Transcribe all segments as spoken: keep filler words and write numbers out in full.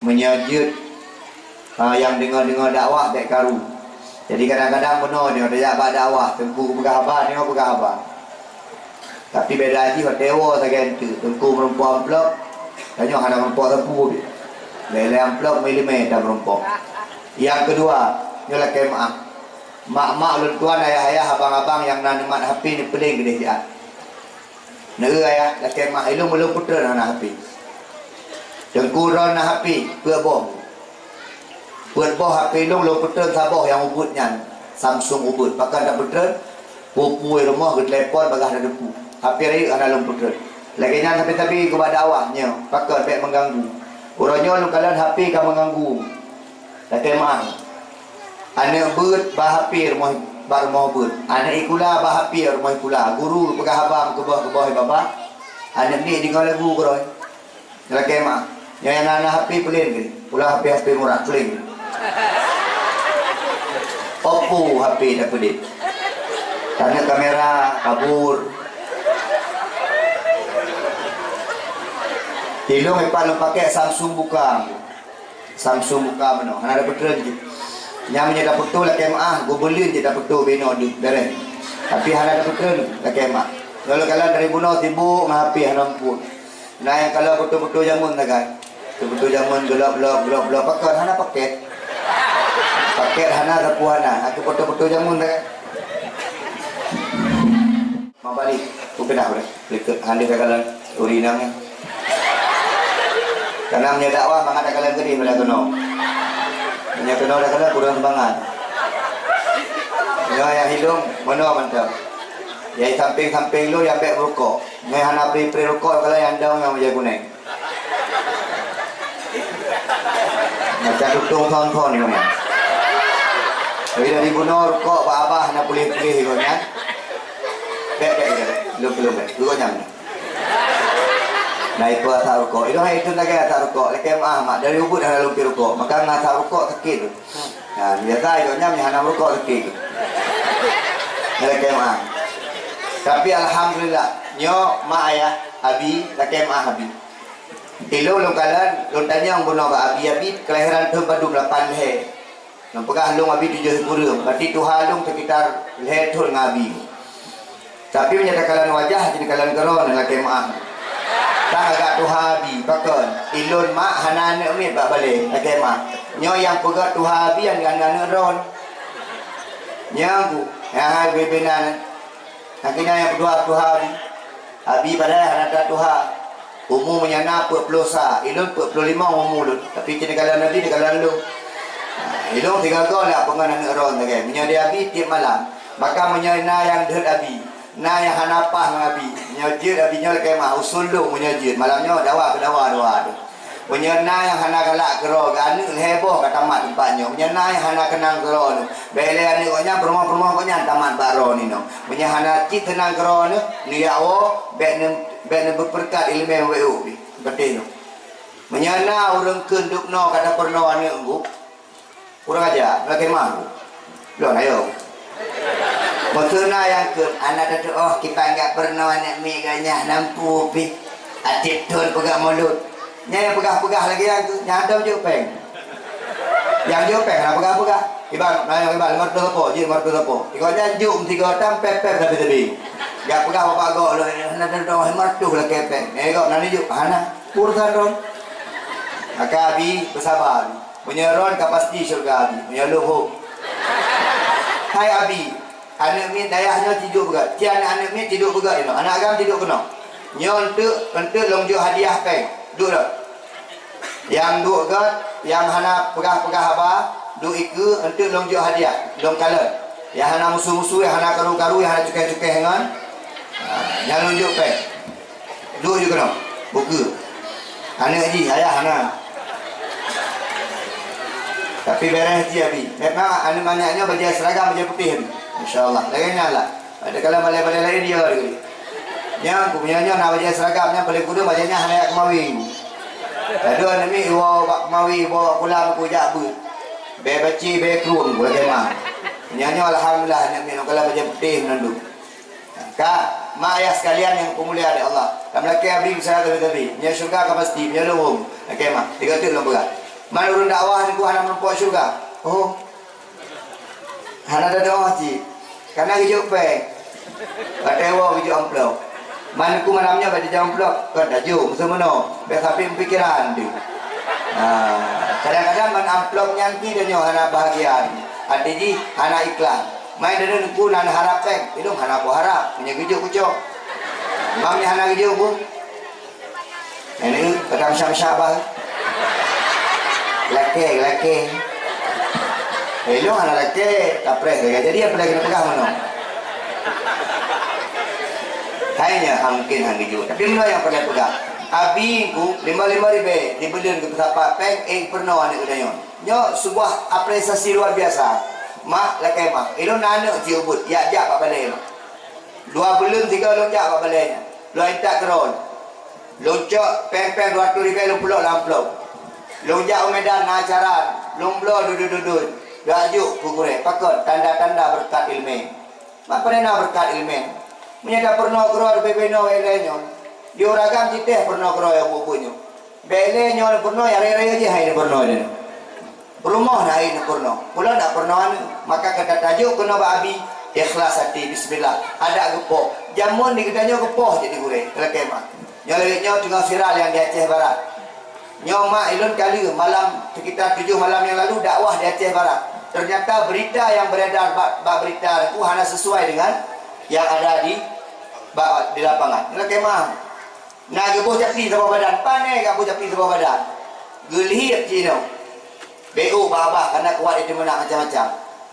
Meunyoe jeuet, ha, nyang deungoe-deungoe dakwah bèk karu. Jadi kadang-kadang bunoe nyoe tajak bak dakwah, teungku peugah haba, nyoe peugah haba. Tapi beda jih watèe woe sagai eunteuk, teungku meurumpok amplop, tanyoe hana meurumpok sapeue. Lhèe-lhèe amplop meulimè tameureumpok. Nyang keudua, nyoe lakèe meu'ah. Mak-mak, ulôn tuan, ayah-ayah, abang-abang nyang na neumat H P neupeuléng keudéh siat. Neu ayah, lakèe meu'ah, ilôn, ulôn peutreun hana H P. Teungku droen na H P, peuet boh. Peuet boh H P lôn, lôn peutreun saboh nyang ubeuet nyan, Samsung ubeuet. Pakon tapeutreun? Peue-peue rumoh geutelepon bagaih tateupeue. H P rayeuk hana lôn peutreun. Lagèe nyan sabe-sabe geuba dakwah nyoe, pakon bèk meuganggu. Uroe nyoe lôn kalon H P ka meuganggu. Lakèe meu'ah. Aneuk beuet ba H P rumoh, bak rumoh beuet. Aneuk sikula ba H P rumoh sikula. Guru geupeugah haba meukeubah-keubah babah. Aneuk miet deungoe lagu keudroe. Lakèe meu'ah. Nyoe nyang na, na H P peulén keuh. Pula H P, H P murah, peulén. Oppo H P tapeudeh. Taneuk kamera kabur. Ilôn ipat lôn pakèk Samsung buka. Samsung buka meunoe, hana tapeutreun jih. Nyan meunyoe tapeutreun lakèe meu'ah, gobelin jih tapeutreun binoe deuh, beureh. Tapi hana tapeutreun lakèe meu'ah. Nyoe lôn kalon dari bunoe sibuk ngon H P hana muphom. Na nyang kalon foto-foto jameun sagai. Foto-foto jameun geulop-lop, geulop-lop. Pakon hana pakèt. Pakèt hana, sapeue hana. Aku foto-foto jameun sagai. Mabalik, ku keudah udah. Likot hana takalon uri inong nyan. Karena meunyoe dakwah mangat takalon keudeh pada keunoe. Meunyoe keunoe takalon kurang seumangat. Nyoe nyang hidong meunoe mantong. Nyang sampéng-sampéng lôn nyang bèk meurukok. Nyoe hana pri-pri rukok, kalau nyang dong nyang meujai kuneng. Macam tutong thon-thon ni memang. Tapi dari bunoe rukok bak abah na puléh-puléh ikot nyan. Bèk, bèk, bèk, bèk. Lôn, lôn, bèk. Rukok nyan. Na ipeue asap rukok. Itu hai itu lagèe asap rukok. Lakèe meu'ah mak. Dari ubit hana lôn pi rukok. Maka ngon asap rukok sakét tu. Ha, biasa ikot nyan hana rukok sakét tu. Lakèe meu'ah. Tapi alhamdulillah, nyoe mak ayah Abi, lakèe meu'ah Abi. Ilôn lôn kalon, lôn tanyong bunoe bak Abi, Abi kelahiran thôn padum, lapan lhèe. Lôn peugah lôn Abi tujoh sikureueng, berarti tuha lôn sekitar lhèe thôn ngon Abi. Tapi meunyoe takalon wajah, jeuet kalon keudroe nyan lakèe meu'ah. Tan agak tuha Abi, pakon? Ilôn mak hana aneuk miet bak balèe, lakèe meu'ah. Nyoe nyang peugah tuha Abi nyang aneuk-aneuk droen. Nyang ku, nyang hai bebe nan. Akhirnya nyang keudua tuha Abi. Abi padahai hana that tuha. Umu meunyoe na peuet ploh sa, ilôn peuet ploh limong umu lôn. Tapi cit neukalon Abi, neukalon lôn. Ha, ilôn sigoe-goe lé peungon aneuk droen sagai. Meunyoe di Abi tiep malam. Maka meunyoe na nyang deuet Abi, na nyang hana paih ngon Abi. Meunyoe jeuet Abi nyoe lakèe meu'ah usul lôn meunyoe jeuet. Malam nyoe dawa keu dawa dua tu. Meunyoe na nyang hana galak keudroe, aneuk lhèe boh ka tamat teumpat nyoe. Meunyoe na nyang hana keunong keudroe nyoe, bèk lé aneuk gobnyan, peurumoh-peurumoh gobnyan tamat bak droeneuh nyoe. Meunyoe hana cit seunang keudroe nyoe, neujak woe, bèk neu-, bèk neubeupeureukat ileumèe W O pih, seperti nyoe. Meunyoe na ureueng kheun dubnoe ka tapeurunoe aneuk nyoe, kurang aja, lakèe meu'ah. Lôn ayo. Maksudna nyang kheun, hana tatu'oh kiban gak peurunoe aneuk miet gobnyan, nampu pih. Até thôn peugah mulod. Nyan nyang peugah-peugah lagèe nyan keuh, nyan hana jok pèng. Nyang jok pèng hana peugah-peugah. Iban, na nyang iban lima reutôh sapo, jih lima reutôh sapo. Ikot nyan jok meusigoe tam pèp-pèp sabe-sabe. Jak peugah bapak gob lôn, hana tatu'oh lima reutôh lakèe pèng. Nyan gob na neujok, hana. Urusan droen. Maka Abi beusaba Abi. Meunyoe droen ka pasti syeuruga Abi. Meunyoe lôn hom. Hai Abi, aneuk miet dayah nyoe tiduek beugèt. Ci aneuk-aneuk miet tiduek beugèt inoe. Aneuk agam tiduek keunoe. Nyoe eunteuk, eunteuk lôn jok hadiah pèng. Duek lom. Nyang duek gèt, nyang hana peugah-peugah haba, duek ikeue, eunteuk lôn jok hadiah. Lôn kalon. Nyang hana musu-musu, nyang hana karu-karu, nyang hana cukéh-cukéh ngon. Ha, nyan lôn jok pèng. Duek ju keunoe. Bukeue. Aneuk jih, ayah hana. Tapi bèrèh jih Abi. Memang aneuk manyak nyoe bajèe seragam, bajèe putéh Abi. Insya Allah. Lagèe nyan lah. Ada kala balèe-balèe laén dia lagi. Nyan ku, meunyoe nyoe na bajèe seragam nyan paléng kureueng bajèe nyan hana jak keumawe. Aduh aneuk miet iwoe bak keumawe, iwoe bak kulam ku jak beuet. Bèe baci, bèe krueng ku lagèe mah. Nyan nyoe alhamdulillah aneuk miet nyoe kala bajèe putéh meunan dum. Ka, mak ayah sekalian nyang peumulia lé Allah. Lam lakèe Abi beusara tabi-tabi. Nyoe syeuruga ka pasti, meunyoe lôn hom. Lakèe mah, tiga teuk lôn peugah. Man ureuëng dakwah nyoe hana meurumpok syeuruga. Oh. Hana teudoh cit. Kana geujok péng. Watée woe geujok amplop. Man ku malam nyoe bak dijok amplop. Kon tajok, meuseumeunoe. Bék sampai meupikiran tu. Ha, kadang-kadang man amplop nyan ki tanyoe hana bahagia. Arti jih hana ikhlas. Mai dada ku nan harap péng. Ilong hana ku harap. Meunyoe geujok kucok. Mam ni hana geujok ku. Ini pegang syam-syam bah. Laki, laki. Ilong hana laki, kapreh lagi. Jadi apa lagi nak pegang mana? Hanya mungkin hang geujok. Tapi mana yang pernah pegang? Abi ku lima lima ribu dibeli ke pesawat peng, eh, pernah anak kedai nyoe. Nyoe sebuah apresiasi luar biasa. Mak, laki mak. Ilong anak jiubut, yak jak pak balai mak. Dua buleuen tiga lôn jak bak balée nyan. Lôn intat keudroe. Lôn cok péng-péng dua ratus ribèe lôn pulok lam amplop. Lôn jak u Medan na acara, lôn bloe dudoe-dudoe. Jak jok keu gurée, pakon tanda-tanda beureukat ileumèe. Mak, pane na beureukat ileumèe? Meunyoe tapeurunoe keudroe bubena wai lhèe nyoe, di uragam jitéh peurunoe keudroe nyang buet-buet nyoe. Bèk lé nyoe peurunoe, raya-raya jih hai peurunoe nyoe. Rumoh na hai peurunoe. Ulôn dak peurunoe aneuk. Maka ka tatajok keunoe bak Abi, ikhlas até, bismillah. Adak geupoh. Jameun di geutanyoe geupoh jadi gurèe, lakèe mak. Nyoe lagèe nyoe teungoh viral nyang di Aceh Barat. Nyoe mak ilôn kali malam, sekitar tujoh malam yang lalu dakwah di Aceh Barat. Ternyata berita yang beredar bak, bak berita tu hana sesuai dengan yang ada di, bak, di lapangan. Lakèe mak. Na geuboh japli saboh badan, pane geuboh japli saboh badan. Geulihit jinoe. B O babah kana kuat itu meunan macam-macam.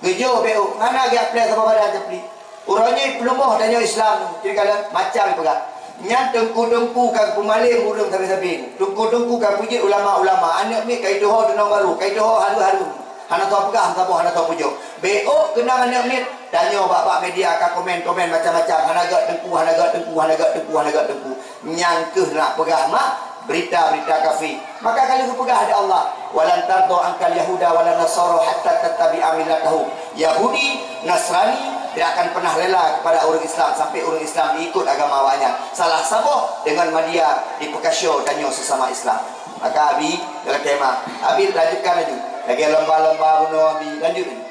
Geujok B O, hana geuaplai saboh badan japli. Uroe nyoe peuleumoh tanyoe Islam, jadi kala macam peugah. Nyan teungku-teungku ka peumalém ureueng sabe-sabe. Teungku-teungku ka peujeuet ulama-ulama. Aneuk miet ka ituho dunong baru, ka ituho haru-haru. Hana soe peugah, hana soe, hana soe pujoe. B O keunong aneuk miet, tanyoe bak-bak media ka komen-komen macam-macam. Hana gèt teungku, hana gèt teungku, hana gèt teungku, hana gèt teungku. Nyan keuh nak peugah mak, berita-berita kafé. Maka ka lheueh geupeugah lé Allah, "Walan tardo angkal yahuda walan nasara hatta tattabi'a millatahum." Yahudi, Nasrani tidak akan pernah rela kepada ureueng Islam sampai ureueng Islam diikut agama awaknyan. Salah saboh dengan media dipeukasioe tanyoe sesama Islam. Maka Abi, dalam tema, Abi lanjutkan laju. Lagi lomba-lomba bunoe Abi, lanjut laju.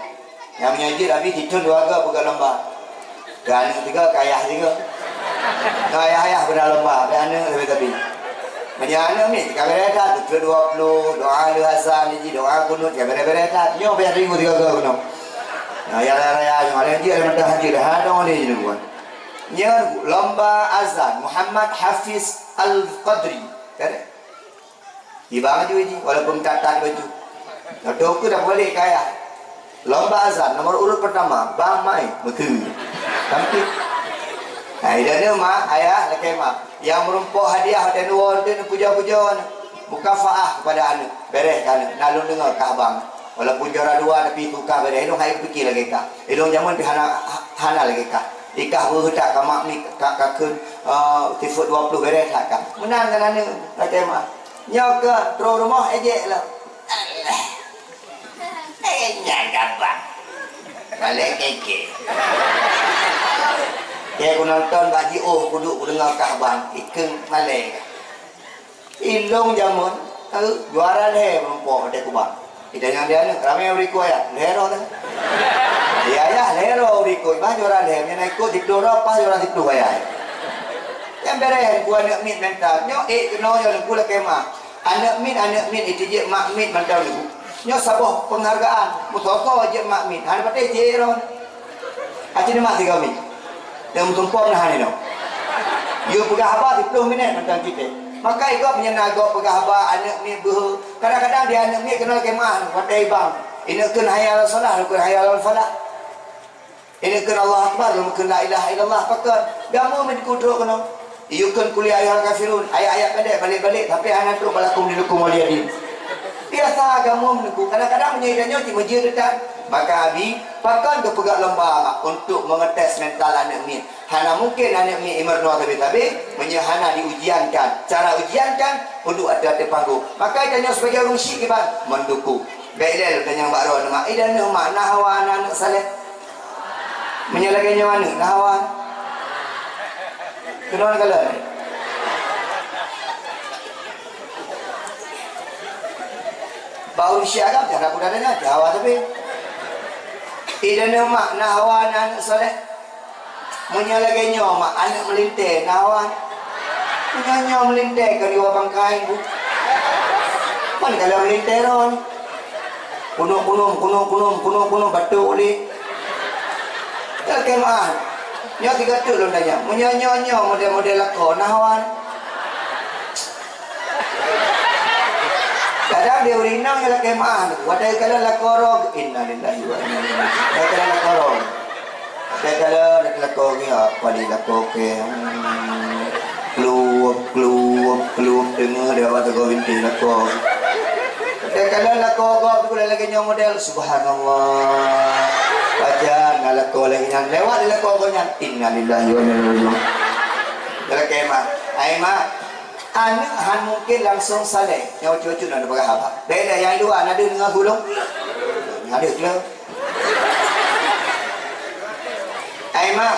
Nyang meunyoe jeuet Abi sithon dua go peugah lomba. Keu aneuk tiga, keu ayah tiga. Ngon ayah-ayah beuna lomba, bèk aneuk leubeh sabe. Meunyoe aneuk miet, ka bèrèh that, tutoe dua ploh, doa lheueh azan, jiji doa kunut, ka bèrèh-bèrèh that. Nyoe bèk ribu tiga go keunoe. Nah, ya raya-raya nyoe, ada jih ada mata haji dah, ada orang dia je buat. Nyoe lomba azan Muhammad Hafiz Al-Qadri. Kan? Iba baju jih, walaupun ketat baju. Nyoto ke dah balik kaya. Lomba azan nomor urut pertama, Bang Mai, betul. Tapi, hai, dan dia mak, ayah, lakèe mak. Yang merumpok hadiah, dan dua, dan puja-puja, mukafaah kepada aneuk. Bèrèh ka aneuk, na lôn deungoe kah bang. Walaupun juara dua, tapi itu kah bèrèh. Ilong hai pikir lagi kah. Ilong jameun pi hana, hana lagi kah. Ikah beuh tak ka mak mik, ka, ka kheun, eh, sifut dua puluh bèrèh that kah. Meunan kan aneuk, lakèe mak. Nyoe keuh trok rumoh ejek lom. Alah. Eh, nyan gaban. Malèe kèkè. Kèe ku nonton bak jiôh kuduek kudeungoe kah ban. Ikheun malèe. Ilong jameun, eh, juara lhèe meureumpok watèe kubang. Kita nyang dia ni, ramè ureueng ikot ayah, lhèe droe dah. Ya, ya, lhèe droe ureueng ikot, bah juara lhèe, nyang na ikot siploh droe, pas juara siploh ayah. Nyang bèrèh ku aneuk miet mental. Nyoe ék keunoe nyoe ku lakèe mak. Aneuk miet, aneuk miet, itu jeuet mak miet mantong nyoe. Nyoe saboh penghargaan. Meusoe-soe jeuet mak miet. Hana patéh jeuet ron. Aci nyoe mak tiga miet. Dan meusumpom nah nyoe. Yue peugah haba siploh minèt mantong cit. Maka igob nyan na gob peugah haba aneuk miet beuhe. Kadang-kadang di aneuk miet keunoe lakèe mak watèe ibang. Ineuk kheun hayya 'alas shalah, kheun hayya 'alal falah. Ini kheun Allahu Akbar, lom kheun la ilaha illallah, pakon? Gamoe meuteukeu trok keunoe. Iyue kheun qul ya ayyuhal kafirun, ayat-ayat pendek balik-balik, tapi hana trok balakum dinukum waliyadin. Biasa gamoe meuteukeu, kadang-kadang meunyoe tanyoe cit meujeuet teutab. Maka Abi, pakon geupeugah lomba untuk mengetes mental aneuk miet. Hana mungkin aneuk miet imeurunoe sabe-sabe, meunyoe hana diujiankan. Cara ujiankan, peuduek ateueh-ateueh panggong. Maka tanyoe sebagai ureueng syik kiban, mendukung. Bèk lé lôn tanyong bak droeneuh mak, "Eh, droeneuh mak, na hawa na aneuk saleh?" Meunyoe lagèe nyoe aneuk, na hawa? Keunoe kalon. Bak ureueng syiah kan, cara budak nyan, cara Hawa tapi. Di dalam mak, na Hawa na aneuk saleh. Meunyoe lagèe nyoe mak, aneuk meulintèe, na Hawa. Meunyoe nyoe meulintèe, ka diwa bangkai, Bu. Mana kalau meulintèe ron? Kunum, kunum, kunum, kunum, kunum, kunum, batuk ulèe. Ka keumahan. Nyoe tiga tu lôn tanya. Meunyoe nyoe, nyoe model-model lakoe, na Hawa. Kadang di ureueng inong nyang lakèe meu'ah, watèe kalon lakoe roh, innalillahi wa inna ilaihi raji'un. Watèe kalon lakoe roh. Watèe kalon lakoe roh, apa di lakoe kèe. Hmm. Kluwup, kluwup, kluwup, teungoh di bawah teugok binti lakoe. Watèe kalon lakoe gob tu lagèe nyoe model, subhanallah. Pajan ngon lakoe lagèe nyan. Lewat di lakoe gob nyan, innalillahi wa inna ilaihi raji'un. Lakèe meu'ah. Hai mak, aneuk han mungken langsong saleh, nyang ucut-ucut na neupeugah haba. Beda nyang di luwa, na deuh deungoe gulong? Na deuh, keu. Hai mak,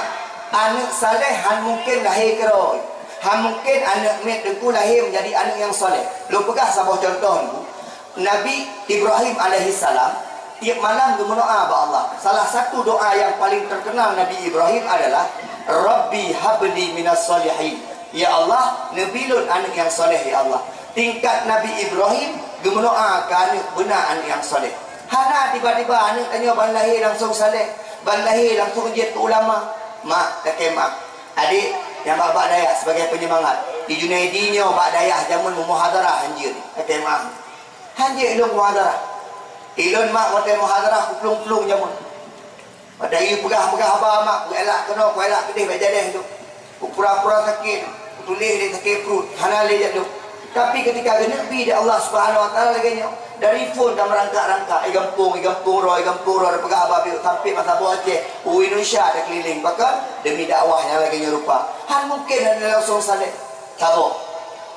aneuk saleh han mungken lahé keudroe. Han mungken aneuk miet teungku lahé menjadi aneuk nyang saleh. Lôn peugah saboh contoh, Teungku. Nabi Ibrahim alaihissalam tiep malam geumeudoa bak Allah. Salah satu doa yang paling terkenal Nabi Ibrahim adalah, "Rabbi habli minas shalihin." "Ya Allah, neubi lôn aneuk nyang saleh, ya Allah." Tingkat Nabi Ibrahim geumeudoa keu aneuk beuna aneuk nyang saleh. Hana tiba-tiba aneuk tanyoe ban lahé langsong saleh, ban lahé langsong jeuet keu ulama. Mak, lakèe mak. Adik, nyang bak-bak dayah sebagai penyemangat. Di Junaidi nyoe bak dayah jameun meumuhadharah han jeuet. Lakèe mak. Han jeuet ilôn muhadharah. Ilôn mak watèe muhadharah kuplueng-plueng jameun. Watèe geuyue peugah-peugah haba mak, kuelak keunoe, kuelak keudeh, bèk jadeh lôn. Kupura-pura sakét, kutuléh lé sakét pruet, hana lé jak lôn. Tapi ketika geuneuk bi di Allah Subhanahu wa Taala lagèe nyoe, dari phon tameurangkak-rangkak, i gampông, i gampông droe, i gampông droe, tapeugah haba bacut, sampai masa boh Aceh, u Indonesia takeulileng, pakon? Demi dakwah nyang lagèe nyoe rupa. Han mungken hana langsong saleh. Saboh.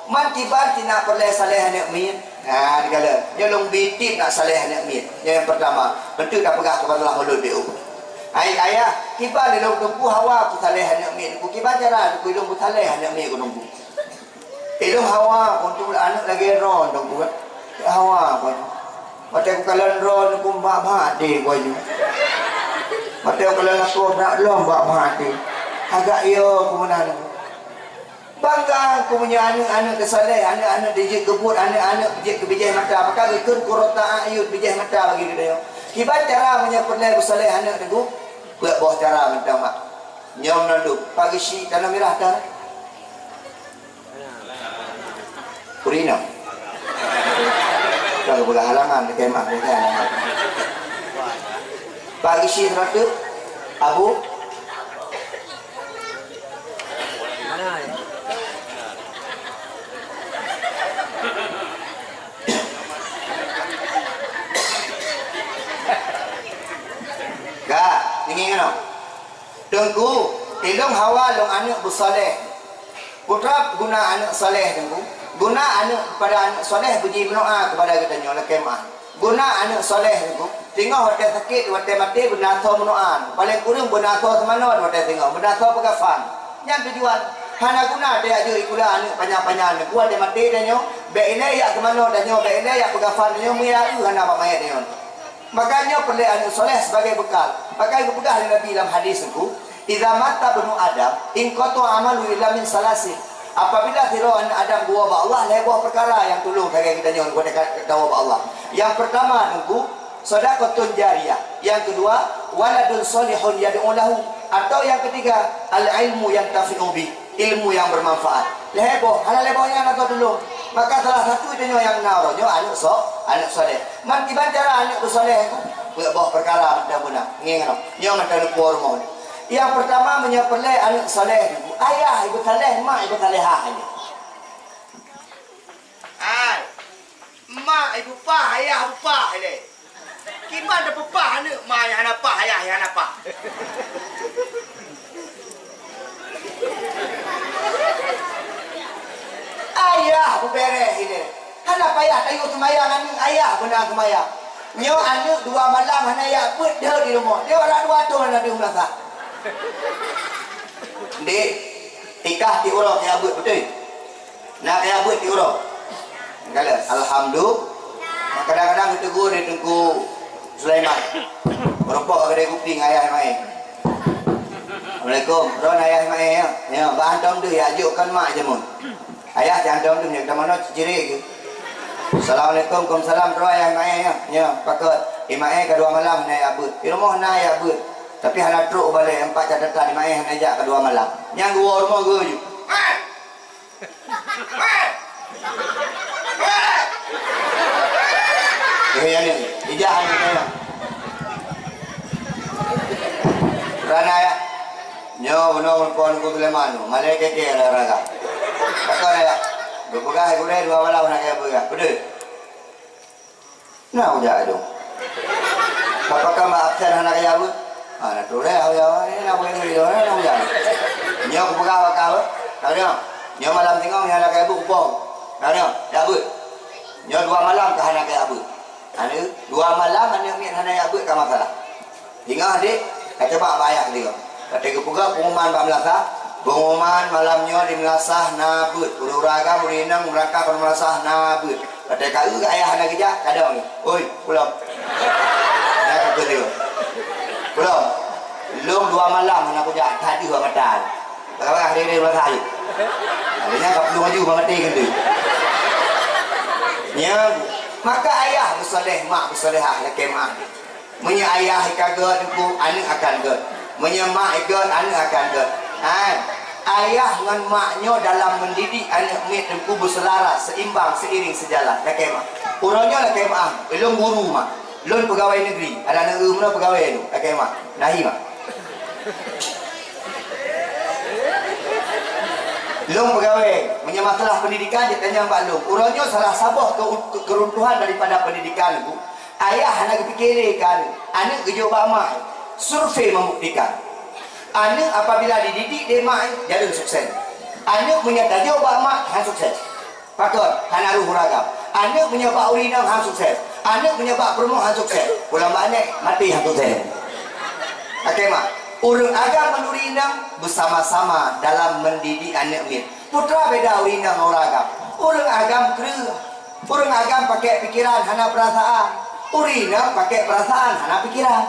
Man kiban cit na peureulèe saleh aneuk miet? Ha, dikalon. Nyoe lôn bi tiep na saleh aneuk miet. Nyoe nyang peurtama, beutôi tapeugah keu masalah mulod di u. Ai ayah, kiban lé lôn teungku hawa keu saleh aneuk miet. Keu kiban cara teungku lôn keu saleh aneuk miet keu teungku. Ilôn hawa keu untuk aneuk lagèe droe teungku kan. Hawa keu. Watèe kukalon droe teungku bak-bak até keu nyoe. Watèe kukalon lakoe brat lom bak-bak até. Agak yo keu meunan. Bangga ku meunyoe aneuk-aneuk teusaleh, aneuk-aneuk dijeuet keu buet, aneuk-aneuk jeuet keu bijéh mata. Maka geukheun qurrata a'yun, bijéh mata bagi geutanyoe. Kiban cara meunyoe peureulèe beusaleh aneuk teungku? Peuet boh cara mantong mak. Nyoe meunandum, pageusyik tanah mirah tan. Ureueng inong. Ka geupeugah halangan di kemah, di kemah. Pageusyik seratus, Abu. Ka, tinggi ngon. Teungku, ilôn hawa lôn aneuk beusaleh. Peue guna aneuk saleh, Teungku? Guna aneuk pada aneuk saleh beuji meudoa keupada geutanyoe lakèe meu'ah. Guna aneuk saleh, Teungku. Singoh watèe sakét, watèe maté, beuna asoe meudoa. Paleng kureueng beuna asoe seumanoe watèe singoh, beuna asoe peukafan. Nyan tujuan. Hana guna tajak jeuet sikula aneuk panyang-panyang, Teungku, watèe maté tanyoe, bèk ilèe jak seumanoe tanyoe, bèk ilèe jak peukafan tanyoe, meuya eu hana bak manyèt tanyoe. Maka nyoe peureulèe aneuk saleh sibagai beukal. Maka geupeugah lé Nabi lam hadis, Teungku, "Idza mata ibnu Adam, inqata'a amaluhu illa min salasin." Apabila sidroe aneuk Adam geuwoe bak Allah, lhèe boh peukara nyang tulông sagai geutanyoe geuwoe bak Allah. Nyang peurtama, Teungku, shadaqatun jariyah. Nyang keudua, waladun shalihun yad'u lahu. Atau nyang keutiga, al-ilmu yantafi'u bih. Ilmu nyang beumanfaat. Lhèe boh, hana lhèe boh nyan atau tulông. Maka salah satu tanyoe nyang na uroe nyoe aneuk so-, aneuk saleh. Man kiban cara aneuk beusaleh, peuet boh peukara mantong beuna. Ngieng nyoe. Nyoe mantong neupuwoe rumoh. Nyang peurtama, meunyoe peureulèe aneuk saleh, ayah ibeusaleh, mak ibeusalehah. Hai. Mak ipeupah, ayah ipeupah ilèe. Kiban tapeupah aneuk, mak nyang hana pah, ayah nyang hana pah. Ayah beubèrèh ilèe. Hana payah tayue seumayang aneuk, ayah beuna seumayang. Nyoe aneuk dua malam hana jak beuet deuh di rumoh. Nyoe aneuk dua thôn hana deuh meunasah. Dek, tikah tiep uroe kaya beuet beutôi. Na kaya beuet tiep uroe. Kala, alhamdulillah. Kadang-kadang geutegur lé Teungku Sulaiman. Meureumpok ka keudè kupi ngon ayah Ismail. "Assalamualaikum. Droen ayah Ismail, ya. Ya, bah hantom deuh, ya, jok kon mak jameun. Ayah, jangan hantom deuh, nyoe tamanoe cicirék geuh." "Assalamualaikum." "Waalaikumsalam. Droen ayah Ismail, ya. Ya, pakon? Ismail ka dua malam hana jak beuet. Di rumoh na jak beuet. Tapi hana trok balek, empat catatan Ismail hana jak ka dua malam." Nyang geuwoe rumoh geuh ju. Eh, ya ni, ijak ni, ya. Kerana ya, nyoe bunoe Teungku Sulaiman tu, malée keke olahraga. Pakon ya, geupeugah gurée dua malam hana kaya peugah. Beutôi? Na ujak tu. Apakah mak absen hana kaya beuet? Ha, na tuléh, ha, ya, ya, na boleh beli, na, na ujak. Nyoe kupeugah bak kah, ka deungoe? Nyoe malam singoh nyoe hana kaya beuet kupông. Ka deungoe? Jak beuet. Nyoe dua malam ka hana kaya beuet. Aneuk, dua malam aneuk miet hana jak beuet ka masalah. Ingat deh, ka coba bak ayah dia. Watèe geupeugah pengumuman bak meulasah, pengumuman malam nyoe di meulasah na beuet. Ureueng agam, ureueng inong meurangkah keu meulasah na beuet. Watèe ka eu ayah hana geujak, kadang ni, "Oi, pulang." Dah ka keu dia. "Pulang. Lôn dua malam hana kujak, tadi dua mata." Bak hari ni meulasah aja. Akhirnya ka pulang laju bak mati keu dia. Nyan, maka ayah beusoleh, mak beusolehah, lakèe meu'ah. Meunyoe ayah ka gèt, Teungku, aneuk akan gèt. Meunyoe mak gèt, aneuk akan gèt. Hai, ayah ngon mak nyoe dalam mendidik aneuk miet, Teungku, beuseulara, seimbang, seiring, sejalan. Lakèe meu'ah. Uroe nyoe lakèe meu'ah, ulôn guru, mak. Lôn peugawée negeri. Adak na eu meunoe peugawée lôn. Lakèe meu'ah. Nahi, mak. Lôn peugawée, meunyoe masalah pendidikan, jitanyong bak lôn. Uroe nyoe salah saboh keu-, keu-, keuruntuhan daripada pendidikan, Teungku. Ayah hana geupike lé keu aneuk. Aneuk geujok bak mak. Survei membuktikan, aneuk apabila dididik lé mak, jareung sukses. Aneuk meunyoe tajok bak mak, han sukses. Pakon? Hana rôh ureueng agam. Aneuk meunyoe bak ureueng inong, han sukses. Aneuk meunyoe bak peurumoh, han sukses. Pulang bak aneuk, maté, han sukses. Lakèe meu'ah. Ureueng agam ngon ureueng inong beusama-sama dalam mendidik aneuk miet. Peue teuma beda ureueng inong ngon ureueng agam? Ureueng agam kreueh. Ureueng agam pakèk pikeran, hana peurasaan. Ureueng inong pakèk peurasaan, hana pikeran.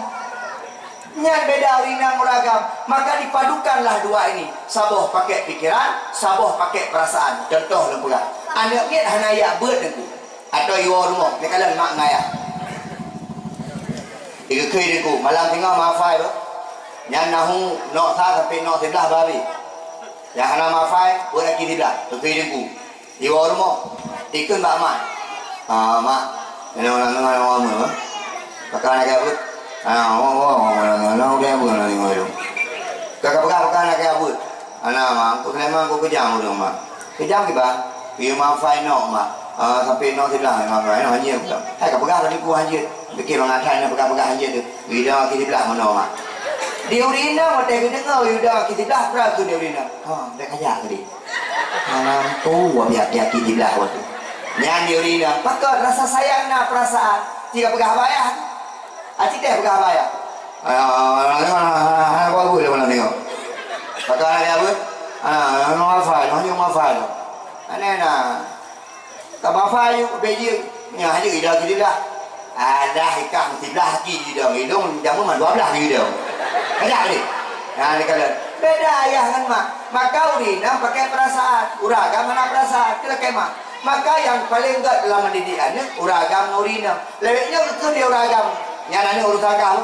Nyan beda ureueng inong ngon ureueng agam. Maka dipadukanlah dua ini. Saboh pakèk pikeran, saboh pakèk peurasaan. Cuntoh lôn peugah. Aneuk miet hana jak beuet, Teungku. Atau iwoe rumoh, neukalon mak ngon ayah. Digeukheun, Teungku, malam singoh meuhafai beuh. Nyan nahu nol sa sampai nol siblaih beuhabéh. Nyang hana meuhafai, beuet aki siblaih. Geukheun, Teungku. Iwoe rumoh, ikheun bak mak. "Ah, mak, nyoe ureueng nyoe, nyoe ureueng nyoe, eh? Pakon hana kaya beuet?" "Ah, oh, oh, oh, oh, oh, oh, oh, oh, oh, oh, oh." Ka, ka peugah, "Pakon hana kaya beuet?" "Hana, mak, Teungku Sulaiman, Teungku keujam ureueng, mak." "Keujam kiban?" "Geuyue meuhafai nol, mak. Ah, sampai nol siblaih, meuhafai nol, hanjeuet." "Hai, ka peugah tadi Teungku hanjeuet. Pike mangat hai na peugah-peugah hanjeuet tu. Geuyue dong aki siblaih meunoe, mak." Di ureueng inong watèe geudeungoe geuyue dong aki siblaih, peue kheun di ureueng inong? "Ha, bèk kajak tadi." Hana mampu, wabi aki-aki siblaih watèe. Nyan di ureueng inong, pakon rasa sayang na peurasaan. Ci ka peugah bak ayah. Aci teh peugah bak ayah. Ah, hana, hana, hana, hana buat apa lé malam ni. Pakon hana buat apa? Ah, hana hafai, hana hafai. Aneh na. Ka hafai yuk, beujeuet. Nyan hana idong aki siblaih. Alah, ikah siblaih aki idong. Idong jameun man dua blaih idong. Kajak deh. Nah, ni kalian. Beda ayah ngon mak. Maka ureueng inong pakai perasaan. Ureueng agam hana perasaan. Kira kayak mak. Maka nyang paleng gèt dalam mendidik aneuk, ureueng agam ngon ureueng inong. Lewat nyoe keu dia ureueng agam. Nyan aneuk urusan agam.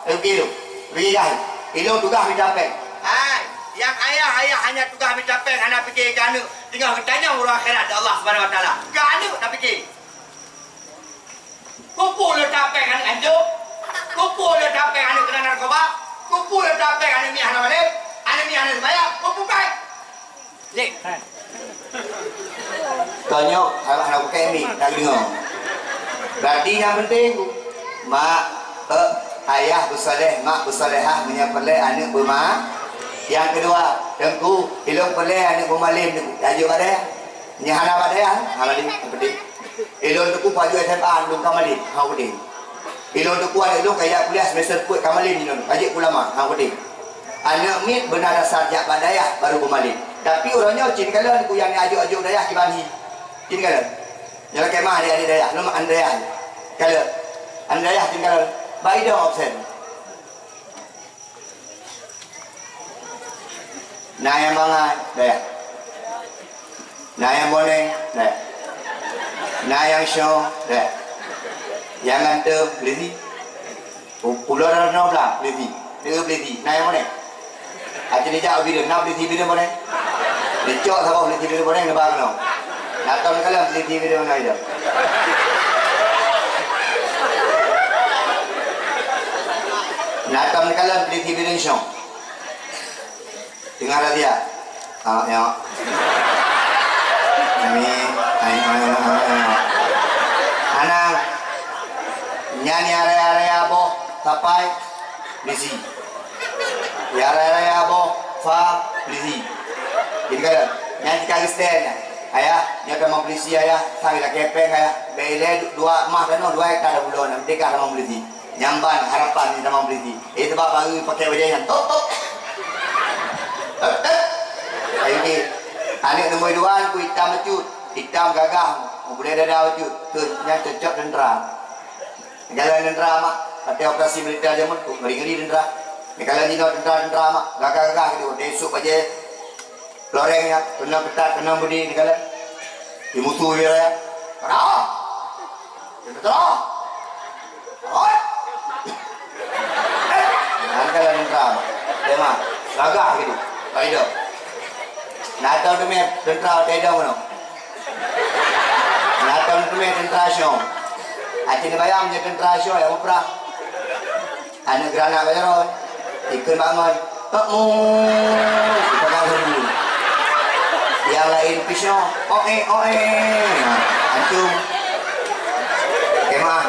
Lewat keu ilong. Lewat keu ilong. Ilong tugaih mita péng. Hai, nyang ayah-ayah hanya tugaih mita péng, hana pike keu aneuk. Teungoh geutanyong uroe akhirat di Allah Subhanahu Wa Taala. Keu aneuk tapike. Keupeue lôn tapéng aneuk anjôk? Keupeue lôn tapéng aneuk keunan narkoba? Keupeue lôn tapéng aneuk miet hana malém? Aneuk miet hana seumayang? Keupeue péng? Jih. Tanyoe hana, hana bukai mic, nak deungoe. Berarti nyang penting, mak, eh, ayah beusaleh, mak beusalehah, meunyoe peureulèe aneuk beuma-, nyang keudua, Teungku, ilong peureulèe aneuk beumalém, tajok bak dayah. Nyan hana bak dayah, hana malém, nyang penting. Ilong Teungku pajoh S M A, lôn ka malém, hana udeh. Ilong Teungku aneuk lôn ka jak kuliah semester peuet ka malém ilong, ka jeuet ulama, hana udeh. Aneuk miet beuna dasar jak bak dayah baru beumalém. Tapi uroe nyoe cit kalon Teungku nyang ajok-ajok dayah kiban hi. Cit kalon. Nyoe lakèe meu'ah adik-adik dayah, lôn aneuk dayah. Kalon. Aneuk dayah tinggal. Bak idong absen. Na nyang mangat, dayah. Na nyang boneng, dayah. Na nyang syong, dayah. Nyang ganteng, Lizzy. Pu-, pulo dah na blang, Lizzy. Deuh Lizzy. Na nyang boneng. Aci dijak bideu, na Lizzy bideu boneng. Dicok saboh Lizzy bideu boneng, neuba keunoe. Na tom kalon Lizzy bideu boneng itu. Na tom kalon Lizzy bideu syong. Teungoh razia. Ah, ya. Amin. Ayo, ayo, ayo, ayo. Anang. Nyan ya raya-raya boh sapai bisi. Ya raya-raya boh fa bisi. Jadi kalau nyan kita Kristen ya. Ayah, nyoe tamong polisi ayah, saya lakée péng ayah. Bèk ilée dua mah tanoh, dua hekta dah bulan, merdeka tamong polisi. Nyang ban harapan nyang tamong polisi. Eh, teuba baru pakai bajée nyan. Top, top. Top, top. Ayo, okey. Aneuk nombor dua ku itam bacut. Itam gagah. Boleh dada bacut. Tu nyang cocok tentera. Kalau tentera mak, pakai operasi militer zaman tu, ngeri-ngeri tentera. Kalau jinoe tentera-tentera mak, gagah-gagah gitu. Dia esok bajée loreng ya, kena ketat, kena budi ni kalau. Di musuh dia ya. Parah. Tentera! Oi! Angkat lah tentera. Tema. Gagah gitu. Pak Ido. Nah, tahu tu meh tentera Pak Ido mana? Nah, tahu tu meh tentera Syong. Aceh ni bayang je tentera Syong yang perang. Aneuk granat bak jaroe, ikheun bak ngon, "Tok mu!" Ipeugah laju. Nyang laén pisong, "Oe, oe!" Nah, ancung. Kemah.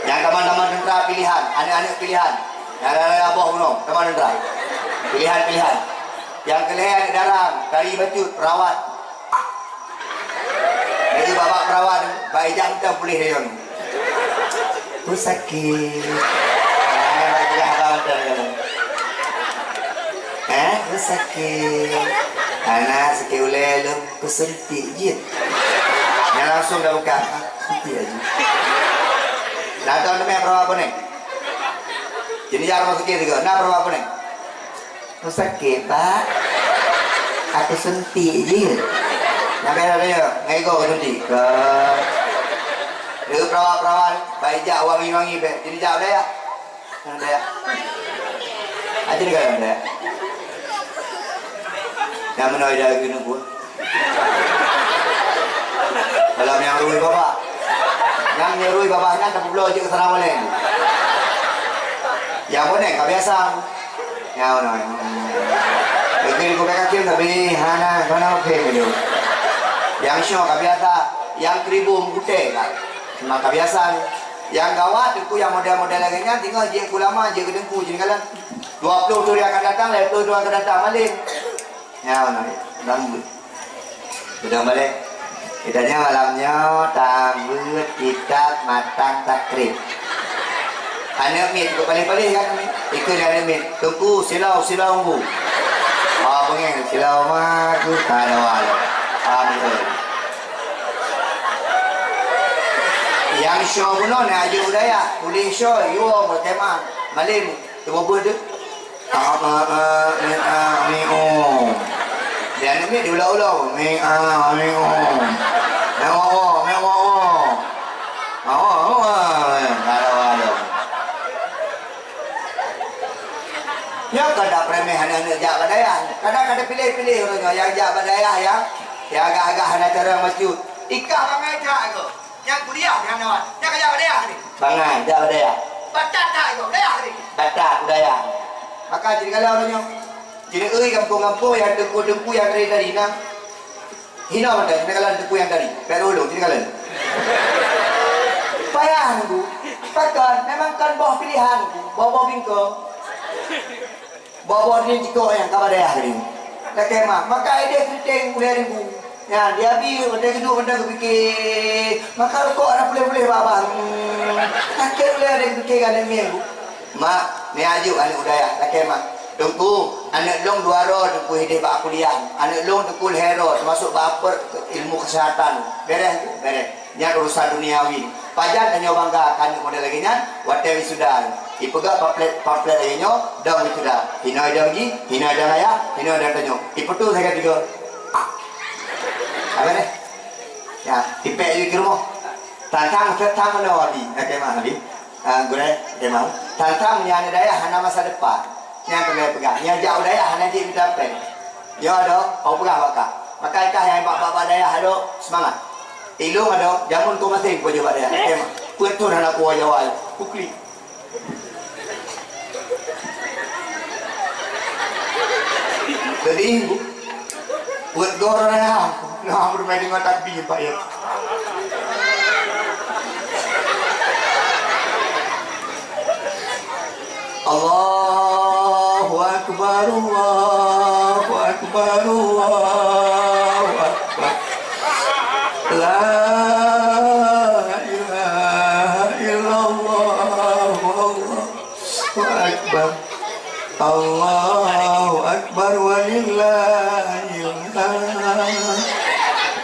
Nyang teuma-teuma tentera pilihan, aneuk-aneuk pilihan. Nyang raya-raya boh bunoe, teuma tentera. Pilihan-pilihan. Nyang keu lhèe aneuk dara, kari bacut, perawat. Jadi babah perawat, bak ijak mantong puléh rayon. Peue sakét. Eh, bak ijak haba mantong rayon. Eh, peue sakét. Hana sakét ulèe lom, peusuntik jeuet. Nyan langsung dah buka. Ah, suntik aja. Nah, tahu namanya perawat apa ni? Jadi jangan masuk ke tiga. Nah, perawat apa ni? Sakét, Pak. Aku suntik je. Nyampe dah dia, ngego ke suntik. Ke. Dia perawat-perawat, baik jak wangi-wangi bek. Jadi jak daya. Daya. Aja dia daya. Yang mana dia lagi nunggu? Dalam nyang rui babah. Nyang rui babah nyan tapubloe jeuet keu sarang maleng. Nyang boneng ka biasa. Nyang mana? Oke, di kupek kaki tapi hana, hana oke dulu. Nyang syok ka biasa, nyang kribo meukuté ka. Cuma ka biasa. Nyang gawat teungku nyang model-model lagèe nyan tinggal jeuet keu ulama, jeuet keu teungku, jeuet keu galak. Dua puluh tahun yang akan datang, lima puluh tahun yang akan datang, maleng. Nyoe, nyoe, dangdut. Sudah balik. Kita nyoe malam nyoe tabeuet kitab Matan Takrib. Aneuk miet, ikut paléh-paléh kan? Ikut aneuk miet. Teungku, silau, silau, Bu. Ah, beungéh, silau mah, aku tak ada walau. Ah, betul. Nyang syok bunoe na jeuet u dayah, puléh syok, yue, meuteumah, malém, teuma beuet deuh. Ama, a, mi, a, mi, um. Di aneuk miet diulang-ulang. Mi, a, mi, um. Mewah, mewah, mewah. Mewah, mewah. Aduh, aduh. Nyoe ka da premeh aneuk-aneuk jak bak dayah. Kadang ka da piléh-piléh ureueng nyoe nyang jak bak dayah nyang, nyang agak-agak hana carông bacut. Ikah bangai jak keuh. Nyang kuliah di hana wan. Nyang kaya dayah ni. Bangai, jak dayah. Batat tak itu, dayah ni. Batat, dayah. Maka jadi kalau orang nyoe, jadi euy kampung-kampung yang teungku-teungku yang dari-dari na. Hina mata, jadi kalau teungku yang dari. Baru dulu, jadi kalau. Payah nunggu. Pakon, memang kan boh pilihan, boh-boh bingkong. Boh-boh ni jikok nyang ka bak dayah tadi. Lakèe mah, maka idéh keunteng ulèe ribu. Nyan, diabi, watèe geuduek mantong geupike. Maka rukok hana puléh-puléh babah. Hmm, sakét ulèe ada geupike ka aneuk miet. Mak, ni aju aneuk u dayah, lakèe mah. Teungku, aneuk lôn dua droe teungku idéh bak kuliah. Aneuk lôn teungku lhèe droe, teumasuk bak apot ilmu kesehatan. Bèrèh, bèrèh. Nyan urusan duniawi. Pajan tanyoe bangga keu aneuk model lagèe nyan, watèe wisuda. Ipeugah pamflet, pamflet lagèe nyoe, dong wisuda. Hinoe dong jih, hinoe dong ayah, hinoe dong tanyoe. Ipeutôi sagai tiga. Ah. Apa deh? Ya, tipèk jih keu rumoh. Tantang, tantang mana Abi? Oke, mah Abi. Ah, gurèe, oke, mah. Tantang nyan aneuk dayah hana masa depan. Nyan keuneuk peugah. Nyan jak u dayah hana jeuet mita pèng. Nyoe adoe, oh, peugah bak kah. Maka kah nyang bak, bak, bak dayah adoe, seumangat. Ilong adoe, jameun keu maséng kupeujeuet bak dayah. Oke, mah. Peuet thon hana kuwoe Jawa nyoe. Kuklik. Jadi, Bu, peuet goe raya. Nah, bermain dengan takbir, Pak, ya. Allahu Akbar, Allahu Akbar, Allahu Akbar. La ilaha illallah, Allahu Akbar. Allahu Akbar walillahil hamd.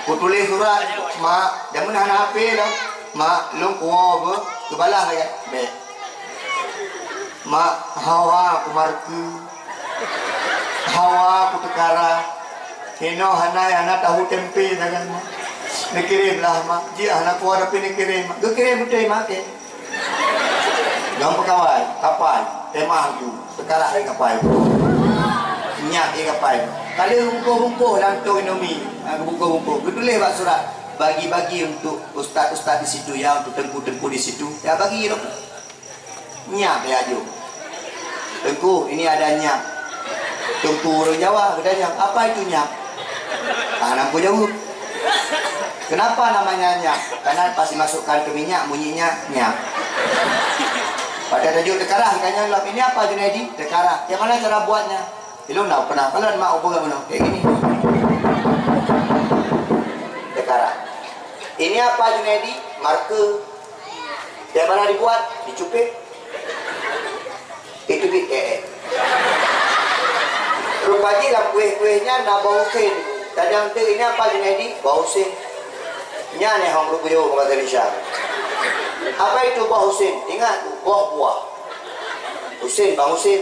Kutuléh surat, Mak, jameun hana H P lom. Mak, lôn kuwoe beuh, geubalah lagèe. Bèk. Mak, hawa kumarkeu. Hawa kuteukara. Hinoe hana, hana tahu tempe sagai, Mak. Neukirém lah, Mak. Jih hana kuwoe tapi neukirém, Mak. Geukirém beutôi, Mak, kèe. Nyang peukawai, kapai, temah ju, teukarah lé kapai. Nyang lé kapai. Ka lheueh bungkôh-bungkôh lam tong Indomie, ha, geubungkôh-bungkôh. Geutuléh bak surat, bagi-bagi untuk ustaz-ustaz di situ, ya, untuk teungku-teungku di situ. Ya, bagi lom. Nyang lé aju. Teungku, ini ada nyang. Teungku ureueng Jawa geutanyong, "Apa itu nyang?" Hana ku jaweueb. Kenapa namanya nyang? Karena pas dimasukkan ke minyak, bunyinya nyang. Pada tajok teukarah, ditanya lom, "Ini apa, Junaidi?" "Teukarah." "Yang mana cara buatnya?" "Ilôn dah pernah kalon mak upeugah bunoe kayak gini. Teukarah." "Ini apa, Junaidi?" "Marke." "Yang mana dibuat?" "Dicupet." Itu bit eh. Rupa jih lam kueh-kueh nyan na boh usen. Tanyong teuk, "Ini apa, Junaidi?" "Boh usen." Nyan nyang hong geupeujaweueb bahasa Indonesia. "Apa itu boh usen?" "Ingat, boh buah." "Usen, Bang Usen."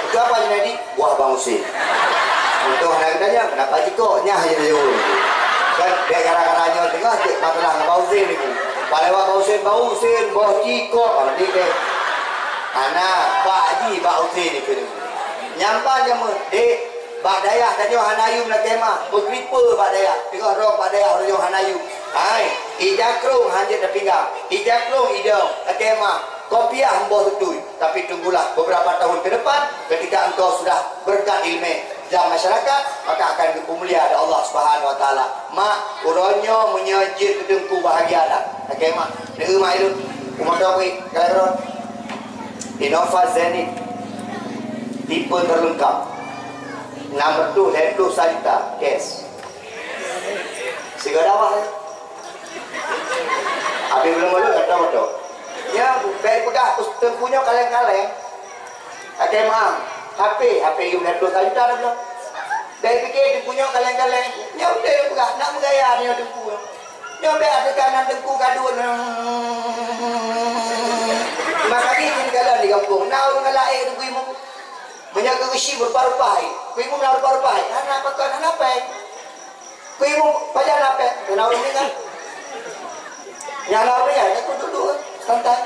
"Itu apa, Junaidi?" "Buah Bang Usen." Untung hana geutanyong, "Kenapa cikok?" Nyan hana geutanyong. Kan, bèk gara-gara nyoe teungoh cit masalah ngon Bang Usen nyoe. Pas lewat Bang Usen, "Bang Usen, boh cikok." Ah, berarti ke. Hana, Pak Haji, Bang Usen nyoe. Nyampan jameun, "Dek, bak dayah tanyoe hana yum lakèe mah, beugripe bak dayah." Teungoh droe bak dayah ureueng nyoe hana yum. Hai, ija krông hanjeuet tapinggang, ija krông idong lakèe mah, kopiah mboh tutui. Tapi tunggulah beberapa tahun ke depan, ketika engkau sudah berkat ilmu dalam masyarakat, maka akan dipeumulia oleh Allah Subhanahu Wa Taala. Mak, uroe nyoe meunyoe jeuet keu teungku bahagia dah. Oke, Mak. Neu mak ilun. Umur dah kui, kalau Innova Zenith tipe terlengkap. Enam ratus lima puluh juta cash. Sigoe dah wah. Habis belum-belum kata moto. Ya, baik peugah teungku nyoe kaleng-kaleng. Ada mah, H P, H P yum lhèe plôh juta dah bloe. Dari pikir teungku nyoe kaleng-kaleng, nyoe beutôi peugah, nak meugaya nyoe teungku. Nyoe bèk ada kanan teungku gadun. Masa ni sini jalan di kampung, na ureueng galak eh teungku imum. Meunyoe keu geusi berupa-rupa hai, teungku imum na rupa-rupa hai, hana pakon, hana pai. Teungku imum pajan lapeh, kena ureueng meninggai. Nyang na ureueng meninggai, aku duduk santai.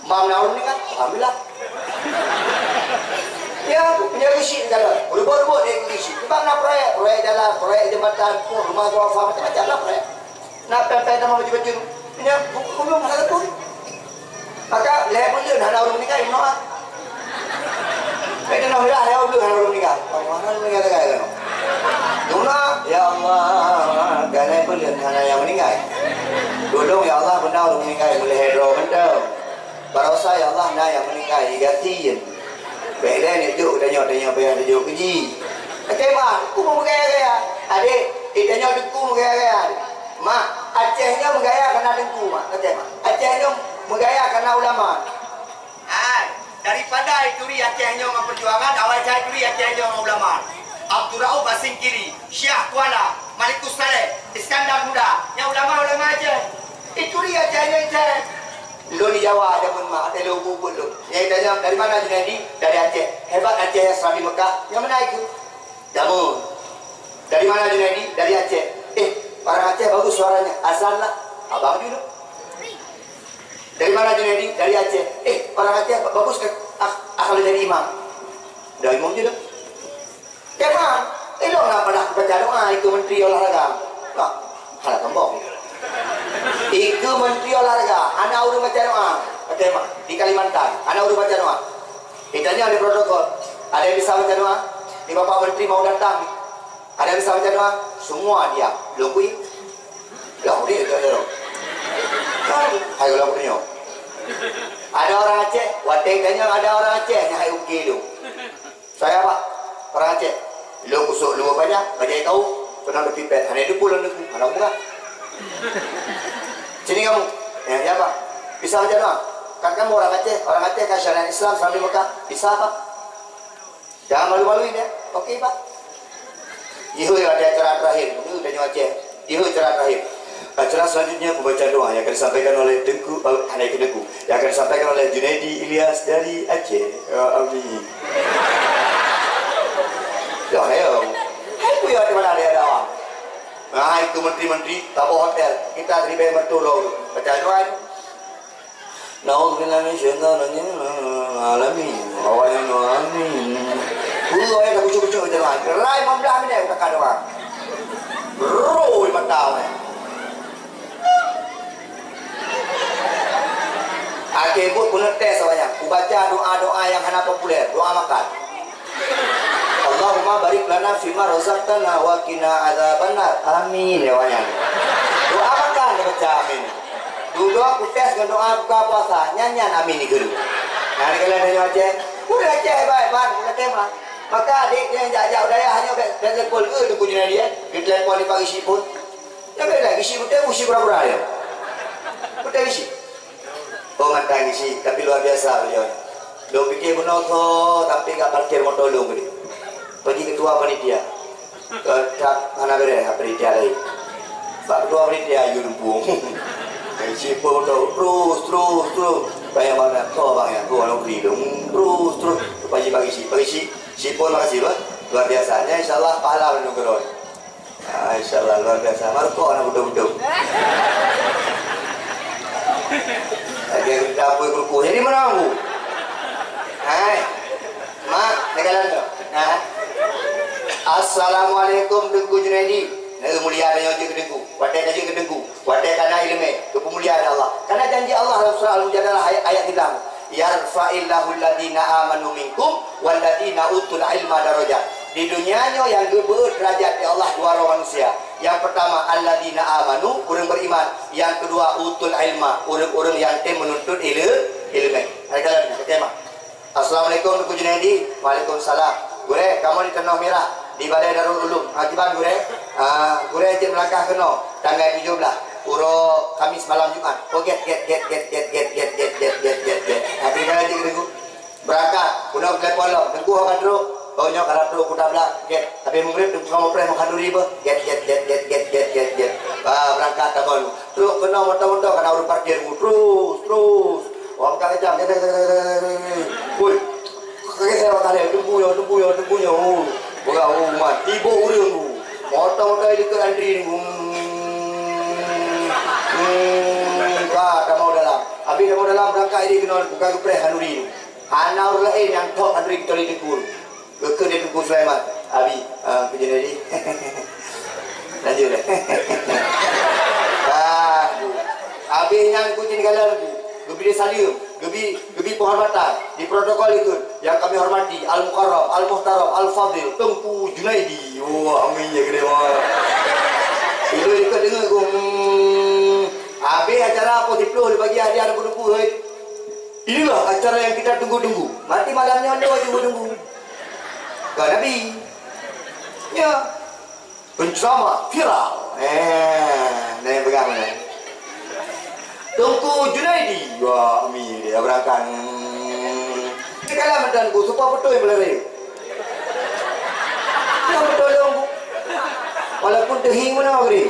Mam na ureueng meninggai, alhamdulillah. Ya, punya geusi jalan. Berubah-ubah dia geusi. Sebab na proyek, proyek jalan, proyek jembatan, rumah duafa, macam-macam lah proyek. Na pèng-pèng nama baju-baju. Nya, bu-, belum hana pun. Maka, lhèe buleuen hana ureueng meninggai, meunoe. Lhèe buleuen hana ureueng meninggai. Allah, hana ureueng meninggai, hana ureueng meninggai. Meunoe, ya Allah, ka lhèe buleuen hana nyang meninggai. Tulông, ya Allah, beuna ureueng meninggai, meulhèe droe mantong. Barosa, ya Allah, na nyang meninggai, diganti. Bèk lé neujok tanyoe, tanyoe payah neujok keu jih. Oke, Mak, teungku meugaya-gaya. Adék, eh, tanyoe teungku meugaya-gaya. Mak, Aceh nyoe meugaya karena teungku, Mak. Oke, Mak. Aceh nyoe meugaya karena ulama. Hai, daripada ituri Aceh nyoe ngon perjuangan, awai that ituri Aceh nyoe ngon ulama. Abdurrauf Asingkiri, Syiah Kuala, Malikus Saleh, Iskandar Muda, Ulama-ulama Aceh. Itu dia Aceh nyan, Aceh. Lôn di Jawa, jameun ma, watèe lôn ubu-ubu lôn. Nyang ditanyong, "Dari mana Junaidi?" "Dari Aceh." "Hebat Aceh nyang serambi Mekah." "Nyang meunan keuh?" Jameun. "Dari mana Junaidi?" "Dari Aceh." "Eh, orang Aceh bagus suaranya." "Azan lah." Abang jinoe. "Dari mana Junaidi?" "Dari Aceh." "Eh, orang Aceh ba-, bagus kan ak-, akhlak jadi imam." Dah imam jinoe. Teuma, ilong na padah baca doa ikeu menteri olahraga. Nah, hana kembang. Ikeu menteri olahraga, hana ureueng baca doa. Teuma, di Kalimantan, hana ureueng baca doa. Ditanya di protokol, "Ada yang bisa baca doa?" Di Bapak Menteri mau datang. "Ada yang bisa baca doa?" Semua diam. Lôn kui. Lôn kui, lôn kui. Hai, lôn kui. Ada orang Aceh, watèe tanya ada orang Aceh, nyan hai uki lôn. "Saya, Pak, orang Aceh." Lôn kusok luwa bajèe, bajèe kawôm, keunoe teupipet, hana teupeu lôn teungku, hana peugah. "Sini kamu." "Ya, ya, Pak." "Bisa baca doa?" "Kan kamu orang Aceh, orang Aceh kan syariat Islam serambi Mekah." "Bisa, Pak." "Jangan malu-maluin, ya." "Oke, Pak." Ihôi ada acara terakhir, ini udah nyawa Aceh. Ihôi acara terakhir. Acara selanjutnya pembacaan doa yang akan disampaikan oleh Tengku, eh, hana ikut Tengku, yang akan disampaikan oleh Junaidi Ilyas dari Aceh. Ya, amin. Ya, ayo. Hai, ku ya, di mana dia ada awak? Nah, itu menteri-menteri, taboh hotel. Kita seribu mertua. Baca doa. Naudzubillahi minasyaitonirrajim. Alamin. Awalan amin. Guru ayat dah kucuk-kucuk je lah. Gerai lima belas minit aku takkan doa. Bro, di mata orang. Akhé buet keuneuk tes awaknyan. Kubaca doa-doa nyang hana populer, doa makan. "Allahumma barik lana fima razaqtana wa qina adzabannar." Amin, ya awaknyan. Doa makan, dia baca amin. Dudoe kutes ngon doa buka puasa, nyan-nyan amin dikheun. Nah, di kalian tanya Aceh, udah Aceh hebat-hebat, udah tema. Maka adik dia yang jak-jak dayah hanya bek, bek telepon ke Teungku Junaidi, eh? Dia telepon di pagi sipun. Nyan beda, gisi beutôi, gisi pura-pura ya. Beutôi gisi. Oh, mantap gisi, tapi luar biasa beliau ni. Lôn pikir bunoe tho, tapi gak parkir moto lôn tadi. Pergi ketua panitia. Ke, tak, hana beres, panitia lain. Pak ketua panitia, you lumpuh. Gisi pun moto, terus, terus, terus. Bayang bangat, tho bang ya, tho anak beri dong. Terus, terus. Pagi, pagi si, pagi si. Si pun makasih, bah. Luar biasa. Ya, insya Allah, pahala menuju ke Ah, insya Allah luar biasa. Marco anak betul-betul. Lagi kita apa kuku. Jadi mana aku? Hai. Mak, negara tu. Nah. Assalamualaikum Teungku Junaidi. Nah, mulia ada yang jeuet ke Teungku. Watèe ka jeuet ke Teungku. Watèe ka na ileumèe. Keu peumuliaan Allah. Karena janji Allah dalam surah Al-Mujadalah ayat, ayat tiga. "Yarfa'illahu alladhina amanu minkum walladhina utul ilma darajat." Di dunia nyoe nyang geubeuet derajat di Allah dua droe manusia. Nyang pertama, alladzina amanu, ureuëng beriman. Nyang kedua, utul ilma, ureuëng-ureuëng nyang tem menuntut ile-, ileumèe. Hai kalian, oke, Mak. Assalamualaikum, Teungku Junaidi. Waalaikumsalam. Gurèe, kamoe di Tanoh Mirah, di Balai Darul Ulum. Ha, kiban, Gurèe? Ah, Gurèe cit meulangkah keunoe, tanggai tujoh blah, uroe Kamis malam Jumat. Oh, get, get, get. Ha, tinggai cit, Teungku. Beurangkat, keunoe telepon lom, Teungku ho ka trok? Oh, nyoe ka trok, kuta blah, get. Tapi meugréb Teungku kamoe preh meukanuri beuh, get, get. Bah, beurangkat, tabon. Trok keunoe moto-moto, kana ureuëng parkir, terus, terus. Wah, ka keujam, get, get, get. Woi, kaget saya bakal, Teungku nyoe, Teungku nyoe, Teungku nyoe. Oh, beurangkat, oh, mati, boh ureuëng tu. Moto-moto di dekat antri ni. Hmm, hmm, ka, tamong dalam. Habis tamong dalam, beurangkat, jadi keunoe, bukan geupreh kanuri tu. Hana ureuëng laén nyang thok khanduri kecuali Teungku. Geukheun di Teungku Sulaiman. Abi, ah, Teungku Junaidi. Lanjut, eh. Ah, Teungku. Abéh nyan Teungku Cendegala Teungku. Geubri saleuem, geubri, geubri penghormatan. Di protokol ikut. Yang kami hormati, Al-Mukarram, Al-Muhtaram, Al-Fadil, Teungku Junaidi. Wah, amin ya gede banget. Itu ikut dengar, hmm. Abéh acara pukul sepuluh dibagi hadiah Teungku-teungku, hei. Inilah acara yang kita tunggu-tunggu. Mati malam nyoe lôn tunggu-tunggu. Ka Nabi. Ya. Penceramah viral. Eh, nah, pegang, eh. Teungku Junaidi. Wah, Ami dia berangkat. Hmm. Segala macam ku, supaya betul yang berlari. Yang betul dong. Walaupun tehing mana, beri.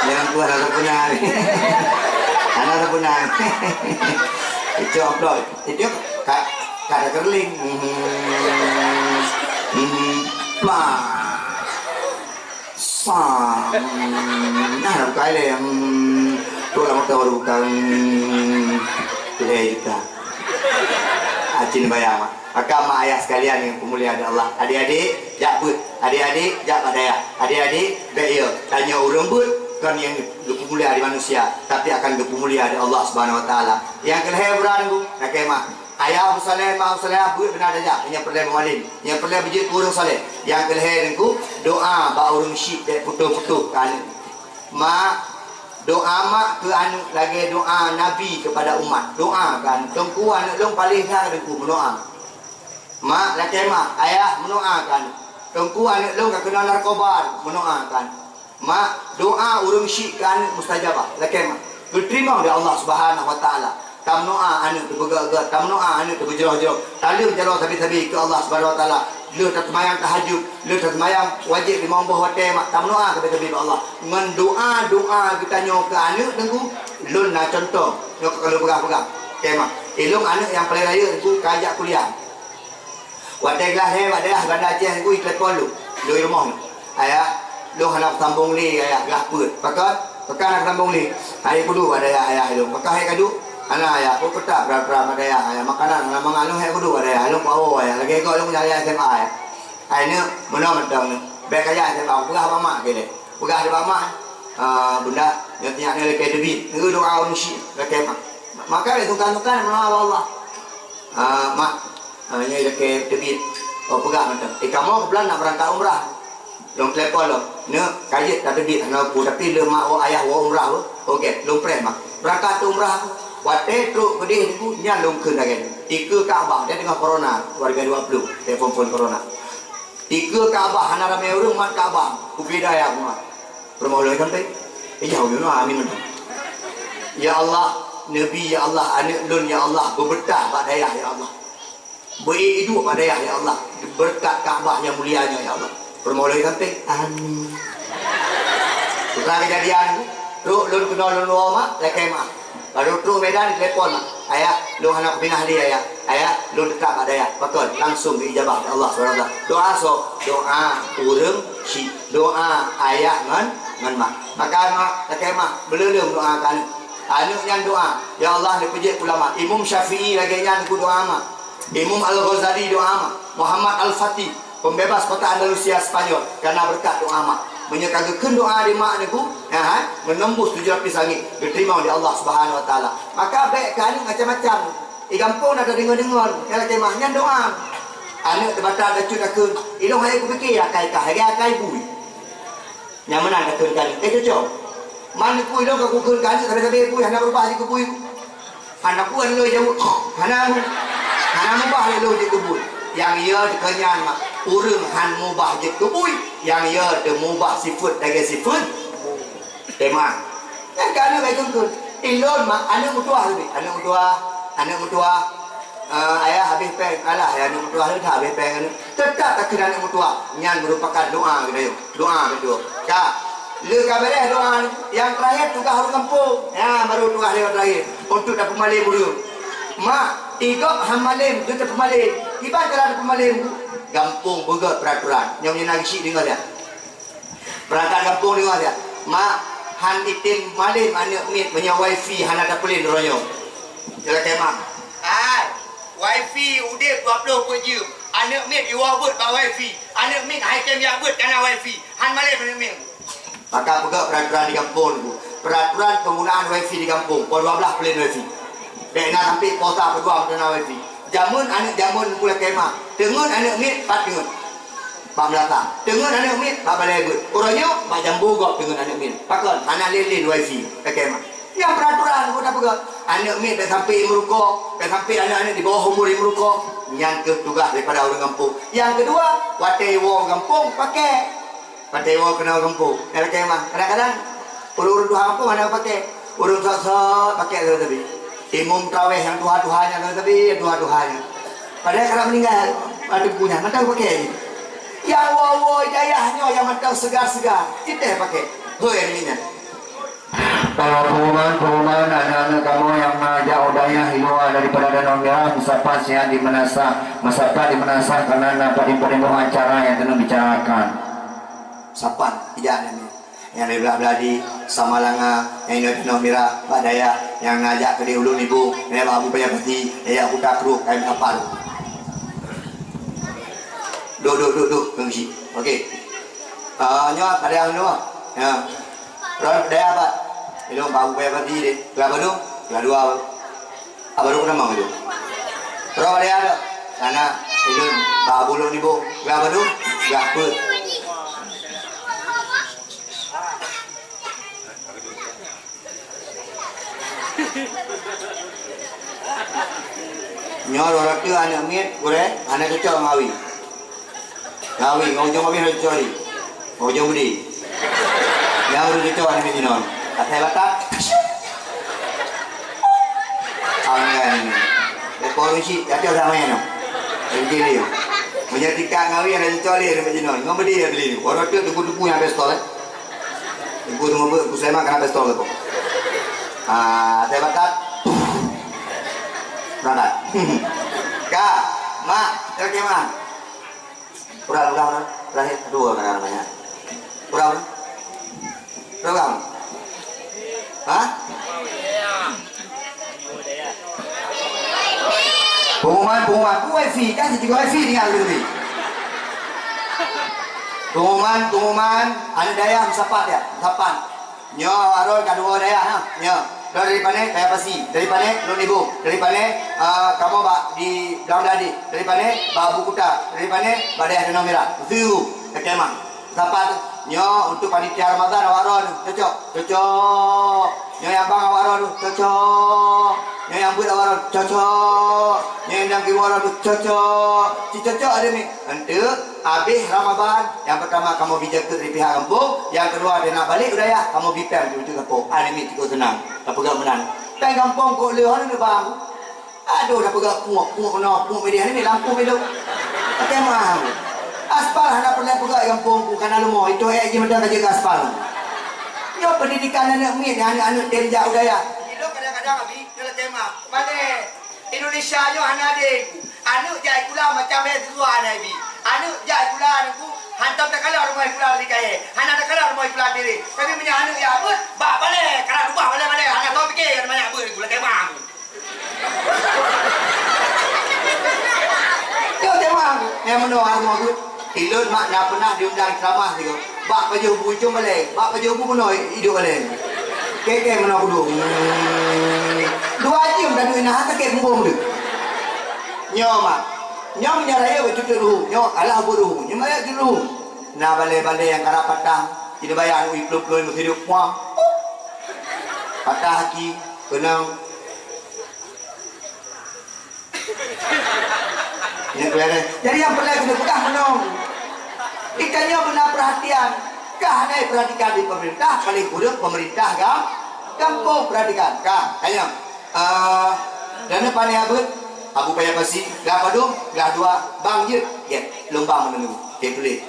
Jangan kuat rasa punah. Hana rasa punah. Itu upload. Itu ka, ka ada kerling. Hmm. Hmm. Plah. Sa. Hmm. Nah, buka ile. Hmm. Tu lah motor baru buka. Hmm. Tu eh juta. Acin bayar, Mak. Maka mak ayah sekalian yang dimuliakan Allah, adik-adik jak beuet, adik-adik jak bak dayah, adik-adik bèk yo tanyoe ureueng beuet kon nyang geupeumulia di manusia, tapi akan geupeumulia di Allah Subhanahu Wa Taala. Nyang keu lhèe uroe nyoe, lakèe mah, ayah Abu Saleh, mak Abu Saleh beuet beuna tajak, nyang peureulèe beumalem, nyang peureulèe beujeuet keu ureueng saleh. Nyang keu lhèe nyoe, doa bak ureueng syik bèk putôh-putôh keu aneuk. Mak, doa mak keu aneuk lagèe doa Nabi kepada umat. Doa keu aneuk, Teungku, aneuk lôn paléh that Teungku, meudoa. Mak, lakèe mak, ayah meudoa keu aneuk. Teungku, aneuk lôn ka keunong narkoba, meudoa keu aneuk. Mak, doa ureueng syik keu aneuk mustajabah, lakèe mak. Geuteurimong lé Allah Subhanahu Wa Taala. Tameudoa aneuk teupeugèt-gèt, tameudoa aneuk teupeujroh-jroh. Taleueng jaroe sabe-sabe keu Allah Subhanahu Wa Taala. Lheueh taseumayang tahajud, lheueh taseumayang wajéb limong boh watèe, mak, tameudoa sabe-sabe bak Allah. Ngon doa-doa geutanyoe keu aneuk Teungku, lôn na cuntoh. Nyoe ka lôn peugah-peugah. Oke, mak. Ilôn aneuk nyang paleng rayeuk Teungku ka jak kuliah. Watèe glah lhèe bak dayah Banda Aceh Teungku, telepon lôn. Lôn di rumoh nyoe. Ayah, lôn hana sambong lé, ayah, glah peuet. Pakon? Pakon hana sambong lé? Hai kudu bak dayah, ayah, lôn. Pakon hai kadu? Hana, ayah, peue peutah peura-peura bak dayah, ayah. Makanan hana mangat lôn, hai kudu bak dayah. Lôn poh ayah. Lagèe goe lôn nyang S M A, ayah. Hai neuk, meunoe mantong neuk. Bèk kajak S M A, peugah bak mak keu lé. Peugah di bak mak, ah, bunda, nyoe tiyak nyoe lakèe teubiet. Nyoe doa ureueng syik lakèe mak. Maka bèk sungkan-sungkan meudoa bak Allah. Ah, mak, ah, nyoe lakèe teubiet. Oh, peugah mantong. Eh, kamoe keubeulan nak beurangkat umrah. Lôn telepon lôn. Neuk, ka jeuet ka teubiet hana peue, tapi lé mak woe ayah woe umrah woe. Oke, lôn preh mak. Beurangkat umrah. Watèe trok keudeh Teungku, nyan lôn kheun lagèe nyoe. Dikeue Ka'bah, dan teungoh corona, dua ribu dua puluh, telepon phon corona. Dikeue Ka'bah, hana ramè ureueng mat Ka'bah. Kupi dayah mat. Peurumoh lôn sampai. Eh, jauh nyoe, amin mantong. Ya Allah, Nabi, ya Allah, aneuk lôn, ya Allah, beubeutah bak dayah, ya Allah. Beu-ék iduek bak dayah, ya Allah. Beureukat Ka'bah nyang mulia nyoe, ya Allah. Peurumoh lôn sampai. Amin. Seuteulah keujadian, trok lôn keunoe lôn woe mak, lakèe mak. Barô trok Medan, telepon mak. Ayah, lôn hana kupinah lé, ayah. Ayah, lôn teutap bak dayah. Pakon? Langsung geuijabah lé Allah subhanahu wa taala. Doa soe? Doa ureueng syik. Doa ayah ngon, ngon mak. Maka mak, lakèe mak, beuleuleum doa keu aneuk. Aneuk nyan doa, "Ya Allah, neupeujeuet ulama." Imam Syafi'i lagèe nyan geudoa mak. Imam Al-Ghazali doa mak. Muhammad Al-Fatih, pembebas kota Andalusia Spanyol, karena beureukat doa mak. Meunyoe ka geukheun doa di mak neuku, nyan hai, menembus tujoh lapis langit, geuteurimong lé Allah Subhanahu wa Taala. Maka bèk keu aneuk macam-macam. Di gampông na tadeungoe-deungoe, nyang lakèe mah nyan doa. Aneuk teubatal bacut takheun, "Ilôn hayeu kupike akai kah, lagèe akai bui." Nyang meunan takheun keu aneuk, "Eh, cocok." Man neuku ilôn ka kukheun keu aneuk sabe-sabe bui, hana beurubah jikheun bui. Hana kuat lôn jaweueb, hana, hana mubah lé lôn jeuet keu bui. Nyang yo teuka nyan mak, ureueng han mubah jeuet keu bui, nyang yo teumubah sifeuet lagèe sifeuet. Tema. Nyan ka aneuk lagèe kheun-kheun. Ilôn mak, aneuk meutuah teubiet, aneuk meutuah, aneuk meutuah. Eh, ayah habéh péng, alah, ya, aneuk meutuah lôn that habéh péng aneuk. Teutap takheun aneuk meutuah. Nyan meurupakan doa geutanyoe. Doa beutôi. Ka. Lé ka bèrèh doa, nyang teurakhir tugaih ureueng gampông. Nyan baru tugaih lewat teurakhir. Untuk tapeumalém ureueng. Mak, i gob han malém, keu tapeumalém. Kiban cara tapeumalém? Gampông beugèt peuraturan. Nyoe meunyoe na geusyik deungö siat. Peurangkat gampông deungö siat. Mak, han item malém aneuk miet meunyoe wifi hana tapeulen uroe nyoe. Jalan kemah. Hai, wifi udép dua ploh peuet jeuem. Aneuk miet iwoe beuet bak wifi. Aneuk miet hai tem jak beuet kana wifi. Han malèe aneuk miet. Maka peugah peraturan di gampông tu. Peraturan penggunaan wifi di gampông. Poh dua belas plan wifi. Bèk na sampai poh sa poh dua meuteuna wifi. Jameun aneuk jameun ku lakèe mah. Teungeut aneuk miet pat teungeut. Bak meulasa. Teungeut aneuk miet bak balèe beuet. Uroe nyoe bak jambo gob teungeut aneuk miet. Pakon? Hana lé-lé wifi. Lakèe mah. Nyang peraturan buet apa ke? Aneuk miet bèk sampai meurukok, bèk sampai aneuk-aneuk di bawah umur meurukok. Nyan keuh tugaih daripada ureueng gampông. Nyang keudua, watèe iwoe gampông, pakèk. Watèe iwoe keunoe gampông. Nyang lakèe mah, kadang-kadang ureueng-ureueng tuha gampông hana pakèk. Ureueng sot-sot pakèk sabe-sabe. Imum traweh nyang tuha-tuha nyan sabe-sabe, nyang tuha-tuha nyan. Padahai karap meuninggai, ada buku nyan, mantong pakèk jih. Nyang woe-woe dayah nyoe nyang mantong seugar-seugar, jiteuh pakèk. Hôi, aneuk miet nyan. Pengumuman-pengumuman aneuk-aneuk kamoe nyang na jak u dayah di luwa daripada Danau Merah, meusapat siat di meunasah, meusapat di meunasah karena na padum-padum acara nyang keuneuk bicarakan. Sapat, ijak nyan. Nyang di Blah Beladi, Samalanga, nyang di Danau Merah, bak dayah, nyang na jak keudeh Ulôn Ibu, nyang bak Abu Paya Pati, nyang jak Kuta Krueng, kayém sapat. Duek, duek, duek, duek, keuneuk cit. Okey. Ah, nyoe, padahai nyoe. Ya. Ron dayah pat. Ilôn bak Abu Paya Pati deh. Kelas padum? Kelas dua. Apa dulu nama itu? Ron dayah tu. Sana, ilôn bak Abu Lôn Ibu. Kelas padum? Kelas peuet. Nyoe dua ratus aneuk miet, gurèe, hana cocok ngon awi. Ngon awi, ngon ujong awi hana cocok lé. Ngon ujong beudé. Nyang ureueng cocok aneuk miet jinoe. Asai batat. Angan. Lepo ureueng cit, cocok sama nyan. Jadi lé. Meunyoe tingkat ngon awi hana cocok lé aneuk miet jinoe. Ngon beudé ya beli. Dua ratus tuku-tuku nyang pistol, eh. Ibu tu ngebut, Ibu Sulaiman kena pistol tu. Ah, saya batat. Berangkat. Kak, Mak, saya kemah. Kurang, kurang, kurang. Terakhir, dua kan namanya. Kurang, kurang. Kurang, kurang. Hah? Pengumuman, pengumuman. Ku wifi, kan? Siti wifi tinggal dulu ni. Pengumuman, pengumuman. Aneuk dayah meusapat ya? Meusapat. Nyoe awak droe ka dua dayah, ha? Nyoe. Droe dari pane? Dayah Pasi. Dari pane? Lôn Ibu. Dari pane? Ah, kamoe bak di Blang Beladi. Dari pane? Bak Abu Kuta. Dari pane? Bak dayah Danau Merah. Zero. Ka kemah. Sapat tu? Nyoe untuk panitia Ramadan awak droe tu. Cocok? Cocok. Nyoe nyang bang awak droe tu. Cocok. Nyoe nyang buet awak droe tu. Cocok. Nyoe nyang dang kiwoe droe tu. Cocok. Ci cocok ada ni. Enteuk habéh Ramadan, nyang peutama kamoe bi jakeuet dari pihak gampông, nyang keudua dari nak balek u dayah, kamoe bi péng untuk gampông. Aneuk miet cukup seunang. Tapeugah meunan. Péng gampông kok lheueh hana neubang. Aduh, dah peugah puek, puek keunoe, puek mideh ni lampôh mideh. Pakai mahal. Aspal hana pernah peugah gampông ku kana leumo, itu ayat jih mantong ka jaga aspal. Nyoe pendidikan aneuk miet, aneuk-aneuk tem jak u dayah. Ilôn kadang-kadang abi, kalau tema, pandai. Indonesia nyoe hana adé. Aneuk jak sikula macam eh siswa hana ibi. Aneuk jak sikula aneuk ku hantom takalon rumoh sikula dari kayèe. Hana takalon rumoh sikula diri. Tapi meunyoe aneuk jak beuet, bak balè, kalah rubah balè-balè. Hana tao pike, hana banyak beuet sikula tema. Yo tema, nyang meunoe rumoh beuet. Ilôn mak na peunah diundang ceramah sigoe. Bak pajoh bu ujong balè, bak pajoh bu bunoe iduek balè. Kèe-kèe meunoe kudu. Hmm. Dua jeuem dah duek na sakét muphom deuh. Nyoe mak. Nyoe meunyoe rayeuk bak cucut ruhu. Nyoe alah buet ruhu. Nyoe rayeuk cucut ruhu. Na balè-balè nyang karab patah. Jinoe bayang ui plôh-plôh meusidok puang. Patah aki, keunong. Nyan keulai. Jadi nyang peureulèe keuneuk peugah meunoe. Geutanyoe beuna peurhatian. Kah hana peurhatikan di peumeurintah, paléng kureueng peumeurintah ga-, gampông peurhatikan. Kah, tanyoe. Ah, dan pane abeuet, Abu Paya Pasi, glah padum, glah dua, bang jeuet, gèt, lumbang meunurun, gèt tuléh.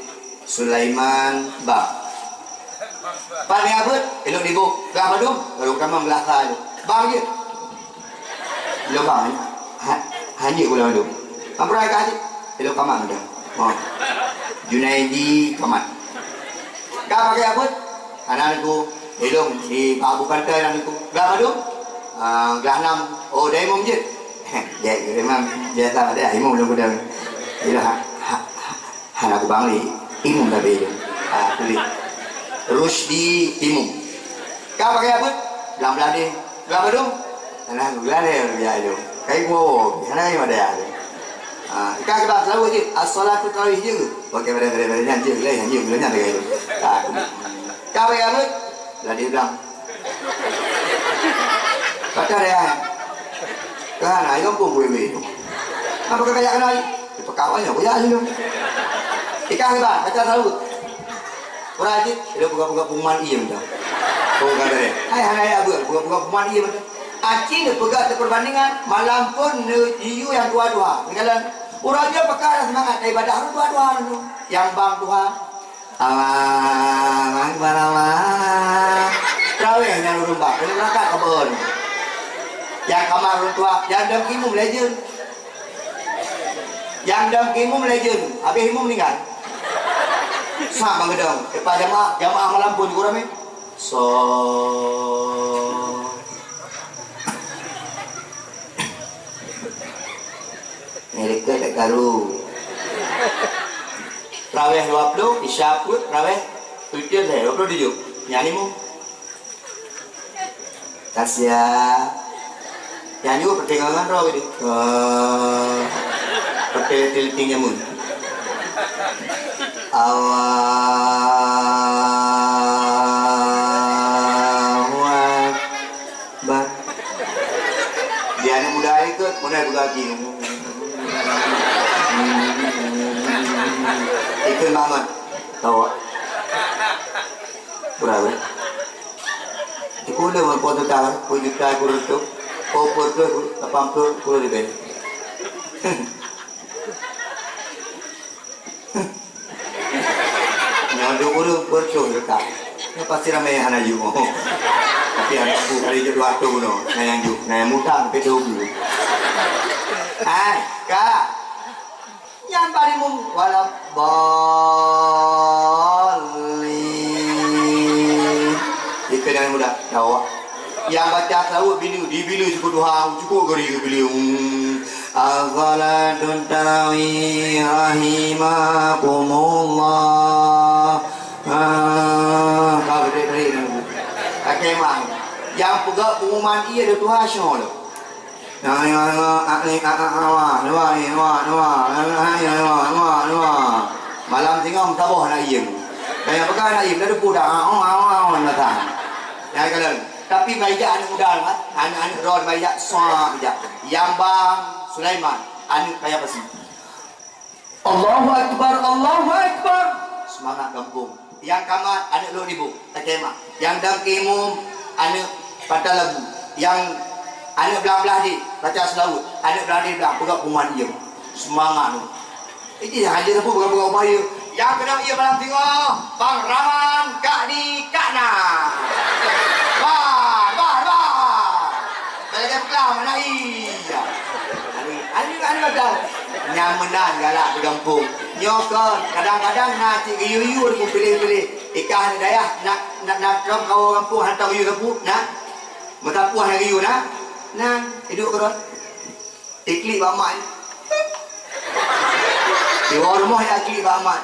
Sulaiman Bang. Pane abeuet, ilôn iboh, glah padum, barô tamong glah sa ilôn. Bang jeuet. Ilôn bang, ha, hana gula mandum. Amprai ka jeuet, ilôn kamat mandum. Oh. Junaidi kamat. Ka pakai abeuet, aneuk ku, ilôn di Pak Abu Pantai aneuk ku. Glah padum, ah, glah nam, oh, dari imum jeuet. Jeuet, imum biasa ada, imum belum ada. Bila ha, ha, ha, hana kubang lé, imum sabe je. Ah, tuléh. Rusdi imum. Ka pakai abeuet? Blang blah deh. Blang padum? Alhamdulillah deh, ya, ya. Kai gua, hana kai madai. Ah, ka kita tahu je, as-salatu tarawih je. Pakai pada, pada, pada nyan je, lah, nyan je, nyan je. Ah, ka pakai abeuet? Blah deh blang. Kata dia, kan, ayo pun gue gue. Apa kata ya kenal? Pekawannya, gue ya sini. Ikan kita, kata tahu. Kurang aja, dia buka-buka pengumuman iya macam. Oh, kata dia. Hai, hana ya, buka-buka pengumuman iya macam. Acil dia pegang ke perbandingan, malam pun ne, iyu yang dua-dua. Tinggalan, orang dia pegang semangat, ibadah dua-dua tu. Yang bang Tuhan, Allahu Akbar, Allah. Traweh nyang ureueng bah, keuneuk berangkat keu beuon. Nyang kamar ureueng tuha, nyang dong imum lé jeuen. Nyang dong imum lé jeuen, habéh imum ninggai. Sa bangeudong, leupah jamaah, jamaah malam pun kurang eh. So. Nyang deukeue tak karu. Traweh dua ploh, Isya peuet, traweh tujoh lhèe, dua ploh tujoh. Nyan imum. Ka siap. Nyan juga peutengoh ngon droe geude. Oh. Peutengoh tilting nyamun. Allahu Akbar. Bah. Di aneuk muda ikot, mulai beugaki. Ikot banget. Tawa. Kurang, eh? Ikot dah, berapa juta, sepuluh juta, kurang tu. Oh, puluh tu, lapan puluh, puluh lebih. Nyoe dua ureueng peureutôh dekat. Nyoe pasti ramé hana yue. Tapi hana bu kali jeuet dua ratus bunoe. Nah nyang ju, nah nyang mutang peuet dua puluh. Hai, Kak. Nyan bari mum wala dhalin. Itu yang mudah. Jawab. Nyang baca seulaweuet bileue, dibileue cukôp dua, cukôp geurie bileue. Hmm. As-salatut tarawih rahimakumullah. Ah, ka geude-geude nunggu. Kakek mang. Nyang peugah pengumuman iya di tuha syoe lom. Malam singoh saboh na iem. Kaya peugah na iem, na deupeu dah. Aon, aon, aon, na tan. Nyang kalon. Tapi baijak aneuk muda, aneuk-aneuk droe baijak soe bijak. Nyang bang Sulaiman, aneuk kaya pasi. Allahu Akbar, Allahu Akbar. Seumangat gampông. Nyang kamat aneuk lôn ibu, takema. Nyang dang imum aneuk pata labu. Nyang aneuk blang-blang di baca seulaweuet, aneuk blang di blang peugah pengumuman iem. Seumangat tu. Ini hanya sapu peugah-peugah upaya. Nyang keudong iem malam singoh, Bang Rahman Kak di Kak Na. Bah, bah, bah. Kalau dia peugah mana iya. Ani, ani, ani macam. Nyang meunan galak di gampông. Nyoe kon, kadang-kadang na cit geuyue-yue ku piléh-piléh. Ikah aneuk dayah, na, na, na trom kawoe gampông hantom geuyue sapu, na. Meusapu hana geuyue, na. Na, iduek keudroe. Iklik bak mak. Di bawah rumoh ya klik bak mak.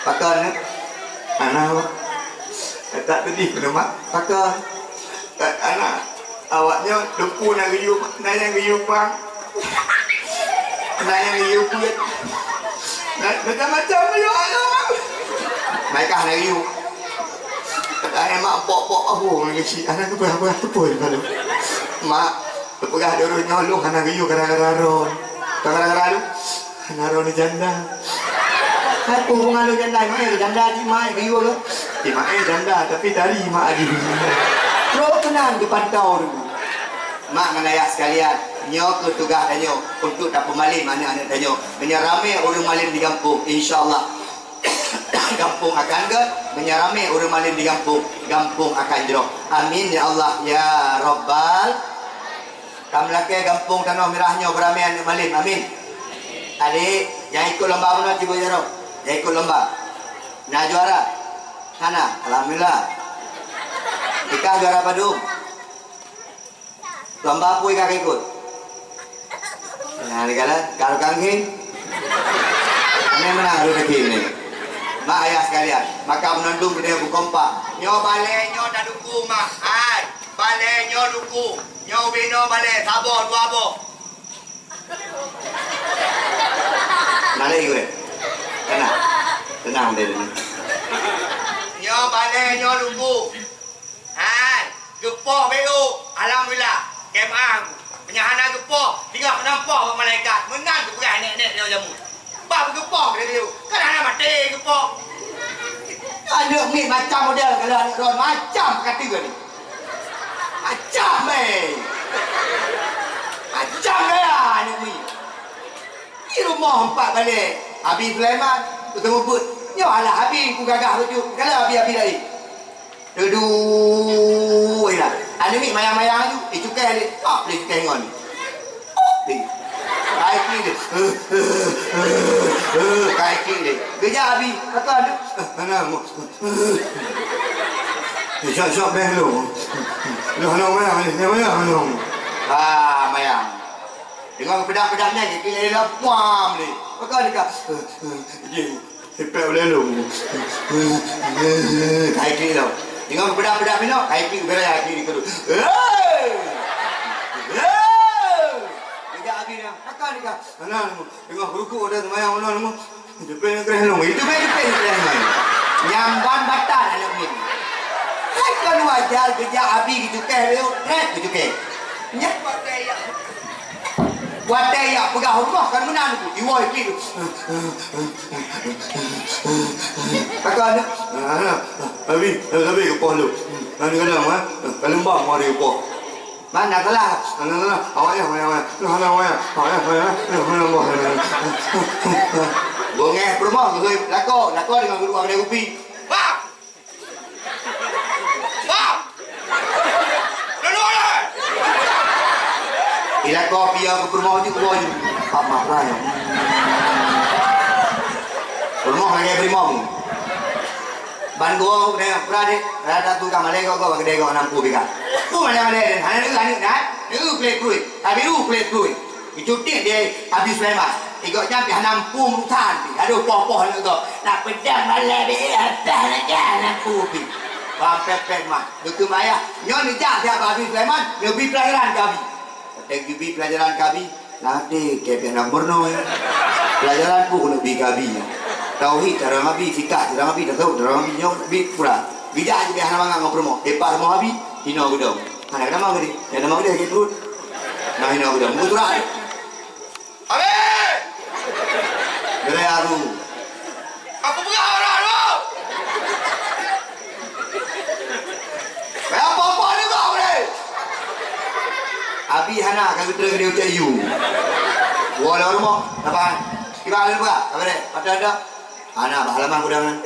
Pakon, eh? Anak awak. Kata tadi, kena mak. Pakon. Anak awaknya, depu nak geuyue, nak yang geuyue pang. Nak yang geuyue pun. Nak macam-macam geuyue anak. Mereka nak geuyue. Kata mak, pok-pok, abu, nangis. Anak tu berapa tu pun, lalu. Mak, Teupeugah di ureueng nyoe lôn hana geuyue gara-gara droe. Bukan gara-gara lôn. Hana droe ni janda. Hai, peue hubungan lôn janda, mak eh, janda cit mak eh, geuyue lôn. Cit mak eh, janda, tapi tari mak adi. Droe keunan geupantau dulu. Mak ngon ayah sekalian, nyoe keuh tugaih tanyoe untuk tapeumalem aneuk-aneuk tanyoe. Meunyoe ramé ureueng malem di gampông, insya Allah. Gampông akan gét, meunyoe ramé ureueng malem di gampông, gampông akan jroh. Amin ya Allah ya Rabbal. Ka meulakée gampông Tanoh Mirah nyoe beuramé aneuk malem. Amin. Adik, nyang ikot lomba bunoe cuba jaroe. Nyang ikot lomba. Na juara? Hana. Alhamdulillah. Ikah juara padum? Lomba peue ka ikot? Nah, ni kala, kalau kangkeng. Ini menang, lu kecil ni. Mak ayah sekalian, maka menandung gede bukompak. Nyoe balè, nyoe dak dukung, Mak. Hai, balè nyoe dukung. Nyoe ubé nyoe balè, saboh, dua boh. Nalai gue. Tenang. Tenang deh. Nyoe balè, nyoe dukung. Hai, geupoh beu. Alhamdulillah. Kemah aku. Meunyo hana geupoh, tinggai keunoe poh bak malaikat. Meunan geupeugah nek-nek nyoe jameun. Bah geupoh beu. Kan hana maté geupoh. Aneuk miet macam model kalau aneuk droe macam kata ni. Macam, eh. Macam gaya aneuk miet. Di rumoh empat balè. Abi Sulaiman, beutôi mubuet. Nyoe alah abi ku gagah beujeuet. Kalau abi-abi laén. Dudu, ilah. Aneuk miet mayang-mayang aju, icukéh lé. Hop, lé cukéh ngon. Hop, lé. Kai ki lé. Kai ki lé. Geujak abi, kata aneuk. Mana mu? Sok-sok beh lu. Lu hana mayang, lu hana mayang. Ah, mayang. Dengan pedak-pedaknya, dia kira dia puam ni. Maka dia kata, "Jing, ipek uleh lu." Kai klik tau. Dengan pedak-pedak minok, kai klik bela kai klik tu. Hei! Hei! Dia habis dah. Maka dia kata, "Mana lu?" Tengah rukuk ada semayang mana nama? Jepit ngekreh nung. Itu baik jepit ngekreh nung. Nyamban batal anak min. Hai kon wajar geujak abi geucukéh lé, trép geucukéh. Nyak watèe yak. Watèe yak peugah Allah kan meunan tu. Iwoe pi. Kata anak. Abi, abi geupoh lu. Kadang-kadang, ha? Kaleumbang mari geupoh. Mana salah? Mana salah? Awak ya, awak ya, awak ya. Hana, hana, awak ya. Awak ya, awak ya. Hana, hana, awak ya. Bungeh peurumoh, geukheun lakoe, lakoe deungon geuduek kedai kupi. Bang! Bang! Lalu ada! Di lakoe piye keu peurumoh ju, keu ju. Pak mak lah ya. Peurumoh lagèe peurumoh. Ban goe deh, pura deh, rada tu ka malèe goe, goe bak keudè goe nam pue bika. Peue malèe-malèe deh, hana neu aneuk nyan, neu plek krui, tapi u plek krui. Geucutik deh Abi Sulaiman. Igoe nyan pih hana mampu meurusan pih. Aduh, poh-poh aneuk goe. Nak peudong malèe deh, atah lagèe nam pue pih. Bang pepet mah, beutôi ayah. Nyoe neujak siat bak Abi Sulaiman, neubi pelajaran keu Abi. Watèe geubi pelajaran keu Abi, lam até keu pih hana meurunoe. Pelajaran peue keuneuk bi keu Abi nyoe? Tauhid cara Abi, fikah cara Abi, tasawuf cara Abi nyoe bi pura. Bijak aja pih hana mangat ngon peurumoh. Leupah rumoh Abi, hinoe geudong. Hana keudamong geude. Nyang damong geude sakét pruet. Nah, hinoe geudong. Meusurat. Habéh! Geuraya Abu. Aku peugah orang tu! Kaya apa-apa ni kau ni? Abi hana ka geutrön geude ucok yu. Woe lom rumoh, lapan. Kiban lôn peugah, ka beureh. Patah dak? Hana, bah halaman gudang nyan.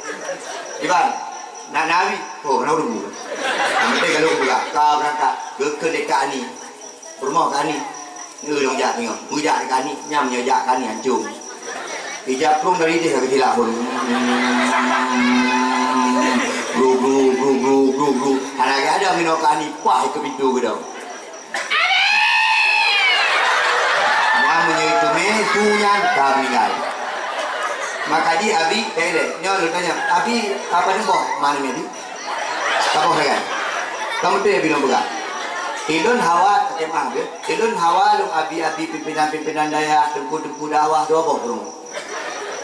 Kiban, nak na Abi? Oh, hana ureueng. Yang penting kalau peugah, ka beurangkat. Geukheun lé Kak Ani. Peurumoh Kak Ani. Neu lôn jak teungoh. Meujak lé Kak Ani, nyang meunyoe jak Kak Ani ancong. Ija prong dari deh ka geutilak phon. Gru, gru, gru, gru, gru, gru. Hana geuh ada meunoe Kak Ani, paih keu pintoe geudong. Nyan meunyoe itu mé, su nyan ka meuninggai. Maka di Abi, eh, deh, nyoe lôn tanya, Abi, apa ni boh? Mana ni, Abi? Saboh sagai. Kamoe teuh bilong peugah. Ilôn hawa, takheun maaf, ya. Ilôn hawa lôn abi-abi pimpinan-pimpinan dayah, teungku-teungku dakwah, dua boh peurumoh.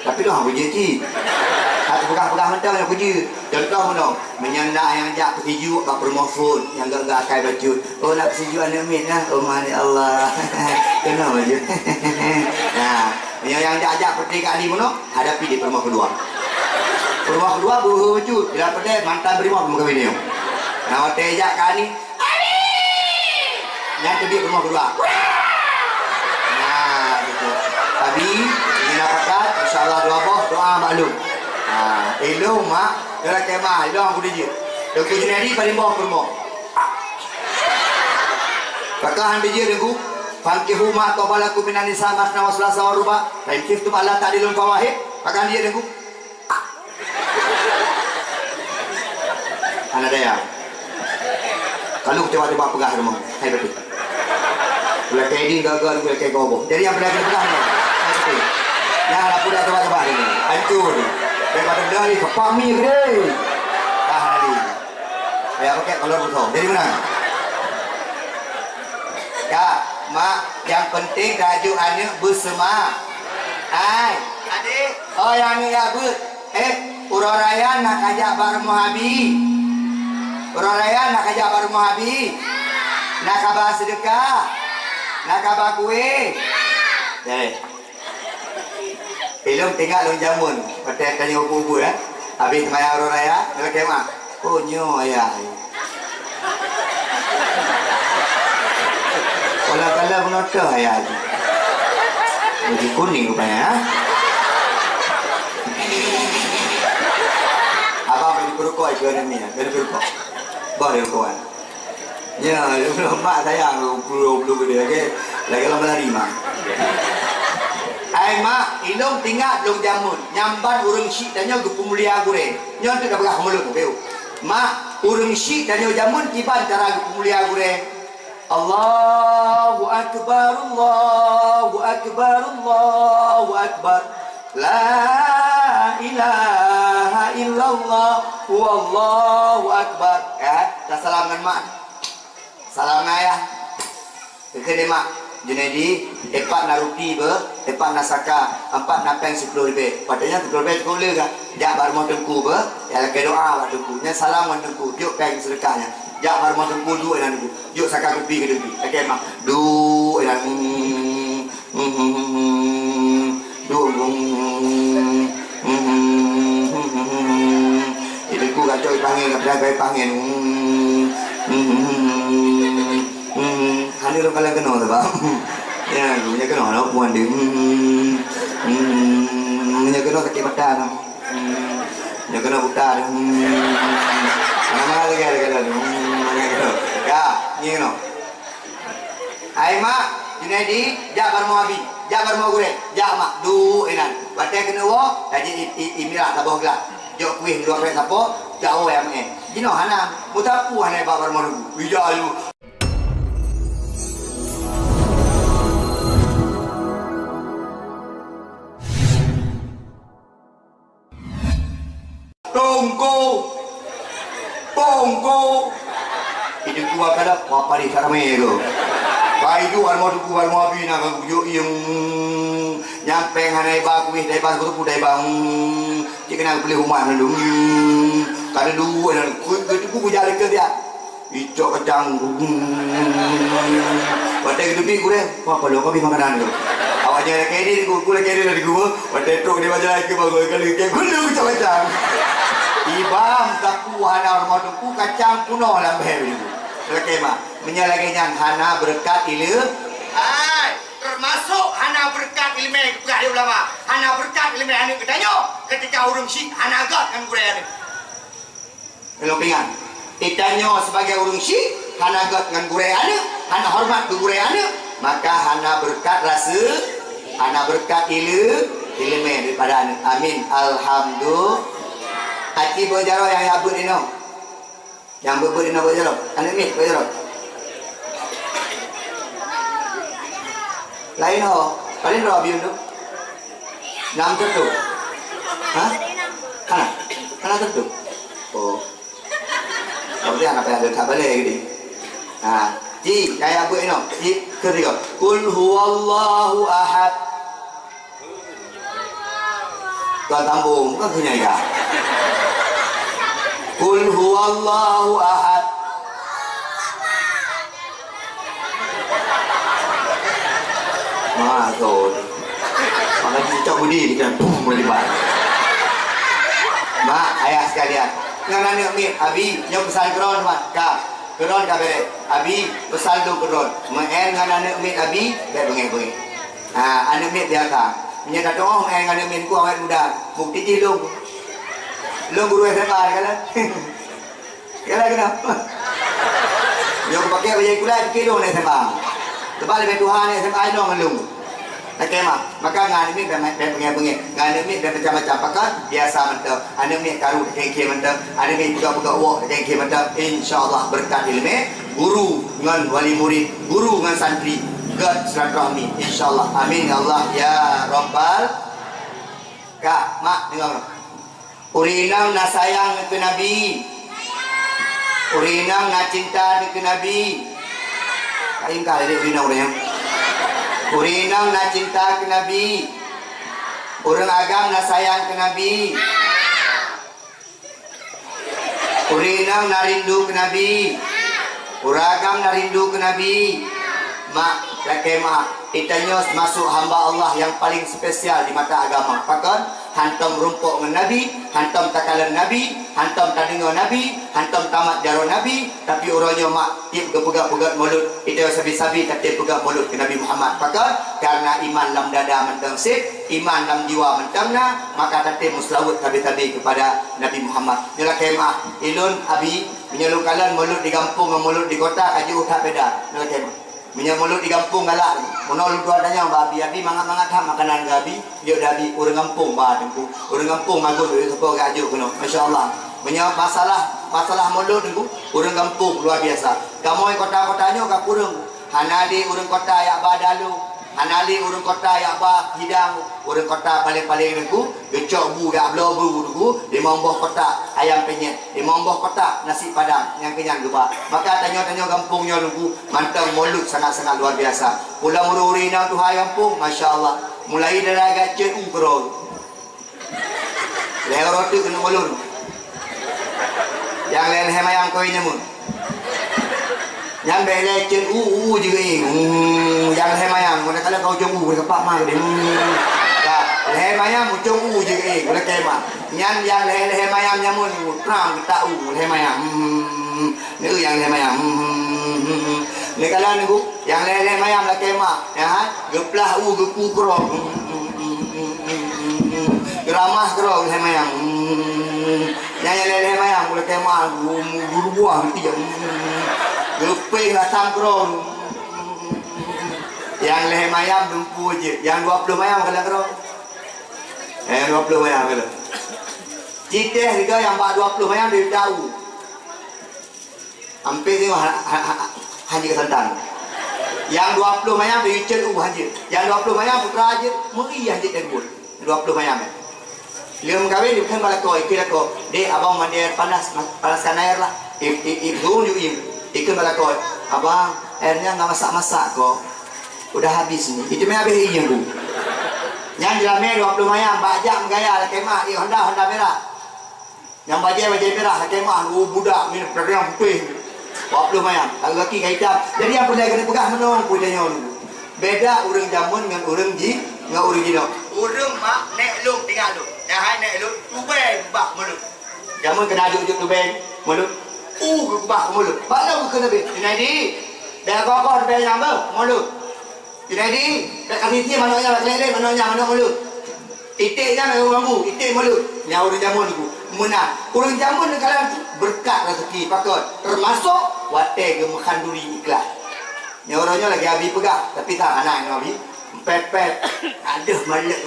Tapi lôn hana peujeuet cit. Hana peugah-peugah mantong nyang peujeuet. Contoh meunoe, meunyoe na nyang jak peusijuek bak peurumoh phon, nyang gak-gak akai bacut. Oh, nak peusijuek aneuk miet, nah. Oh, masya Allah. Keunoe bacut. Nah. Meunyoe nyang jak-jak peuti kali meunoe, hadapi di peurumoh keudua. Peurumoh keudua beuhe bacut, bila peudeh mantan peurumoh meukawen nyoe. Nah, watèe jak kali, "Abi!" Nyan teubiet peurumoh keudua. Nah, gitu. Abi, ingin apa kat? Insya Allah dua boh, doa maklum. Nah, ilong mak, dalam kemah, ilong aku dijit. Teungku Junedi paling bawah peurumoh. Pakon hana dijeuet Teungku? "Fankihu ma thaba lakum minan nisa masna wa tsulatsa wa ruba, fa in khiftum alla ta'dilu fawahid." Pakon hana dijeuet Teungku? Hana daya. Kalau coba-coba peugah rumoh, hai beutôi. Lakèe Gagal gue kayak gobo. Jadi yang pernah kita pegang ni. Nanti. Nah, aku dah coba-coba ni. Hancur. Daripada beli kepami gede. Ah, hari. Ya, pakai kolor kosong. Jadi mana? Ya, mak, yang penting tajuk aneuk beuseumangat. Hai, adik. Oh, yang aneuk ya, Bu. Eh, uroe raya na kajak bak rumoh abi? Uroe raya na kajak bak rumoh abi? Na kaba seudeukah? Na kaba kueh? Eh. Ilong teuingat lôn jameun, watèe tanyoe ubit-ubit, eh. Habis seumayang uroe raya, lôn kheun, "Oh, nyoe ayah." Walau kala peunotoh ayah tu. Baju kuning rupanya, ha? Abang baju perukok itu ada ni, baju perukok. Bah dia kawan. Ya, mak sayang, puluh, puluh gede, okey. Lagi lama lari, mak. Ai, mak, ilong teuingat lôn jameun, nyamban ureueng syik tanyoe geupeumulia gurèe. Nyoe tu dah peugah mulut, okey. Mak, ureueng syik tanyoe jameun kiban cara geupeumulia gurèe. Allahu Akbar, Allahu Akbar, Allahu Akbar. La ilaha illallah, wallahu akbar. Ya, tasalam ngon mak. Salam ngon ayah. Keukeue deh mak, Junaidi, empat na ruti beuh, empat na saka, empat na péng siploh ribèe. Padahai nyan siploh ribèe cukôp le ka. Jak bak rumoh teungku beuh, ya lakèe doa bak teungku. Nyan salam ngon teungku, jok péng seudeukah nyan. Jak bak rumoh teungku, duek nyan teungku. Jok saka kupi keu teungku. Lakèe mak, duek nyan. Hmm, hmm, hmm, hmm, hmm. Duek, hmm, hmm, hmm, hmm. Jadi ku kacau panggil, kadang kai panggil. Hmm, hmm, hmm, hmm, hmm. Hmm, hana lôn kalon keunoe sabab. Ya, aku punya keunoe lah puan dia. Hmm, hmm, hmm, hmm. Punya keunoe sakit mata tu. Hmm, punya keunoe buta tu. Hmm. Mana-mana lagi ada kata tu. Hmm, mana keunoe. Ya, ni keunoe. Hai mak, Junaidi, jak bak rumoh abi, jak bak rumoh gurèe, jak mak, duek inan. Watèe keuneuk woe, taji i, i, i mirah saboh glah. Jok kueh dua krèk sapo, jak woe ya mak. Jinoe hana, meusapeue hana bak rumoh teungku. Ija ayu. Tongko. Tongko. Itu dua kada, wah, paling ramai tu. Bai tu, armo tu, armo abi nak aku jok yang nyampeng hana iba kuih, dai bang tu, dai bang. Cik kena beli rumah dulu. Kada dua dan ku, ku, ku, ku jalan ke dia. Icok kacang. Watèe geuteubiet gurèe, wah, paloe ka abéh makanan tu. Awak jangan lakèe deh, ku, ku lakèe deh dari gua. Watèe trok di majalah ke bagus kali, ke gulu icok kacang. Ibang saku hana rumoh teungku, kacang punoh lam bèh begitu. Lakèe mak, meunyo lagèe nyan hana beureukat ileu-, hai, termasuk hana beureukat ileumèe, geupeugah lé ulama. Hana beureukat ileumèe aneuk geutanyoe, keutika ureueng syik hana göt ngon gurèe aneuk. Lôn peuingat, geutanyoe sibagai ureueng syik hana göt ngon gurèe aneuk, hana horeumat keu gurèe aneuk, maka hana beureukat raseuki, hana beureukat ileu-, ileumèe daripada aneuk. Amin. Alhamdulillah. Aci beujaroe nyang ya beuet inoe. Nyang beuet-beuet inoe beujaroe. Aneuk miet beujaroe. Laén ho, paléng droe Abi Unduk. Nam teutu. Ha? Hana. Hana teutu. Oh. Berarti hana payah leutak balèe geude. Ha. Ji, kaya buet inoe. Ji, keu tiga. Qul huwallahu ahad. Tuan sambung, bukan keu nyan ka. Qul huwallahu ahad. Maksud. Maka cicak budi dikena bum meulibat. Mak, ayah sekalian, ngon aneuk miet Abi, nyoe peusan keu droen, Mak. Ka, keu droen ka bèrèh. Abi, peusan lôn keu droen. Meu'en ngon aneuk miet Abi, bèk beungèh-beungèh. Ha, aneuk miet biasa. Meunyoe tatu'oh meu'en ngon aneuk miet ku awet muda, bukti jih lôn. Lôn guru S M A kan? Yalah, kenapa? Nyoe kupaké bajèe sikula, pike lôn S M A. Sebab leubeh tuha aneuk S M A inong ngon lôn. Lakèe mah, maka ngon aneuk miet bèk, bèk beungèh-beungèh. Ngon aneuk miet bèk macam-macam pakat, biasa mantong. Aneuk miet karu takheun-kheun mantong. Aneuk miet peugah-peugah woe takheun-kheun mantong. Insya Allah beureukat ileumèe, guru ngon wali murid, guru ngon santri. Gét silaturahmi, insya Allah. Amin ya Allah ya Rabbal. Ka, mak, deungö. Ureueng inong na sayang keu Nabi. Ureueng inong na cinta keu Nabi. Ka ingkar lé ureueng inong nyan. Ureueng inong na cinta keu Nabi. Ureueng agam na sayang keu Nabi. Ureueng inong na rindu keu Nabi. Ureueng agam na rindu keu Nabi. Mak, lakèe mak, geutanyoe teumasok hamba Allah nyang paleng spesial di mata agama. Pakon? Hantom rumpok ngon Nabi, hantom takalon Nabi, hantom tadeungö Nabi, hantom tamat jaroe Nabi, tapi uroe nyoe mak, tiep geupeugöt-peugöt mulod, geutanyoe sabe-sabe tatem peugöt mulod keu Nabi Muhammad. Pakon? Karena iman lam dada mantong sép, iman lam jiwa mantong na, maka tatem meuseulaweuet sabe-sabe keupada Nabi Muhammad. Nyoe lakèe mak, ilôn, Abi, meunyoe lôn kalon mulod di gampông ngon mulod di kota ka jiôh that beda. Nyoe lakèe mak. Meunyoe mulod di gampông galak, meunoe lôn tuan tanyong bak Abi, Abi mangat-mangat that makanan keu Abi, jok di Abi, ureueng gampông ba Teungku. Ureueng gampông bagus, sapeue geujok keunoe. Masya Allah. Meunyoe masalah, masalah mulod Teungku, ureueng gampông luar biasa. Kamoe kota-kota nyoe ka kureueng. Hana lé ureueng kota jak ba dalu, hana lé ureueng kota jak ba hidang, ureueng kota paleng-paleng Teungku, geucok bu jak bloe bu Teungku, limong boh kotak ayam penyet, limong boh kotak nasi padang, nyang keunyan geuba. Maka tanyoe-tanyoe gampông nyoe Teungku, mantong mulod sangat-sangat luar biasa. Pulang ureueng-ureueng inong tuha gampông, masya Allah, mulai dari agak ceuet u keudroe. Lhèe uroe teuk keuneuk mulod. Nyang lhèe lhèe mayam kawé nyamun. Nyan bèk lhèe cen u, u jeuet. Hmm, nyang lhèe mayam, meunan kalau kau ucong u, keupak ma geude. Hmm. Ka, lhèe mayam ucong u jeuet, geude kema. Nyan nyang lhèe lhèe mayam nyamun, trang geutak u, lhèe mayam. Hmm, neu nyang lhèe mayam. Hmm, neu kalau neu nyang lhèe lhèe mayam lakèe ma, ya, geuplah u geuku keudroe. Geuramah keudroe lhèe mayam. Nyan nyang lhèe lhèe mayam lakèe ma, geurubuah geuti. Geupéng asam keudroe. Nyang lhèe mayam dumpu jeuet, nyang dua ploh mayam kalon keudroe. Eh, dua ploh mayam kalon. Citeh tiga nyang bak dua ploh mayam dia tahu. Ampé tengok ha, ha, ha, hana keusantang. Nyang dua ploh mayam dari cen u hana. Nyang dua ploh mayam putra aja, meuri hana dan buet. Dua ploh mayam. Lheuh meukawen dikheun bak lakoe, ikheun lakoe, "Dek, abang mandi air panas, ma-, panaskan air lah." I, i, i, gong ju im. Ikheun bak lakoe, "Abang, airnya nggak masak-masak kok. Udah habis ni." Itu mah habis iya tu. Nyan jeulame dua ploh mayam, bak jak meugaya lakèe ma, i Honda, Honda merah. Nyang bajèe, bajèe mirah, lakèe ma, oh, budak ngon peudong putih. Dua ploh mayam, laki ka itam. Jadi nyang peureulèe keuneuk peugah meunoe, peue tanyoe. Beda ureueng jameun ngon ureueng ji, ngon ureueng jinoe. Ureueng mak, nèk lôn, tinggai lôn. Nyang hai nèk lôn, tubèe bah mulod. Jameun keuneuk jok-jok tubèe mulod. Uh, bah mulod. Bak lôn keuneuk bèe. Junaidi, bèe kokoh tubèe nyang beuh, mulod. Jadi, bèk kasih manok nyan, bèk lé manok nyan, manok mulod. Iték nyan ureueng mambu, iték mulod. Nyan ureueng jameun tu. Meunan. Ureueng jameun nyoe kalon tu beureukat raseuki, pakon? Teumasok watèe geumeuhan duri ikhlas. Nyoe uroe nyoe lagèe Abi peugah, tapi tak hana nyoe Abi. Pèt-pèt. Aduh, malek.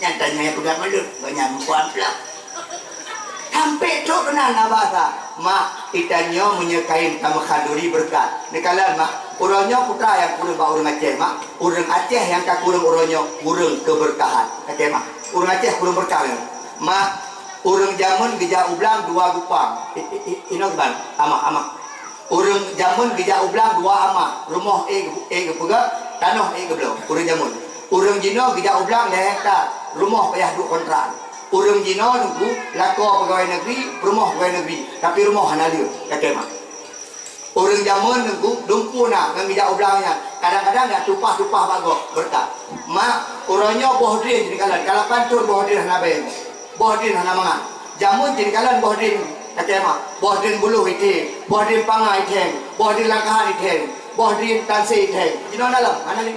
Nyan tanyoe nyang peugah mulod, banyak muka amplop. Sampé trok keunan na basa, "Mak, geutanyoe meunyoe kayém tameuhan duri beureukat." Neukalon, Mak, uroe nyoe peue nyang kureueng bak ureueng Aceh, Mak. Ureueng Aceh nyang ka kureueng uroe nyoe, kureueng keubeureukahan. Oke, Mak. Ureueng Aceh kureueng beureukat nyoe. Mak, ureueng jameun geujak u blang dua gupang. I, i, i, inoe geuban? Amah, amah. Ureueng jameun geujak u blang dua amah, rumoh ék geu-, ék geupeugah, tanoh ék geubloe. Ureueng jameun. Ureueng jinoe geujak u blang lhèe hektar, rumoh payah duek kontrak. Ureueng jinoe Teungku lakoe peugawai negeri, peurumoh peugawai negeri, tapi rumoh hana le, lakèe ma. Ureueng jameun Teungku dumpeue na ngon geujak u blang nyan, kadang-kadang na tupah-tupah bak gob, beureukat. Mak, uroe nyoe boh drien jeuet kalon, ka lapan thon boh drien hana bèe. Boh drien hana mangat. Jameun jeuet kalon boh drien, lakèe ma, boh drien buloh ithèe, boh drien panga ithèe, boh drien langkahan ithèe, boh drien tansé ithèe. Jinoe na lom, hana lé.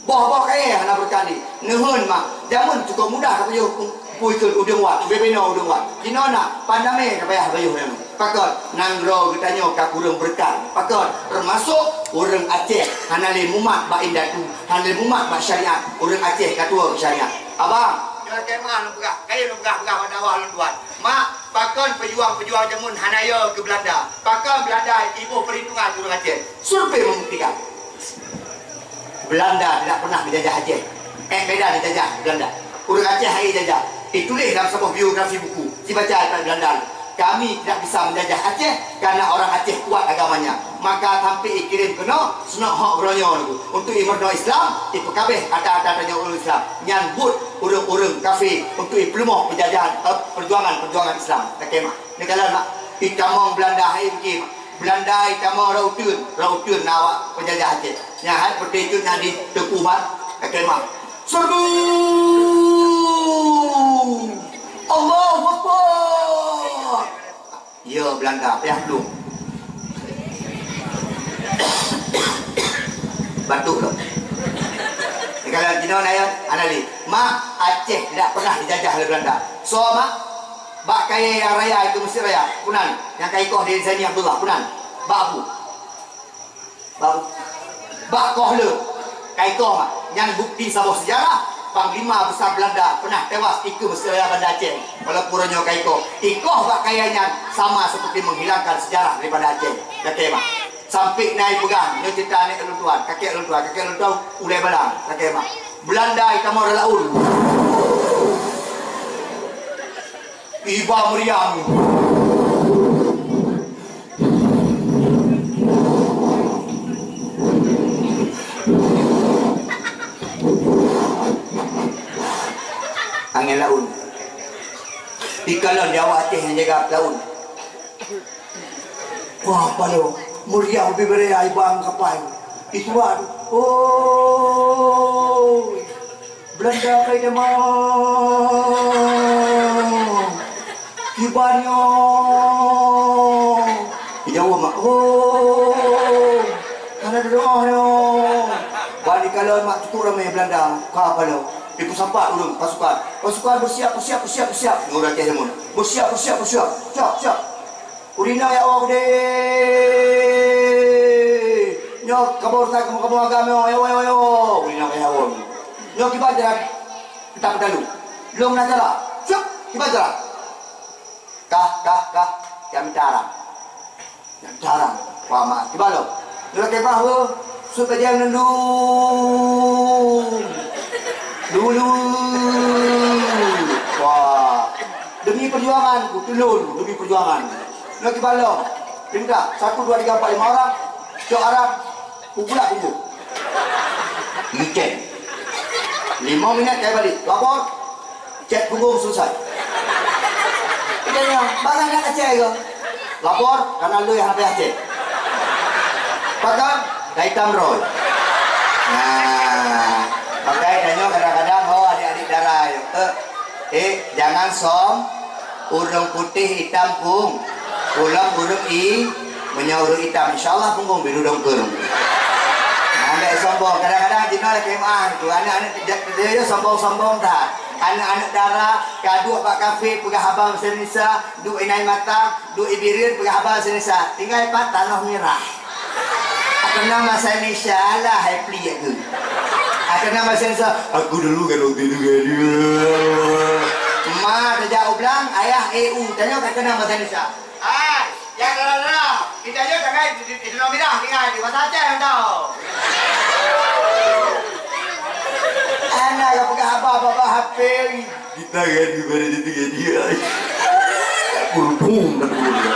Boh-boh kayèe hana beureukat lé. Neuheun, Mak, jameun cukôp mudah tapajoh pu-, pui keu udeueng wat, bubena udeueng wat. Jinoe na, pandamé tapajoh nyan. Pakon? Nanggroe geutanyoe ka kureueng beureukat. Pakon? Teumasok ureueng Aceh hana lé mumat bak indatu, hana lé mumat bak syariat. Ureueng Aceh ka tuwoe keu syariat. Abang, Kemah lôn peugah, kayém lôn peugah-peugah bak dakwah lôn tuan. Mak, pakon peujuang-peujuang jameun hana yo keu Belanda? Pakon Belanda iboh peuhitungan ureuëng Aceh? Survei membuktikan. Belanda tidak pernah menjajah Aceh. Eh, Medan dijajah Belanda. Ureuëng Aceh hai jajah. Dituléh dalam saboh biografi buku. Sibaca daripada Belanda. Kami tidak bisa menjajah Aceh karena orang Aceh kuat agamanya. Maka sampai ikirim keunoe senok hok geuronyoe niku. Untuk imeurunoe Islam, ipeukabeh ata-ata tanyoe ureuëng Islam. Nyan buet ureuëng-ureuëng kafé untuk ipeuleumah penjajahan, eh, perjuangan-perjuangan Islam. Lakée meuah. Neukalon mak, itamong Belanda hai bikin. Belanda itamong rot uteuen, rot uteuen na awak penjajah Aceh. Nyan hai peuteujeuet nyan di Teungku Umar. Lakée meuah. Serbu! Allahu Akbar! Ya, Belanda, payah plueng. Batuk lom. Kalau jinoe naya, analis. Mak, Aceh tidak pernah dijajah oleh Belanda. So, mak, bak kayée nyang raya itu Mesir Raya, kunan, nyang ka ikoh di Zaini Abdullah, kunan. Bak abu. Bak, bak koh le, ka ikoh mak. Nyan bukti saboh sejarah, Panglima Besar Belanda pernah tewas dikeue Mesir Raya Banda Aceh. Walaupun uroe nyoe ka ikoh, ikoh bak kayée nyan sama seperti menghilangkan sejarah daripada Aceh. Lakée meuah. Sampai na ipeugah, nyoe cerita aneuk lôn tuan, kakek lôn tuan, kakek lôn tuan, ulée balang, lakée meuah. Belanda itamong rot laôt. Iba meuriang. Angén laôt. Ikalon di awak Aceh nyang jaga laôt. Wah, paloe, meuriah ubé beureulée ai bang kapai. Ituan, oh, Belanda kai damang. Kiban nyoe. Dijaweueb mak, oh, hana teudeungoe nyoe. Ban ikalon mak tutoe ramé Belanda, ka paloe. Ipeusapat ureuëng pasukan. Pasukan bersiap, bersiap, bersiap, bersiap. Nyoe ureuëng Aceh jameun. Bersiap, bersiap, bersiap. Siap, siap. Ureueng inong ya Allah geude. Nyoe kabur that kamoe-kamoe agam nyoe, ya Allah, ya Allah, ya Allah. Ureueng inong ya Allah. Nyoe kiban jalan kita peutalu. Lôn na cara. Syup, kiban jalan. Kah, kah, kah. Jam jarang. Jam jarang. Wah, mak. Kiban lom. Nyoe lakée bah, sut bajang nundung. Dulu. Wah. Demi perjuangan, kutulun demi perjuangan. Nyoe kiban lom. Perintah, satu, dua, tiga, empat, lima orang. Cok Arab, pukul lah punggung. Licen. Lima minit kai balik. Lapor. Cek punggung selesai. Kita nyoe, barang nak Aceh ke? Lapor, karena lu yang habis Aceh. Pakon, dah hitam roy. Nah, pakai tanyoe kadang-kadang, oh, adik-adik dara, eh, eh, jangan som, ureueng putih hitam pung, pulang ureueng i, meunyoe ureueng hitam, insya Allah punggung biru dongkeung. Nah, ndak sombong, kadang-kadang jinoe lakée meuah tu, aneuk-aneuk dia sombong-sombong that. Aneuk-aneuk dara ka duek bak kafe peugah haba bahasa Indonesia, duek inai mata, duek ibireuen peugah haba bahasa Indonesia. Tinggai pat tanoh mirah. Keunan bahasa Indonesia lah hai pli aku. Keunan bahasa Indonesia, aku dulu kalau tidur dia. Ma tajak u blang, ayah e u. Tanyoe ka keunan bahasa Indonesia. Hai, nyang dara-dara, kita je tangai di, di, di Tanoh Mirah tinggai di Banda Aceh tau. Hana ka peugah haba, haba H P lagi. Kita kan ibarat itu jadi. Kurupung dah dulu.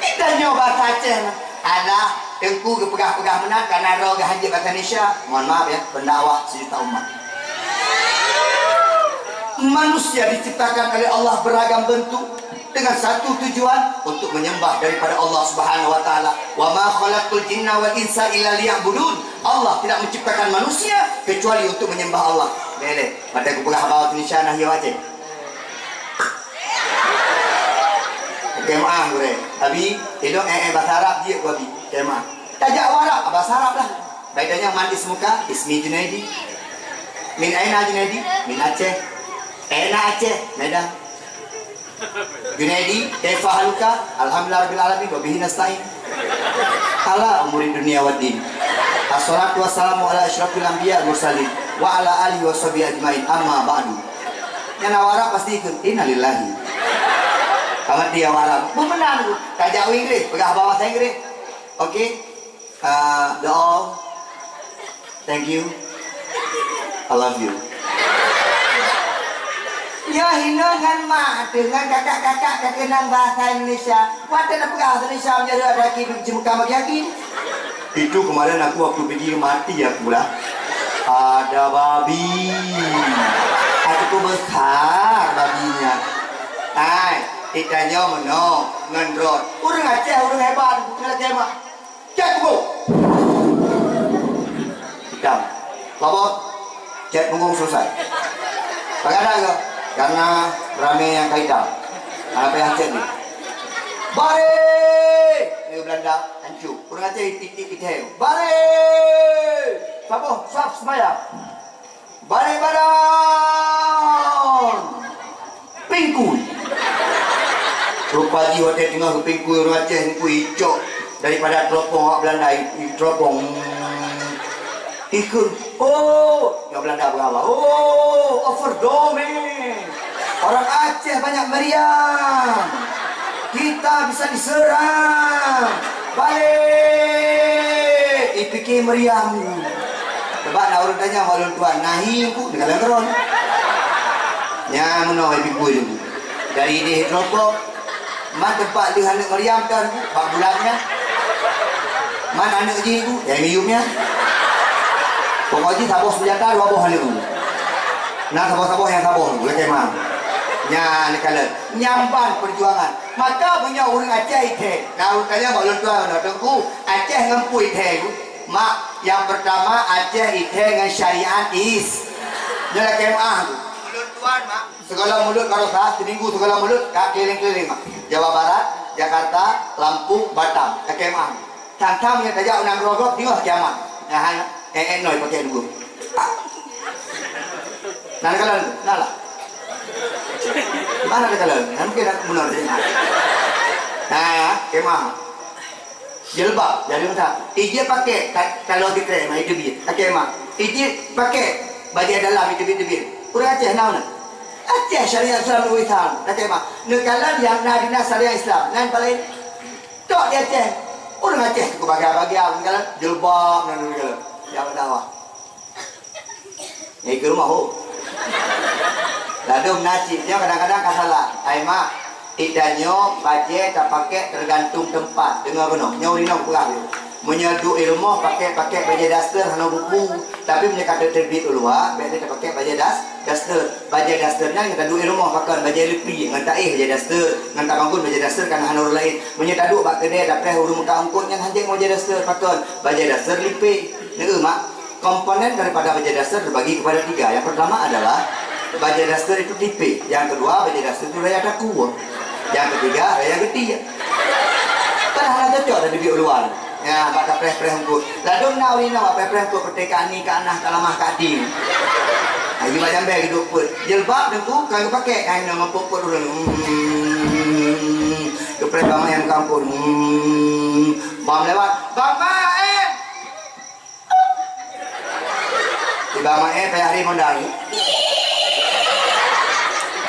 Kita nyoe bahasa Aceh. Alah, Teungku geupeugah-peugah meunan karena droe geuhanjeuet bahasa Indonesia. Mohon maaf ya, pendakwah sejuta umat. Manusia diciptakan oleh Allah beragam bentuk dengan satu tujuan, untuk menyembah daripada Allah Subhanahu wa taala. "Wa ma khalaqtul jinna wal insa illa liya'budun." Allah tidak menciptakan manusia kecuali untuk menyembah Allah. Lé, lé. Pada kupeugah bahasa Indonesia nah yo aja. Oke, maaf, gurée. Abi, ilong eh, eh, bahasa Arab jeuet ku abi. Oke, maaf. Tajak u Arab, bahasa Arab lah. Baik tanya, "Man ismuka?" "Ismi Junaidi." "Min aina Junaidi?" "Min Aceh." "Aina Aceh?" "Medan." "Junaidi, kaifa haluka?" "Alhamdulillah rabbil alamin, wa bihi nasta'in ala umuri dunia waddin. Assalatu wassalamu ala asyrafil anbiya wal mursalin." Wa ala alihi wa sahbihi ajmain, amma ba'du. Nyang awak Arab pasti ikut, innalillahi. Ka maté awak Arab. Beuh meunan tu. Tajak u Inggris, peugah bahasa Inggris. Okey. Uh, the all. Thank you. I love you. Ya, hinoe ngon mak, dengan kakak-kakak ka keunong bahasa Indonesia. Watèe na peugah bahasa Indonesia, meunyoe ada lagi, jimeuka bagi lagi. Itu kemarin aku waktu pergi mati aku lah. Ada babi. Aku tu besar babinya. Hai, itanyoe meunoe ngon droe. Ureueng Aceh, ureueng hebat, bukan lagèe mak. Cek punggung. Hitam. Labot. Cek punggung selesai. Bagaimana ke? Karena ramé nyang ka hitam. Hana payah cek ni. Baré! Ni Belanda hancur. Ureueng Aceh it, it, it, it, baré! Saboh, saf, semaya. Baré badan! Pingkui. Rupa jih watèe teungoh geupingkui ureueng Aceh, pingkui icok daripada teropong awak Belanda, i-, i-, teropong. Ikheun, "Oh," nyoe Belanda peugah, "Oh, overdose. Orang Aceh banyak meriam. Kita bisa diserang. Balik!" Ipike meriam. Sebab na ureueng tanyong bak lôn tuan, nahi ku, neukalon keudroe. Nyan meunoe ipike lôn. Dari idéh teropong, man teumpat lheueh aneuk Maryam tan, bak bulan nyan. Man aneuk jih ku, nyang miyup nyan. Pokok jih saboh seunjata dua boh aneuk. Na saboh-saboh nyang saboh, lakèe meu'ah. Nyan neukalon. Nyan ban peujuangan. Maka meunyoe ureueng Aceh ithèe, na ureueng tanyong bak lôn tuan, "Teungku, Aceh ngon peue ithèe?" Mak, nyang peurtama Aceh ithèe ngon syariat is. Nyoe lakèe meu'ah tu. Ulôn tuan, Mak, sigohlom mulod baroesa, siminggu sigohlom mulod, ka keliling-keliling, Mak. Jawa Barat, Jakarta, Lampung, Batam. Lakèe meu'ah. Sang-sang nyang tajak u nanggroe gob, teungoh kiamat. Nah, hai, eh, eh, noi pakai dua. Nah, kalau, nah lah. Mana ada kalau? Nah, mungkin aku benar je. Nah, kemah. Jilbab, jadi macam. Ijih pakai, ka-, kalau kita mah itu dia. Pakai mah. Ijih pakai baju dalam itu dia. Ureueng Aceh naon? Aceh syariat Islam lebih Islam. Pakai mah. Neukalon nyang na dina syariat Islam. Nan paling tok di Aceh. Ureueng Aceh tu bagai-bagai. Neukalon jilbab, nan neukalon. Yang dakwah. Nyang ikeu rumoh, ho. Ladôm na cit nyoe kadang-kadang ka salah. Ai mak, idéh nyoe bajèe tapakék teugantung teumpat. Deungö keunoe, nyoe ureueng inong peugah lé. Meunyoe duek i rumoh pakék-pakék bajèe daster hana buku, tapi meunyoe ka teuterbit u luwa, bèk lé tapakék bajèe das-, daster. Bajèe daster nyan nyang taduek i rumoh pakon bajèe leupie, ngon taéh bajèe daster, ngon tabangun bajèe daster kana hana ureueng laén. Meunyoe taduek bak keudè tapreh ureueng meukat eungkôt nyan hanjeuet ngon bajèe daster pakon bajèe daster lipéh. Neu mak. Komponen daripada bajèe daster terbagi kepada tiga. Yang pertama adalah bajèe daster itu tipéh. Yang kedua, bajèe daster itu raya takue. Yang ketiga, raya geuti. Padahal hana cocok dah dibiet u luwa. Ya, bak tapreh-preh eungkôt. Ladôm na ureueng inong bak preh-preh eungkôt peuté ka ani, ka anah, ka lamah, ka adi. Ha, jibak jambèe geuduek peuet. Jilbab teungku ka geupakék, ka inong ngon peuet-peuet ureueng. Hmm. Geupreh bang ayam kampung. Hmm. Bang lewat. Bang, bang, eh. Tiba maé payah ri mondang.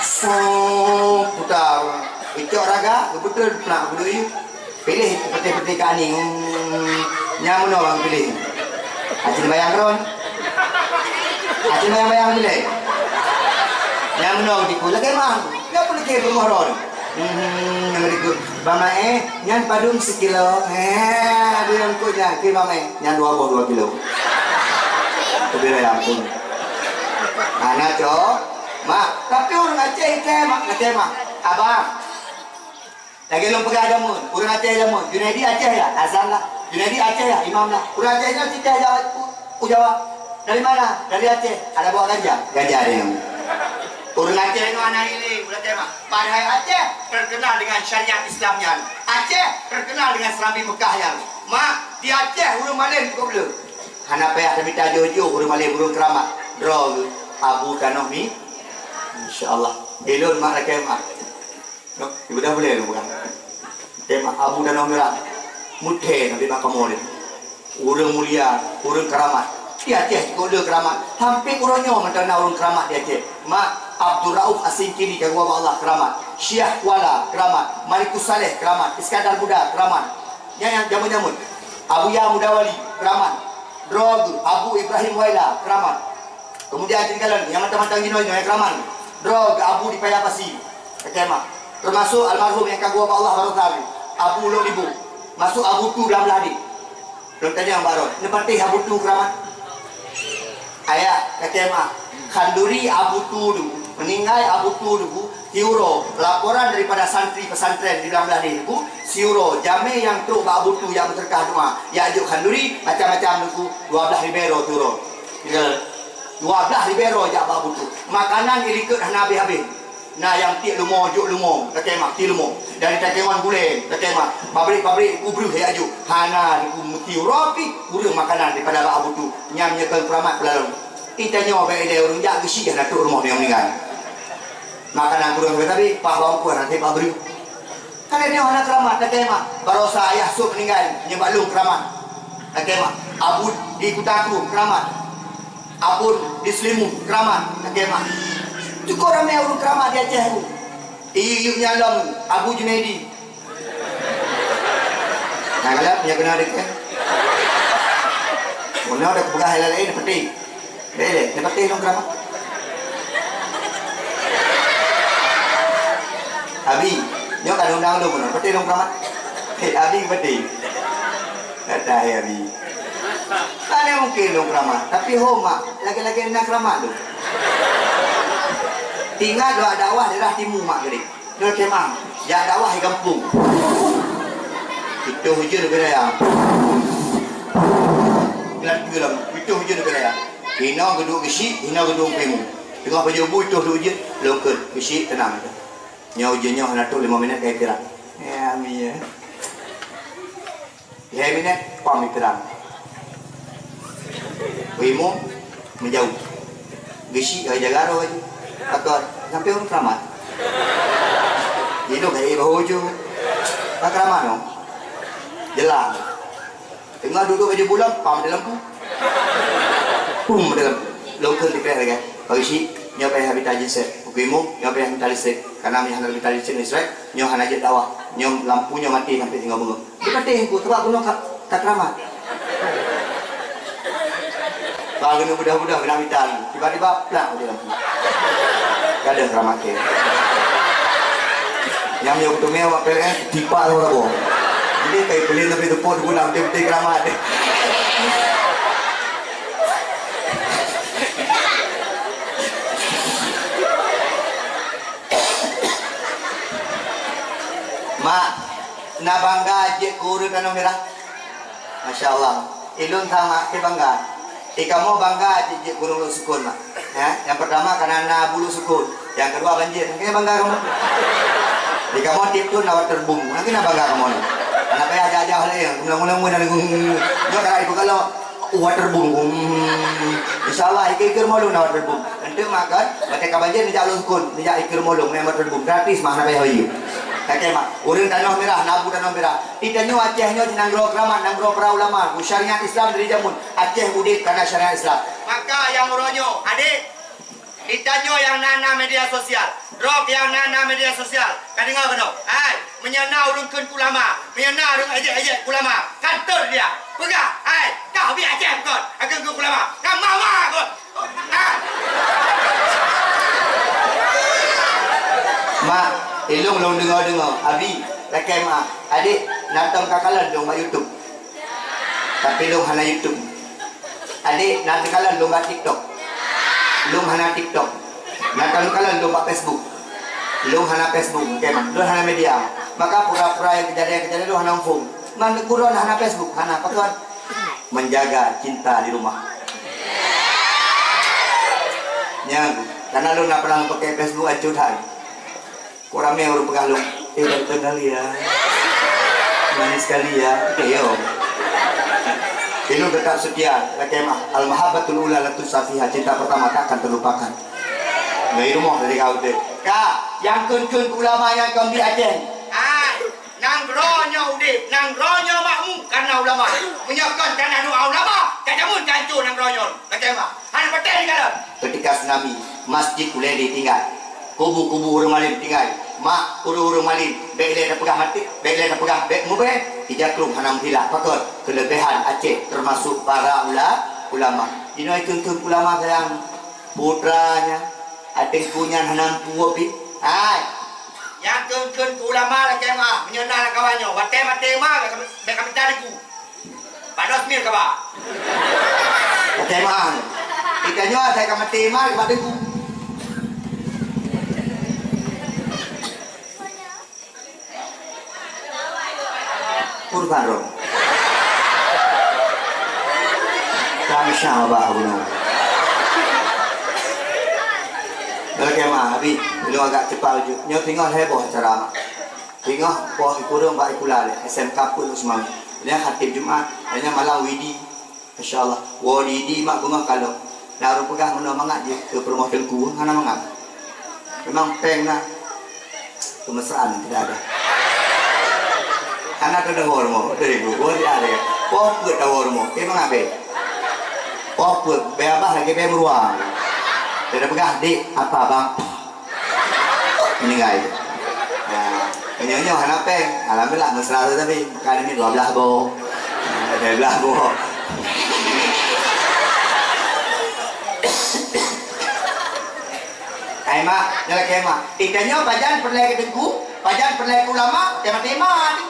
Sung, puta. Icok raga, geubeutôi nak geuduek yue. Piléh peuté-peuté ka ani. Hmm, nyan meunoe bang piléh. Acil bayang ron. Acil bayang-bayang piléh. Nyan meunoe dikui lagèe mang. Nyan pun lagèe beureumoh ron. Hmm, nyan dikui. Bang Mae, nyan padum sikilo? Eh, abu nyang kut nyan, keu Bang Mae, nyan dua boh dua kilo. Tapi dah ya ampun. Hana cok. Mak, tapi ureueng Aceh item, Mak, kata Mak. Abang. Lagèe lôn peugah jameun, ureueng Aceh jameun. Junaidi Aceh ya? Azan lah. Junaidi Aceh ya? Imam lah. Ureueng Aceh nyan siteh jaweueb. Ku jawab, "Dari mana?" "Dari Aceh." "Ada bawa ganja?" "Ganja ada yang." Ureueng Aceh nyoe hana ilée, ureueng Aceh mah. Padahai Aceh terkenal dengan syariat Islam nyan. Aceh terkenal dengan Serambi Mekah nyan. Mak, di Aceh ureueng malém cukup le. Hana payah tamita joh-joh ureueng malém, ureueng keramat. Droe geuh Abu Tanoh Mi. Insya Allah. Ilôn mak lakèe mak. Noh, ibadah boleh lu pegang. Tema Abu Danau Merah. Muté Nabi bak kamoe ni. Ureueng mulia, ureueng keramat. Di Aceh cukôp le keuramat. Hampé uroe nyoe mantong na ureuëng keuramat di Aceh. Mak Abdul Rauf As-Singkili ka geuba bak Allah keuramat. Syiah Kuala keuramat. Malikus Saleh keuramat. Iskandar Muda keuramat. Nyan nyang jameun-jameun. Abuya Mudawali keuramat. Droe geuh Abu Ibrahim Waila keuramat. Keumudian cit kalon nyang mantong-mantong jinoe nyoe keuramat. Droe geuh Abu di Paya Pasi. Ka keuramat. Teumasuk almarhum nyang ka geuba bak Allah baroesa, Abu Lok Libong. Masuk Abu Tu Blang Blah Deh. Lôn tanyong baroe, neupatéh Abu Tu keuramat? Ayah, kakée mah, khanduri Abu Tu dulu, meuninggai Abu Tu dulu, siuroe, laporan daripada santri pesantren di Blang Blah Deh dulu, siuroe, jamé nyang trok bak Abu Tu nyang meuseudeukah doa, jak jok khanduri, macam-macam dulu, dua blaih ribée droe siuroe. Dua blaih ribée droe jak bak Abu Tu. Makanan ilikot hana habéh-habéh. Na nyang tiek leumo, jok leumo, lakée mah tiek leumo. Dan di Takengon gulée, lakée mah pabrik-pabrik ubreuh jak jok. Hana diku meuti uroe pih ureuëng makanan daripada bak Abu Tu. Nyang nyeukeu keuramat peulalu. Di tanyoe bak ilée ureuëng jak geusyik hana trok rumoh nyang meuninggai. Makanan kureueng sabe-sabe, paih bawang kuah hana tiep bak breueh. Kan nyoe hana keuramat, lakée mah. Baroesa ayah sôk meuninggai, nyoe bak lôn keuramat. Lakée mah. Abu di Kuta Kru keuramat. Abon di Seulimeum keuramat, lakée mah. Cukôp ramé ureuëng keuramat di Aceh tu. Iyup-iyup nyan lom, Abu Junaidi. Nah, kalap, nyang keunoe dikeue. Bunoe dak peugah laén-laén, peuti. Bèk lé, neupatéh lôn keuramat. Abi, nyoe ka undang lôn bunoe, patéh lôn keuramat. Hei, Abi patéh. Kata hai Abi. Hana mungken lôn keuramat, tapi ho mak, lagèe-lagèe na keuramat lôn. Ingat lôn dakwah daerah timu mak keudéh. Nyoe kemah, jak dakwah di gampông. Putôh ujeuen keu raya. Geulak-geulak, putôh ujeuen keu raya. Hinoe geuduek geusyik, hinoe geuduek geuimu. Teungoh pajoh bu putôh ujeuen, lôn kheun, geusyik teunang. Nyoe ujeuen nyoe hana trôk limong minèt ka iteurang. Ya, amin ya. Lhèe minèt, pam iteurang. Imeum meujaweueb. Geusyik ka jaga droe laju. Pakon, sampoe ureueng keuramat. Jinoe ka jadi bahô ju. Ka keuramat nyoe. Jeulaih. Teungoh duek-duek bajèe buleuen, pam di lampu. Pum di lampu. Lôn kheun tikrek lagèe, "Pak Geusyik, nyoe payah mita genset. Pak Imeum, nyoe payah mita listrik. Kareuna meunyo hana mita genset listrik, nyoe hana jeuet dakwah. Nyoe lampu nyoe maté sampoe singoh beungoh." Dipatéh ku, sabab bunoe ka, ka keuramat. Ka geuneuk beudoh-beudoh, geuneuk mita lom. Tiba-tiba, plak, mati lampu. Gadôh keuramat kèe. Nyang meunyoe kuteumèe awak P L N, tipak sama saboh. Jadi, kai peulén sampai teupot, guna beutôi-beutôi keuramat. Mak, na bangga jeuet keu ureueng tanoh mirah? Masya Allah. Ilôn sama, até bangga. Di kamoe bangga jeuet, jeuet keu ureueng Lhoksukon, Mak. Ya, nyang peurtama kareuna na Abu Lhoksukon, nyang keudua banjir. Makanya bangga kamoe. Di kamoe tiep thôn na waterboom. Makanya bangga kamoe nyoe. Hana payah jak-jak lé, ulang-ulang meunan. Nyoe ka ipeugah lom. Waterboom. Hmm. Insya Allah, ikeu-ikeu rumoh lôn na waterboom. Enteuk mak kan, watèe ka banjir neujak Lhoksukon, neujak ikeu rumoh lôn, ngon waterboom. Gratis mah, hana payah bayeue. Kakèe mak, ureueng tanoh mirah, na Abu tanoh mirah. Di tanyoe Aceh nyoe di nanggroe keuramat, nanggroe para ulama. Syariat Islam dari jameun Aceh udép kareuna syariat Islam. Maka nyang uroe nyoe, adék, Di tanyoe nyang na, na media sosial, droe nyang na, na media sosial, ka deungö keunoe? Hai, meunyo na ureueng kheun keu ulama, meunyo na ureueng ejek-ejek keu ulama, kantor dia. Peugah, hai, kah ubit Aceh bukon, akan keu ulama. Ka mama kon. Ha? Mak, ilôn lôn deungö-deungö, Abi, lakèe mak, adék, na tom ka kalon lôn bak YouTube. Tapi lôn hana YouTube. Adék, na teukalon lôn bak TikTok? Lôn hana TikTok. Na teukalon lôn bak Facebook? Lôn hana Facebook, oke, lôn hana media. Maka pura-pura nyang keujadian-keujadian lôn hana muphom. Man, keu droeneuh hana Facebook, hana pakon. Menjaga cinta di rumah. Nyan, karena lôn na pernah pakai Facebook, acut hai. Kok ramé ureueng peugah lôn, "Eh, ganteng kali ya. Manis kali ya." Oke, yo. Ilôn tetap setia, lakèe mah. Al-mahabbatul ula la tunsa fiha, cinta pertama tak akan terlupakan. Ngai rumoh dari kau tu. Kak, nyang kheun-kheun ulama nyang kon di Aceh. Hai, Nanggroe nyoe udeb, nanggroe nyoe makmu karena ulama. Meunyoe kon karena doa ulama, ka jameun ka ancô nanggroe nyoe. Lakée meu'ah. Hana patéh dikalon. Ketika tsunami, masjid ulée ditinggai. Kubu-kubu ureuëng malem tinggai. Mak, ureuëng-ureuëng malem, bék lé tapeugah maté, bék lé tapeugah bék mubée, ija krueng hana meuhilah. Pakon? Keuleubéhan Aceh, teumasok para ula-, ulama. Inoe kheun-kheun ulama sayang. Putra nyan, até ku nyan hana meupuwoe pih. Hai. Nyang kheun-kheun keu ulama lakée meu'ah, meunyoe na lam kawan nyoe, watée maté ma, bék ka, bék ka mita deungon ku. Padub smil ka ba. Watée meu'ah. Ita nyoe asai ka maté ma, ka ba deungon ku. Pur barong. Kami syabah bunoe. Oke, ma, abi, lu agak cepat ujuk. Nyoe singoh heboh acara, ma. Singoh poh sikureueng bak sikula lé, S M K pun Usman. Nyan khatib Jumat, nyan malam widi. Masya Allah. Woe di, di mak beungoh kalon. Na ureuëng peugah meunoe mangat jih keu peurumoh teungku, hana mangat. Memang péng na. Kemesraan tidak ada. Hana teudawa rumoh, dari guru tidak ada. Poh peuet dawa rumoh, memang abéh. Poh peuet, bèe abah lagèe bèe meuruang. Dia peugah, "Dik, apa bang?" Meuninggai. Nah, meunyoe nyoe hana péng, alhamdulillah mesra tu tapi bukan ini dua belas boh. Nah, dua belas boh. Hai mak, nyoe lakèe mak. Ita nyoe pajan peureulèe keu teungku, pajan peureulèe keu ulama, tema-tema ni.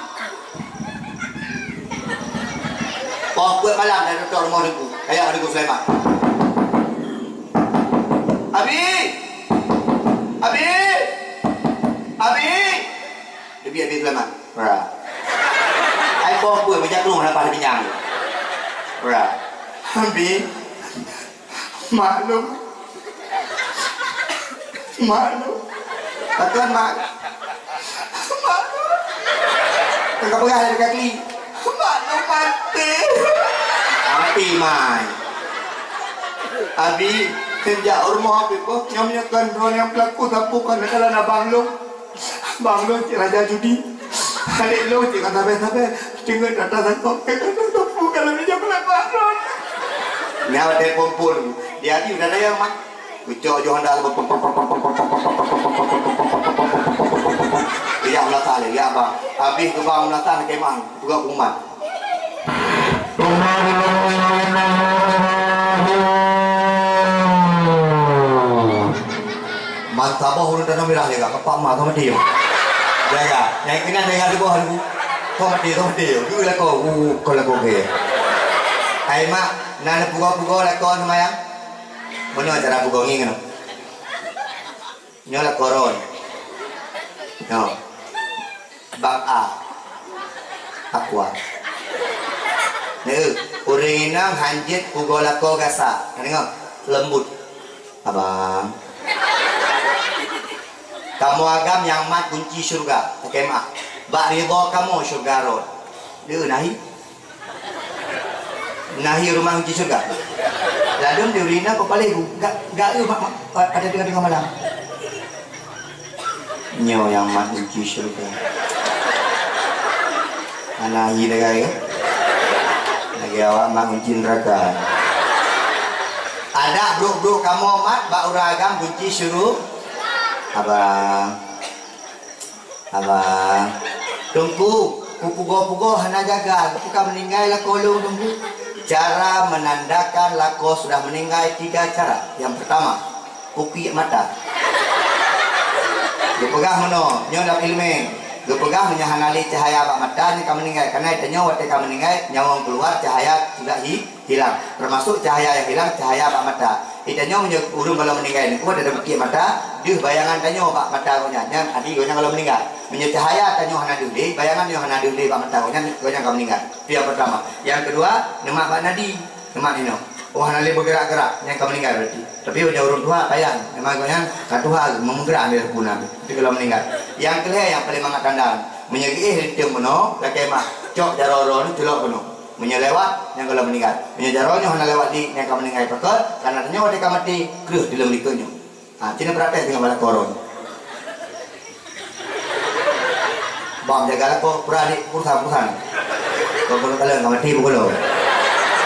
Poh peuet malam dah tutup rumoh teungku. Kayak Teungku Sulaiman. Abi! Abi! Abi! Leubeh Abi Sulaiman. Ora. Ai poh peuet meujak krueng lapah binyang. Ora. Abi. Maklum. Maklum. Pakon mak? Maklum. Ka peugah lé kaki. Maklum maté. Maté mai. Abi, seujak rumoh Abi boh, nyoe meunyoe kon droe nyang peulaku sapeue kon keulan abang lôn. Bang lôn cit raja judi. Aneuk lôn cit ka sabe-sabe. Teungeut ata sangkong, ka sabe-sabe, ka lôn ijak keuleupah lôn. Nyan watèe peumpun, di Abi udah dayang, Mat. Kucok joh handa. Iya, meunasah lé, iya, Bang. Abéh keu Bang meunasah keuman, peugah keu umat. Man saboh ureueng Tanah Merah jaga, keupak ma sama dia. Jaga. Nyang keunan jaga saboh aku. Kau mati, kau mati. Dulu lah kau, uh, kau lah kau ke. Hai mak, na pugo-pugo lah kau sama ya. Mana cara pugo ngi kena? Nyoe lakoe droen. Nyoe. Bak A. Aqua. Neu, ureueng inong hanjeuet pugo lakoe gasa. Ka deungoe? Lembut. Abang. Kamoe agam nyang mat kunci syeuruga. Pakai mak. Bak ridho kamoe syeuruga rot. Neu, nahi. Nahi rumoh kunci syeuruga. Ladôm di ureueng inong keu paleng gu, ga, ga eu mak, mak, pada teungoh-teungoh malam. Nyoe nyang mat kunci syeuruga. Hana hi lagèe, lagèe awak mat kunci neuraka. Adak brôk-brôk kamoe mat bak ureueng agam kunci syeuruga. Abang. Abang, Teungku, kupugo-pugo hana gagal, keu ka meuninggai lakoe lôn, Teungku. Cara menandakan lakoe sudah meninggai tiga cara. Yang pertama, kupiek mata. Geupeugah meunoe, nyoe lam ileumèe. Geupeugah meunyoe hana lé cahya bak mata, nyan ka meuninggai. Karena tanyoe watèe ka meuninggai, nyawöng keuluar, cahya sudah hi-, hilang. Teumasok cahya nyang hilang, cahya bak mata. Di tanyoe meunyoe ureueng gohlom meuninggai nyan, ada bukét mata, deuh bayangan tanyoe bak mata gobnyan, nyan arti gobnyan gohlom meuninggai. Meunyoe cahya tanyoe hana deuh lé, bayangan nyoe hana deuh lé bak mata gobnyan, gobnyan ka meuninggai. Itu yang pertama. Yang kedua, neumat bak nadi, neumat inoe. Oh, hana lé bergerak-gerak, nyan ka meuninggai berarti. Tapi meunyoe ureueng tuha payah, memang gobnyan ka tuha, meumeugerak lé puna, itu gohlom meuninggai. Yang kelhèe yang paling mangat tanda, meunyoe geuéh rinteung bunoe, lakèe mah, cok jaroe droe nyoe culok bunoe. Meunyoe lewat, nyan gohlom meuninggai. Meunyoe jaroe nyoe hana lewat di, nyan ka meuninggai. Pakon? Karena tanyoe watèe ka maté, kreueh di lôn likot nyoe. Ha, ci neupeuratéh teungoh bak lakoe droen. Jaga lakoe, pura di, urusan, urusan. Kau kalau kalian sama tipu kalau.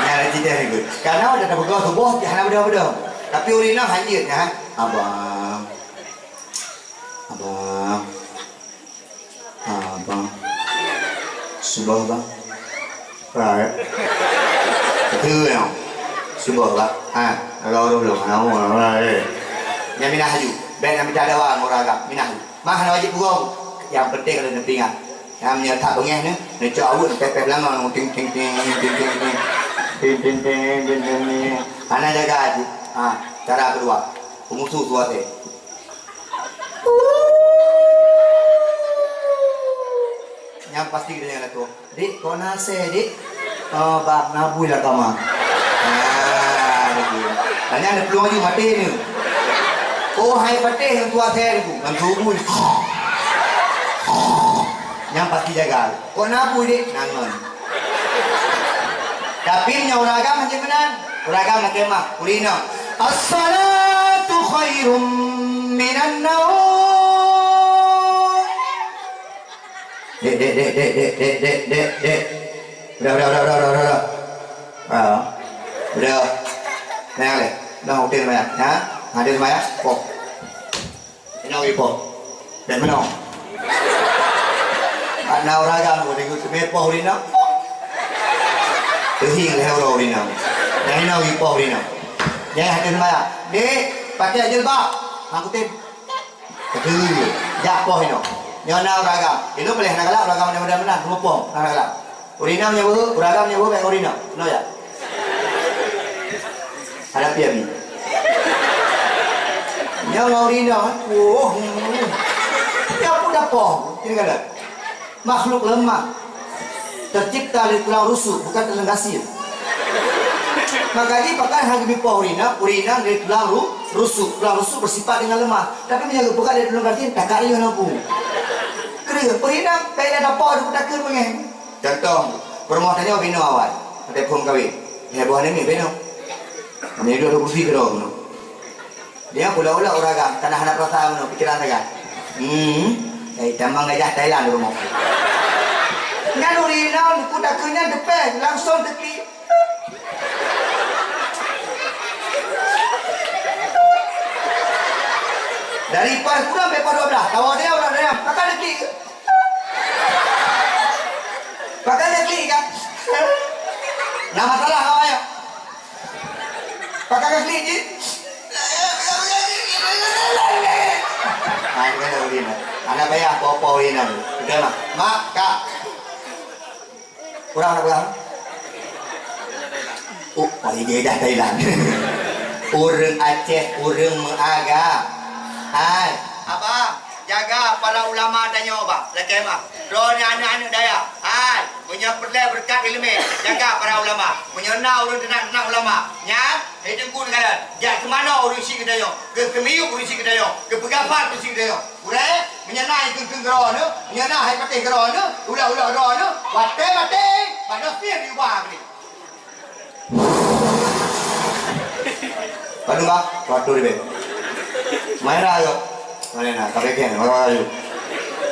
Nyala cita ni. Karena udah terpegang tubuh, hana beda-beda. Tapi ureueng inong hanyut, ya. Abang. Abang. Abang. Suboh, Bang. Right. Betul, ya. Suboh, Bang. Ha, kalau orang belum, ha, orang, orang, eh. Yang minah haju. Baik, yang minta dawa, orang agak. Minah haju. Mah hana wajéb pugoe. Nyang penting keuneuk neupeuingat. Nyang meunyoe that beungéh nyoe, neucok aweuet pèh-pèh beulangong, ting, ting, ting. Ting, ting, ting. Hana jaga cit. Ha, cara keudua. Peumusu suara teh. Nyang pasti kita nyang lakoe. Dik, kok na asèe, Dik? Oh, bak, na bui lam kama. Ah, beutôi. Tanya ada peluang laju maté ni. Oh, hai patéh ngon tuha asèe ni, ngon tuha bui. Nyang pasti jaga. Kok na bui, Dik? Na ngon. Tapi nyoe ureueng agam hana meunan. Ureueng agam lakèe meu'ah. Ureueng inong. As-salatu khairum minan naum. Dek, dek, dek, dek. Udah, udah, udah, udah, udah, udah, udah. Ah. Udah. Nang leh. Nang hotel maya. Ha? Hadir maya. Poh. Inoe poh. Dan menong. Karena orang agam, udah ikut semepoh urina. Teuhing leh orang urina. Dan inoe poh urina. Jangan hadir maya. Dek, pakai jilbab. Aku tip. Beutôi. Jak poh inoe. Nyoe na ureueng agam. Inoe paléh hana galak, ureueng agam mudah-mudahan meunan, rumoh poh, hana galak. Ureueng inong nyoe beuhe, ureueng agam nyoe beuhe, bèk ureueng inong. Nyoe ya. Hadapi Abi. Nyoe ngon ureueng inong, eh. Woh. Ya pun dah poh. Sini galak. Makhluk lemah. Tercipta dari tulang rusuk, bukan tulang gasir. Maka jih pakon hana geubipoh ureueng inong, ureueng inong dari tulang ru-, rusuk. Tulang rusuk bersifat dengan lemah. Tapi meunyoe geupeugah dari tulang gasir, takariuh lampu. Kreueh, ureueng inong, bèk lé dapoh, deuh takheun beungèh. Contoh, peurumoh tanyoe binoe awai, watèe phôn kawén. Lhèe boh aneuk miet binoe. Aneuk dua, dua kursi keudroe bunoe. Dia pula-pula ureueng agam, kana hana peurasaan bunoe, pikiran sagai. Hmm, eh, tamong gajah Thailand di rumoh. Nyan ureueng inong, ku takheun nyan teupèh, langsung teuki. Dari poh kurang sampai poh dua belas, tawa dia orang dalam, pakon teuki. Pakon teuki kan? Nama salah awak ya? Pakai kaki jih. Ah, ini kan urina. Anak payah poh-poh urina. Udah mah. Mak, Kak. Kurang nak pegang? Oh, oh, ini dah Thailand. Ureueng Aceh, ureueng meuagam. Hai. Abang, jaga para ulama tanyoe, Bang. Lakèe meu'ah. Droeneuh aneuk-aneuk dayah. Hai. Meunyoe peureulèe beureukat ileumèe, jaga para ulama. Meunyoe na ureueng teunak-teunak ulama, nyan, hai Teungku Nagalan, jak teumanoe ureueng syiek geutanyoe, geukeumiyueb ureueng syiek geutanyoe, geupeugafar ureueng syiek geutanyoe. Gurèe, meunyoe na hai keue-keue keudroe neuh, meunyoe na hai patéh keudroe neuh, ulah-ulah keudroe neuh, watèe maté, padub pih diubah keudéh. Padub, Bang, waktu ribèe. Maira yo. Mana na, ka bèkeng, mana na yo.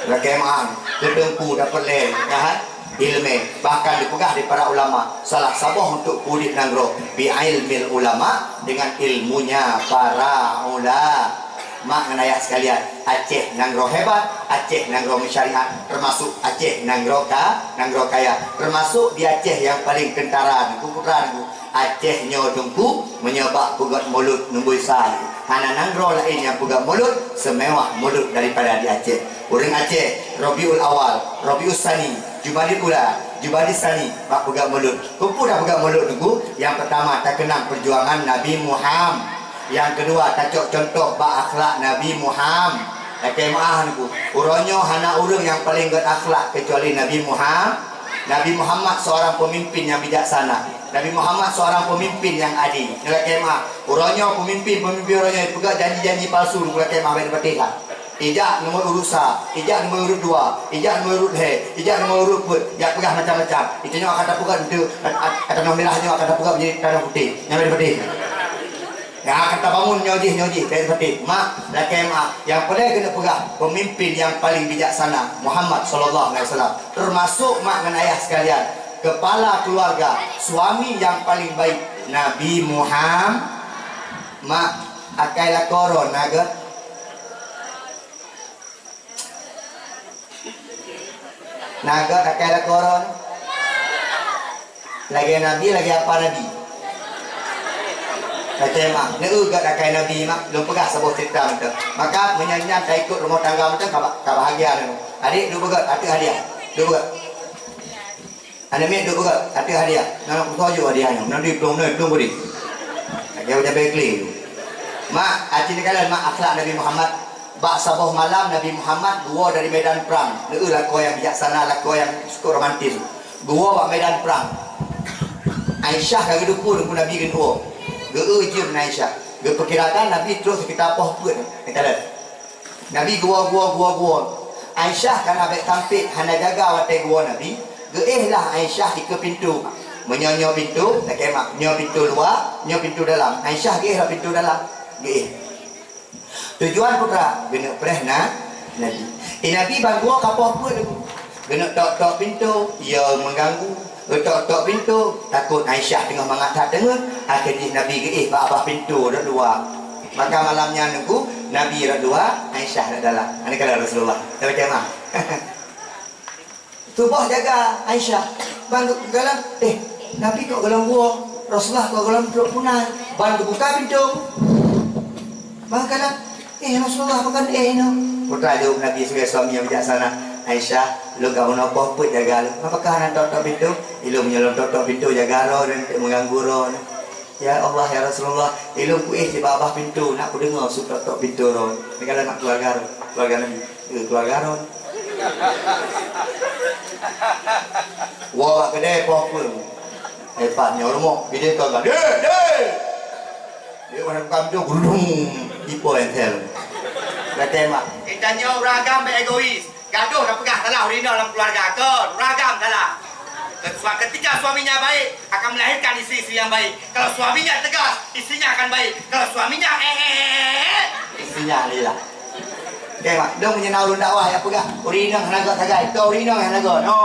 Lakèe meu'ah, keu Teungku dapat lé, ya kan? Ileumèe, bahkan dipeugah di para ulama, salah saboh untuk udép nanggroe, bi ilmil ulama, dengan ilmunya para ulama. Mak ngon ayah sekalian, Aceh nanggroe hebat, Aceh nanggroe meusyariat, termasuk Aceh nanggroe ka, nanggroe kaya, termasuk di Aceh yang paling kentara, Teungku Putra, Teungku. Aceh nyoe Teungku, meunyoe bak peugöt mulod numboi sa, hana nanggroe laén nyang peugöt mulod seumewah mulod daripada di Aceh. Ureueng Aceh, Rabiul Awal, Rabius Sani, Jumadil Ula, Jumadis Sani, bak peugöt mulod. Keupeue dak peugöt mulod Teungku? Nyang peutama, takeunang peujuangan Nabi Muham. Nyang keudua, tacok cuntoh bak akhlak Nabi Muham. Lakèe meu'ah Teungku. Uroe nyoe hana ureueng nyang paleng gèt akhlak keucuali Nabi Muham. Nabi Muhammad seorang pemimpin yang bijaksana. Nabi Muhammad seorang pemimpin yang adil. Nyoe lakèe meu'ah. Uroe nyoe pemimpin-pemimpin uroe nyoe peugah janji-janji palsu, lakèe meu'ah, bèk neupatéh that. Ijak nomor urut sa, ijak nomor urut dua, ijak nomor urut lhèe, ijak nomor urut peuet, jak peugah macam-macam. Itu nyoe akan tapeugah enteuk, at-, at-, atanoh mirah nyoe akan tapeugah menjadi tanoh putéh. Nyan bèk neupatéh. Ya, ka tabangun nyoe jih, nyoe jih, bèk sapeue. Mak, lakèe mak, nyang peureulèe keuneuk peugah, pemimpin yang paling bijaksana, Muhammad sallallahu alaihi wasallam. Termasuk mak ngon ayah sekalian, kepala keluarga, suami yang paling baik, Nabi Muhammad. Mak, akai lakoe droe na gèt? Na gèt akai lakoe droe? Lagèe Nabi, lagèe apa Nabi? Lakèe mak, neu gèt akai Nabi mak, lôn peugah saboh cerita mantong. Maka meunyoe nyan taikot rumoh tangga mantong ka ba-, ka bahagia neu. Adik, duek beugèt, ateueh hadiah. Duek beugèt. Aneuk miet duek beugèt, ateueh hadiah. Nang kusoe ju hadiah nyoe. Nang diplueng, nang diplueng budi. Lagèe udah bekli. Mak, aci neukalon mak akhlak Nabi Muhammad. Bak saboh malam Nabi Muhammad geuwoe dari medan prang. Neu lakoe nyang bijaksana, lakoe nyang cukup romantis. Geuwoe bak medan prang. Aisyah ka geudukung Teungku Nabi geuneuwoe. Geu-eu jeuem Aisyah. Geupeukirakan Nabi trôh seukita poh peuet. Neukalon. Nabi geuwoe, geuwoe, geuwoe, geuwoe. Aisyah kana bèk sampé hana jaga watèe geuwoe Nabi. Geuéh lah Aisyah dikeue pintoe. Meunyoe nyoe pintoe, lakèe mak. Nyoe pintoe luwa, nyoe pintoe dalam. Aisyah geuéh lah pintoe dalam. Geuéh. Tujuan peue? Keuneuk preh na, Nabi. Eh, Nabi ban geuwoe ka poh peuet. Keuneuk tok-tok pintoe, ya mengganggu. Geutok-tok pintoe, takot Aisyah teungoh mangat that teungeut. Akhé jih Nabi geuéh bak babah pintoe rot luwa. Maka malam nyan Teungku, Nabi rot luwa, Aisyah rot dalam. Aneuk kalon Rasulullah. Dalam kemah. Tuboh jaga Aisyah. Ban geukalon, eh, Nabi kok golom geuwoe, Rasulullah kok golom trok punai. Ban geubuka pintoe. Ban geukalon, eh, Rasulullah bukan eh inoe. Peue jaweueb Nabi sebagai suami nyang bijaksana? Aisyah, lôn ka meunoe poh peuet jaga lôn. Apakah hana tok-tok pintoe? Ilôn meunyoe lôn tok-tok pintoe jaga droe, mengganggu droe. Ya Allah, ya Rasulullah, ilôn kuéh di babah pintoe, nak kudeungoe su tok-tok pintoe droe. Neugala nak keuluwarga droe, keuluwarga Nabi, eh, keuluwarga droe. Woe bak keudè poh peuet. Hebat nyoe rumoh, bidé kong ka. Deh, deh! Dia mana buka pintoe, gulung, ipo entel. Kata mak. Kita nyoe urang agam egois. Gadoh tapeugah salah ureueng inong lam keuluwarga, kon ureueng agam salah. Ketika suaminya baik, akan melahirkan istri-istri yang baik. Kalau suaminya tegas, istrinya akan baik. Kalau suaminya eh, eh, eh, eh, eh. Istrinya lila. Oke, mak. Dong meunyoe na ureueng dakwah nyang peugah, ureueng inong hana göt sagai, keu ureueng inong hana göt. No.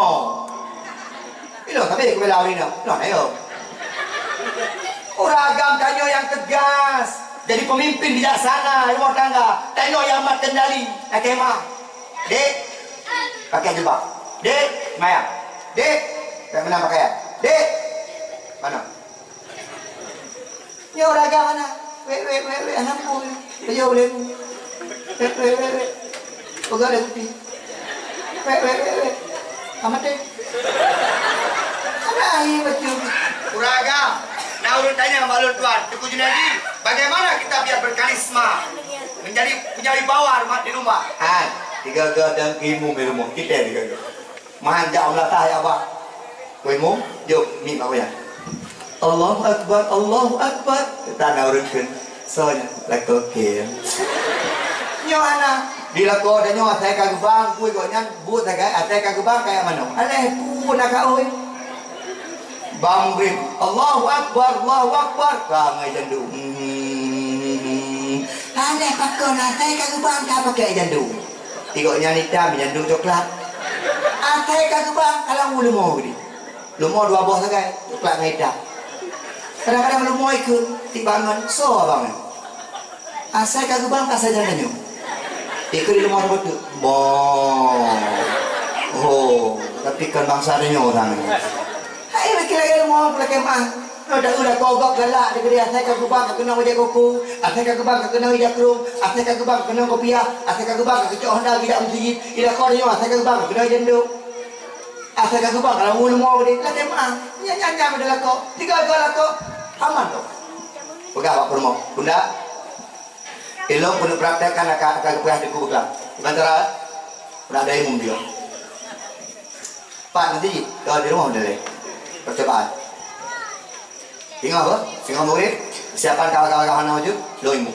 Ilo, tapi kubela ureueng inong. No, ayo. Ureueng agam tanyoe nyang tegas. Jadi pemimpin bijaksana rumah tangga. Tanyoe nyang mat kendali. Oke, mak. Dek, pakai jubah. Dek, maya. Dek, tak mana pakaian. Dek, mana? Nyoe ureueng agam mana? Wek, wek, wek, wek, hana pun. Ayo boleh. Wek, wek, wek, wek. Pegang dia putih. Wek, wek, wek, wek. Amat deh. Ada air macam. Ureueng agam. Nah, ureueng tanya mak lôn tuan, Teungku Junedi, bagaimana kita biar berkarisma? Menjadi punya wibawa rumah di rumah. Ah, tiga-tiga dan ilmu di rumah. Kita tiga-tiga. Manjak meunasah ya, Abah. Weh, mu, jok, mi bak wayang. Allahu Akbar, Allahu Akbar. Tanda ureueng kheun. Soe nyan? Lakoe kheun. Nyoe hana. Di lakoe tanyoe asai ka geubang, kui gobnyan, buet sagai, asai ka geubang kaya manok. Alah, pun na ka oi. Bang Brim, Allahu Akbar, Allahu Akbar. Ka ngai jandung. Hmm. Alah, pakon asai ka geubang ka pakai jandung. Di gobnyan itam, jandung coklat. Asai ka geubang, kalau leumo geude. Leumo dua boh sagai, coklat ngon itam. Kadang-kadang leumo ikheun, tibangon, soe abang nyan? Asai ka geubang, asai jalan tanyoe. Ikheun di leumo saboh teuk. Boh. Oh, tapi kan bangsa tanyoe orang ni. Hai, laki lagi leumo, laki mah. Nyoe dak udah kogok galak diberi asai ka geubang ka keunong bajèe koko, asai ka geubang ka keunong ija krong, asai ka geubang ka keunong kopiah, asai ka geubang ka keucok honda gida meuseujid, ila kau nyoe asai ka geubang ka keunong jandung. Asai ka geubang ka lawan leumo gede, lagèe meu'ah. Nyan nyan nyan beda lakoe, tiga-tiga lakoe, aman tu. Peugah bak peurumoh, bunda, ilong keuneuk praktekkan aka aka geupeugah di kubu kelam. Bukan cara, pernah ada imum dia. Pat nanti, kalau di rumah udah deh. Percobaan. Singoh apa? Singoh murid, siapan kawan-kawan kawan maju, lo ilmu.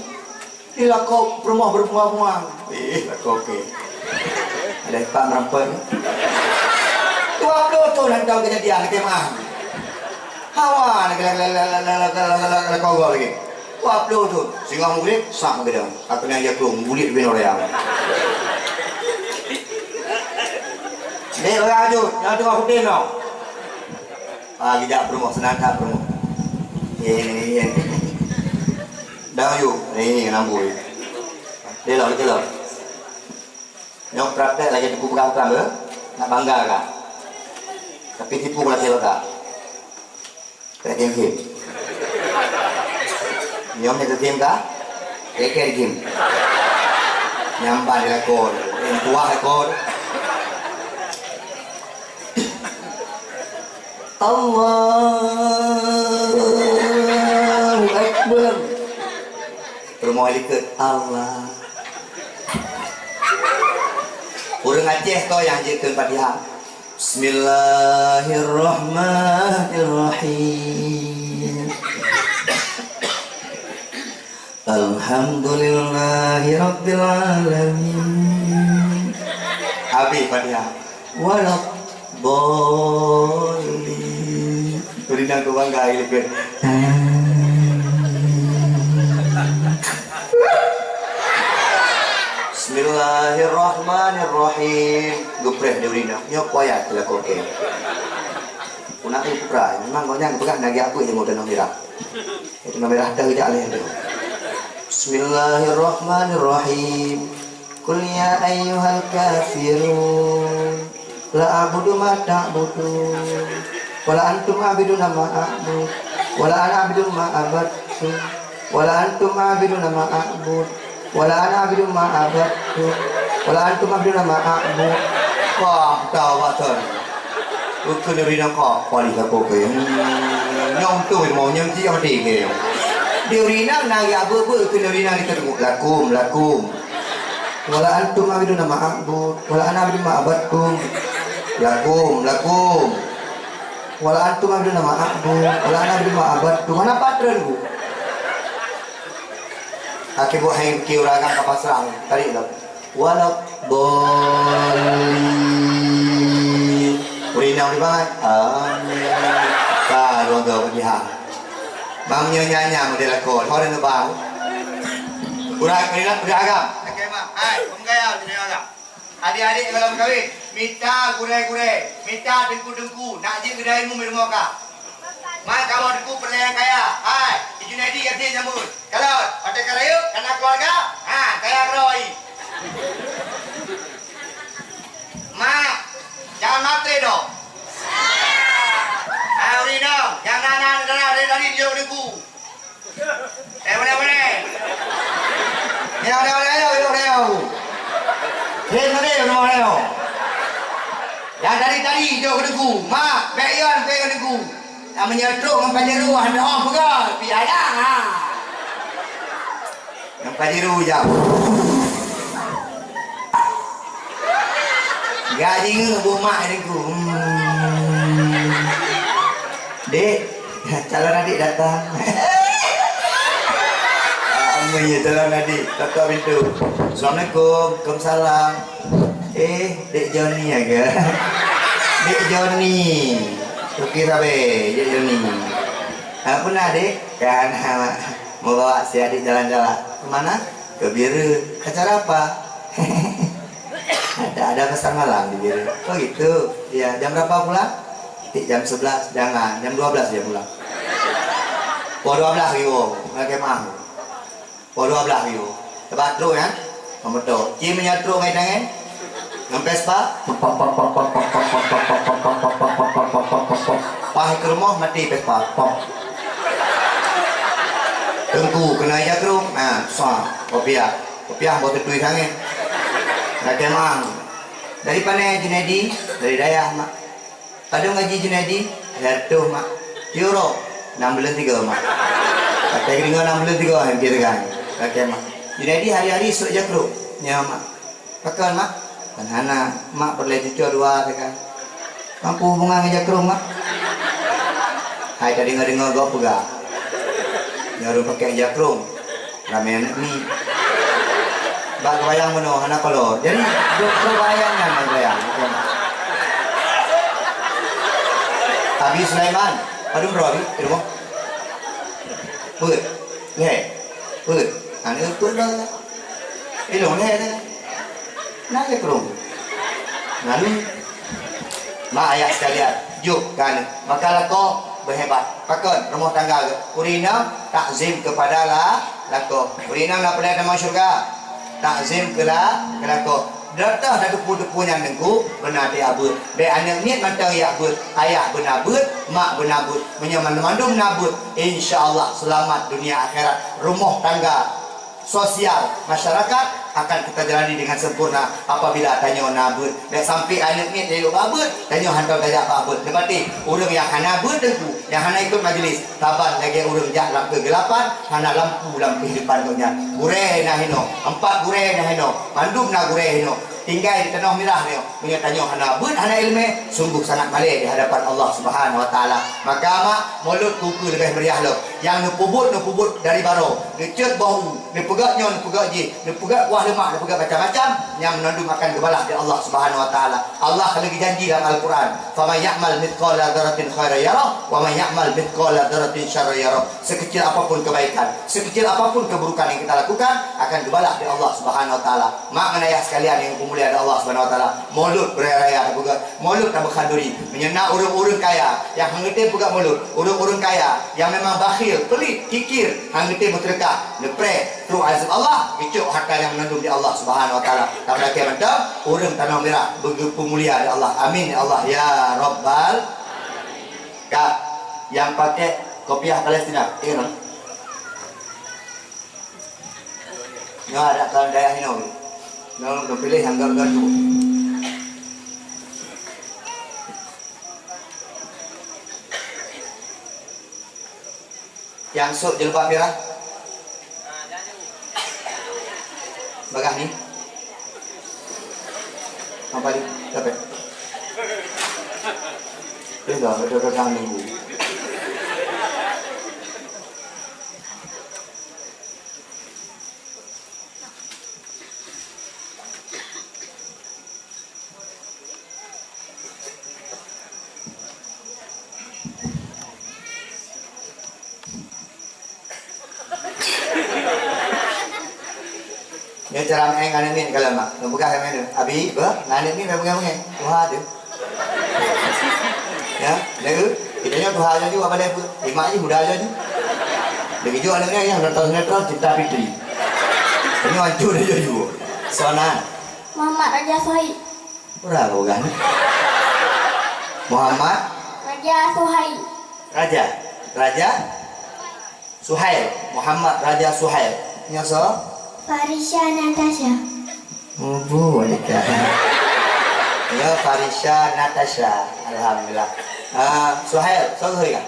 Ni lakoe peurumoh berbunga-bunga. Eh, lakoe okey. Ada empat merampok. Dua puluh tahun hantam kejadian, kemah. Hawa lagi, lagi, lagi, lagi, lagi, lagi, lagi, lagi, lagi, lagi. Empat puluh thôn, singoh mugreb, sah meukeudong. Aku nyan jaku, mulit bin orang. Dek orang tu, yang tu aku tengok. Ah, gijak peurumoh, seunang that peurumoh. Ye, ye, ye. Dang yu, ni, ni, nambui. Dia lah, dia lah. Nyoe praktek lagèe tipu peugah-peugah, eh? Nak bangga kah? Tapi tipu lagèe peugah. Pék game-game. Nyoe nyang game kah? Pék game. Nyamban di lakon. Yang tuah lakon. Allahu Akbar. Peurumoh likot Allah. Ureueng Aceh ko nyang jeuet keu Fatihah. Bismillahirrahmanirrahim. Alhamdulillahirabbil alamin. Habis Fatihah. Waladdallin. Ureueng inong keu bangga lagèe. Bismillahirrahmanirrahim. Geupreh di ureueng inong. Nyoe payah teulakon. Puna tu pukra. Memang gobnyan geupeugah na geujak beuet ilmu tanoh mirah. Itu na mirah dah geujak lé tu. Bismillahirrahmanirrahim. Qul ya ayyuhal kafirun. La a'budu ma ta'budun. Wa la antum 'abiduna ma a'bud. Wa la ana 'abidun ma 'abadtum. Wa la antum 'abiduna ma a'bud. Wa la ana 'abidun ma 'abadtum. Wa la antum 'abiduna ma a'bud. Wah, tahu betul. Bukan dari nak kok, paling aku ke. Nyong tu mau nyong dia mati ke. Di urina nak ya apa-apa ke dari nak kita tengok. Lakum, lakum. Wala antum abiduna ma a'bud, wala ana abidu ma abattum. Lakum, lakum. Wala antum abiduna ma a'bud, wala ana abidu ma abattum. Mana patron, Bu? Aki Bu hai ki urang ka pasrah. Tarik lah. Wala dhalin. Urina di bangai. Amin. Ka ruang gau Fatihah. Bang nyoe nyanyi model lakoe, ho deungon bang. Urat, urat, urat agam. Lakèe mak, hai, peugaya deungon agam. Adik-adik kalau meukawen, mita gurèe-gurèe, mita teungku-teungku, nak jeuet keu dayah imum di rumoh ka. Mak kamoe teungku peureulèe nyang kaya, hai, di Junaidi gasien nyambut. Kalon, watèe ka rayeuk, ka na keuluwarga, ha, kaya keudroe. Mak, jangan matre dong. Ah, ureueng inong, jangan na dara dari tadi di jok deungon ku. Eh, boleh, boleh. Ya, boleh, boleh, boleh, boleh. Hei, boleh, boleh, boleh. Yang tadi-tadi jok deungon ku. Mak, bèk yon, bèk yon deungon ku. Nak meunyoe trok ngon Pajero, hana peugah, pi ayang, ha. Ngon Pajero jap. Gaji ngeuk bu mak ni ku. Hmm. Dek, calon adik datang. Amin ya calon adik, ketok pintu. Assalamualaikum. Waalaikumsalam. Eh, Dek Joni ya ke? Dek Joni. Oke, sabe, Dek Joni. Apa nak, Dek? Kan, mau bawa si adik jalan-jalan. Kemana? Ke Bireuen. Acara apa? Ada, ada pasar malam di Bireuen. Oh gitu. Ya, jam berapa pulang? Tik jam sebelas, jangan. Jam dua belas dia pulang. Oh, dua belas ribu. Pakai mahal. Oh, dua belas ribu. Sebab truk, ya. Memetok. Ci meunyoe truk ngai tangan. Ngon Vespa. Paih keu rumoh mati Vespa. Pop. Teungku keunoe jakrong. Ha, sa. Kopiah. Kopiah bak teutui sangat. Lakèe mang. Dari pane Junaidi? Dari dayah, mak. Padum gaji Junaidi? Siratoh, mak. Euro? Enam buleuen tiga, mak. Kata geringo enam buleuen tiga, hampir kan. Lakèe, mak. Junaidi hari-hari sôk jakrong. Ya, mak. Pakon, mak? Kan hana, mak peureulèe cuco dua teuka. Mampu hubungan ngon jakrong, mak? Hai tadeungoe-deungoe gob peugah. Nyoe ureueng pakai jakrong, ramè aneuk miet. Bak geubayang bunoe hana kolor. Jadi, geubayang nyan geubayang. Abi Sulaiman, padum droe abi di rumoh? Peuet. Lhèe. Peuet. Aneuk peuet lom. Ilong lé dah. Nah, lé kurung. Lalu, mak ayah sekalian, jok kan. Maka lakoe beuhebat. Pakon rumoh tangga geuh. Ureueng inong takzim kepada la-, lakoe. Ureueng inong na peureulèe tamong syeuruga. Takzim keu la-, keu lakoe. Droe teuh tateupeue-teupeue nyan teungku, beuna bèk abeuet. Bèk aneuk miet mantong jak beuet, ayah beuna beuet, mak beuna beuet. Meunyoe mandum-mandum na beuet, insya Allah seulamat dunia akhirat. Rumoh tangga sosial masyarakat akan kita jalani dengan sempurna apabila tanyoe na beuet. Bèk sampai aneuk miet lé bak beuet, tanyoe hantom tajak bak beuet. Leubeh ureueng nyang hana beuet teungku, nyang hana ikot majlis, saban lagèe ureueng jak lam keugelapan, hana lampu lam kehidupan gobnyan. Gurèe na hinoe, empat gurèe na hinoe, mandum na gurèe hinoe. Tinggai di tanoh mirah nyoe, meunyoe tanyoe hana beuet, hana ileumèe, sungguh sangat malèe di hadapan Allah Subhanahu Wa Taala. Maka mak, mulod keu ukeue leubeh meriah lom. Nyang neupeubuet, neupeubuet dari baroe, neucot boh u, neupeugèt nyoe, neupeugèt jih, neupeugèt kuah leumak, neupeugèt macam-macam, nyan mandum akan geubalah di Allah Subhanahu Wa Taala. Allah ka lheueh geujanji lam Al-Quran, "Faman ya'mal mithqala dzarratin khairan yarah, wa man ya'mal mithqala dzarratin syarran yarah." Sekecil apapun kebaikan, sekecil apapun keburukan yang kita lakukan, akan geubalah di Allah Subhanahu Wa Taala. Mak ngon ayah sekalian nyang dimuliakan Allah Subhanahu Wa Taala, mulod beuraya-raya tapeugèt, mulod tabeukhanduri. Meunyoe na ureueng-ureueng kaya nyang hana geutem peugèt mulod, ureueng-ureueng kaya nyang memang bakhil, pelit, kikir, hana geutem beuseudeukah, neupreh trok azab Allah, geucok hareuta nyang meunandum di Allah Subhanahu Wa Taala. Tapi lakèe mantong, ureueng tanoh mirah beugeupeumulia di Allah. Amin ya Allah ya Rabbal. Ka, nyang pakai kopiah Palestina, ingat? Nyoe adak keu dayah inoe. Nyoe neupiléh nyang gèt-gèt tu. Nyang sôk jilbab mirah. Bagah ni. Apa ni? Siapa? Tengok, betul-betul minggu. Nyoe cara meu'en ngon aneuk miet kalon mak. Neupeugah lagèe nyoe, "Abi, beuh, ngon aneuk miet bèk peugah-peugah. Tuha teuh." Ya, lagèe, kita nyoe tuha laju, apa lé peue? Imak jih muda laju. Lagi jua aneuk nyan nyang nonton sinetron Cinta Fitri. Nyoe hancô laju. Soe nan? Muhammad Raja Sohaib. Ura ka peugah ni. Muhammad? Raja Sohaib. Raja? Raja? Suhail. Muhammad Raja Suhail. Nyoe soe? Farisha Natasha. Mubu wanita. Ya, Farisha Natasha. Alhamdulillah. Ah, Suhail, soe kah?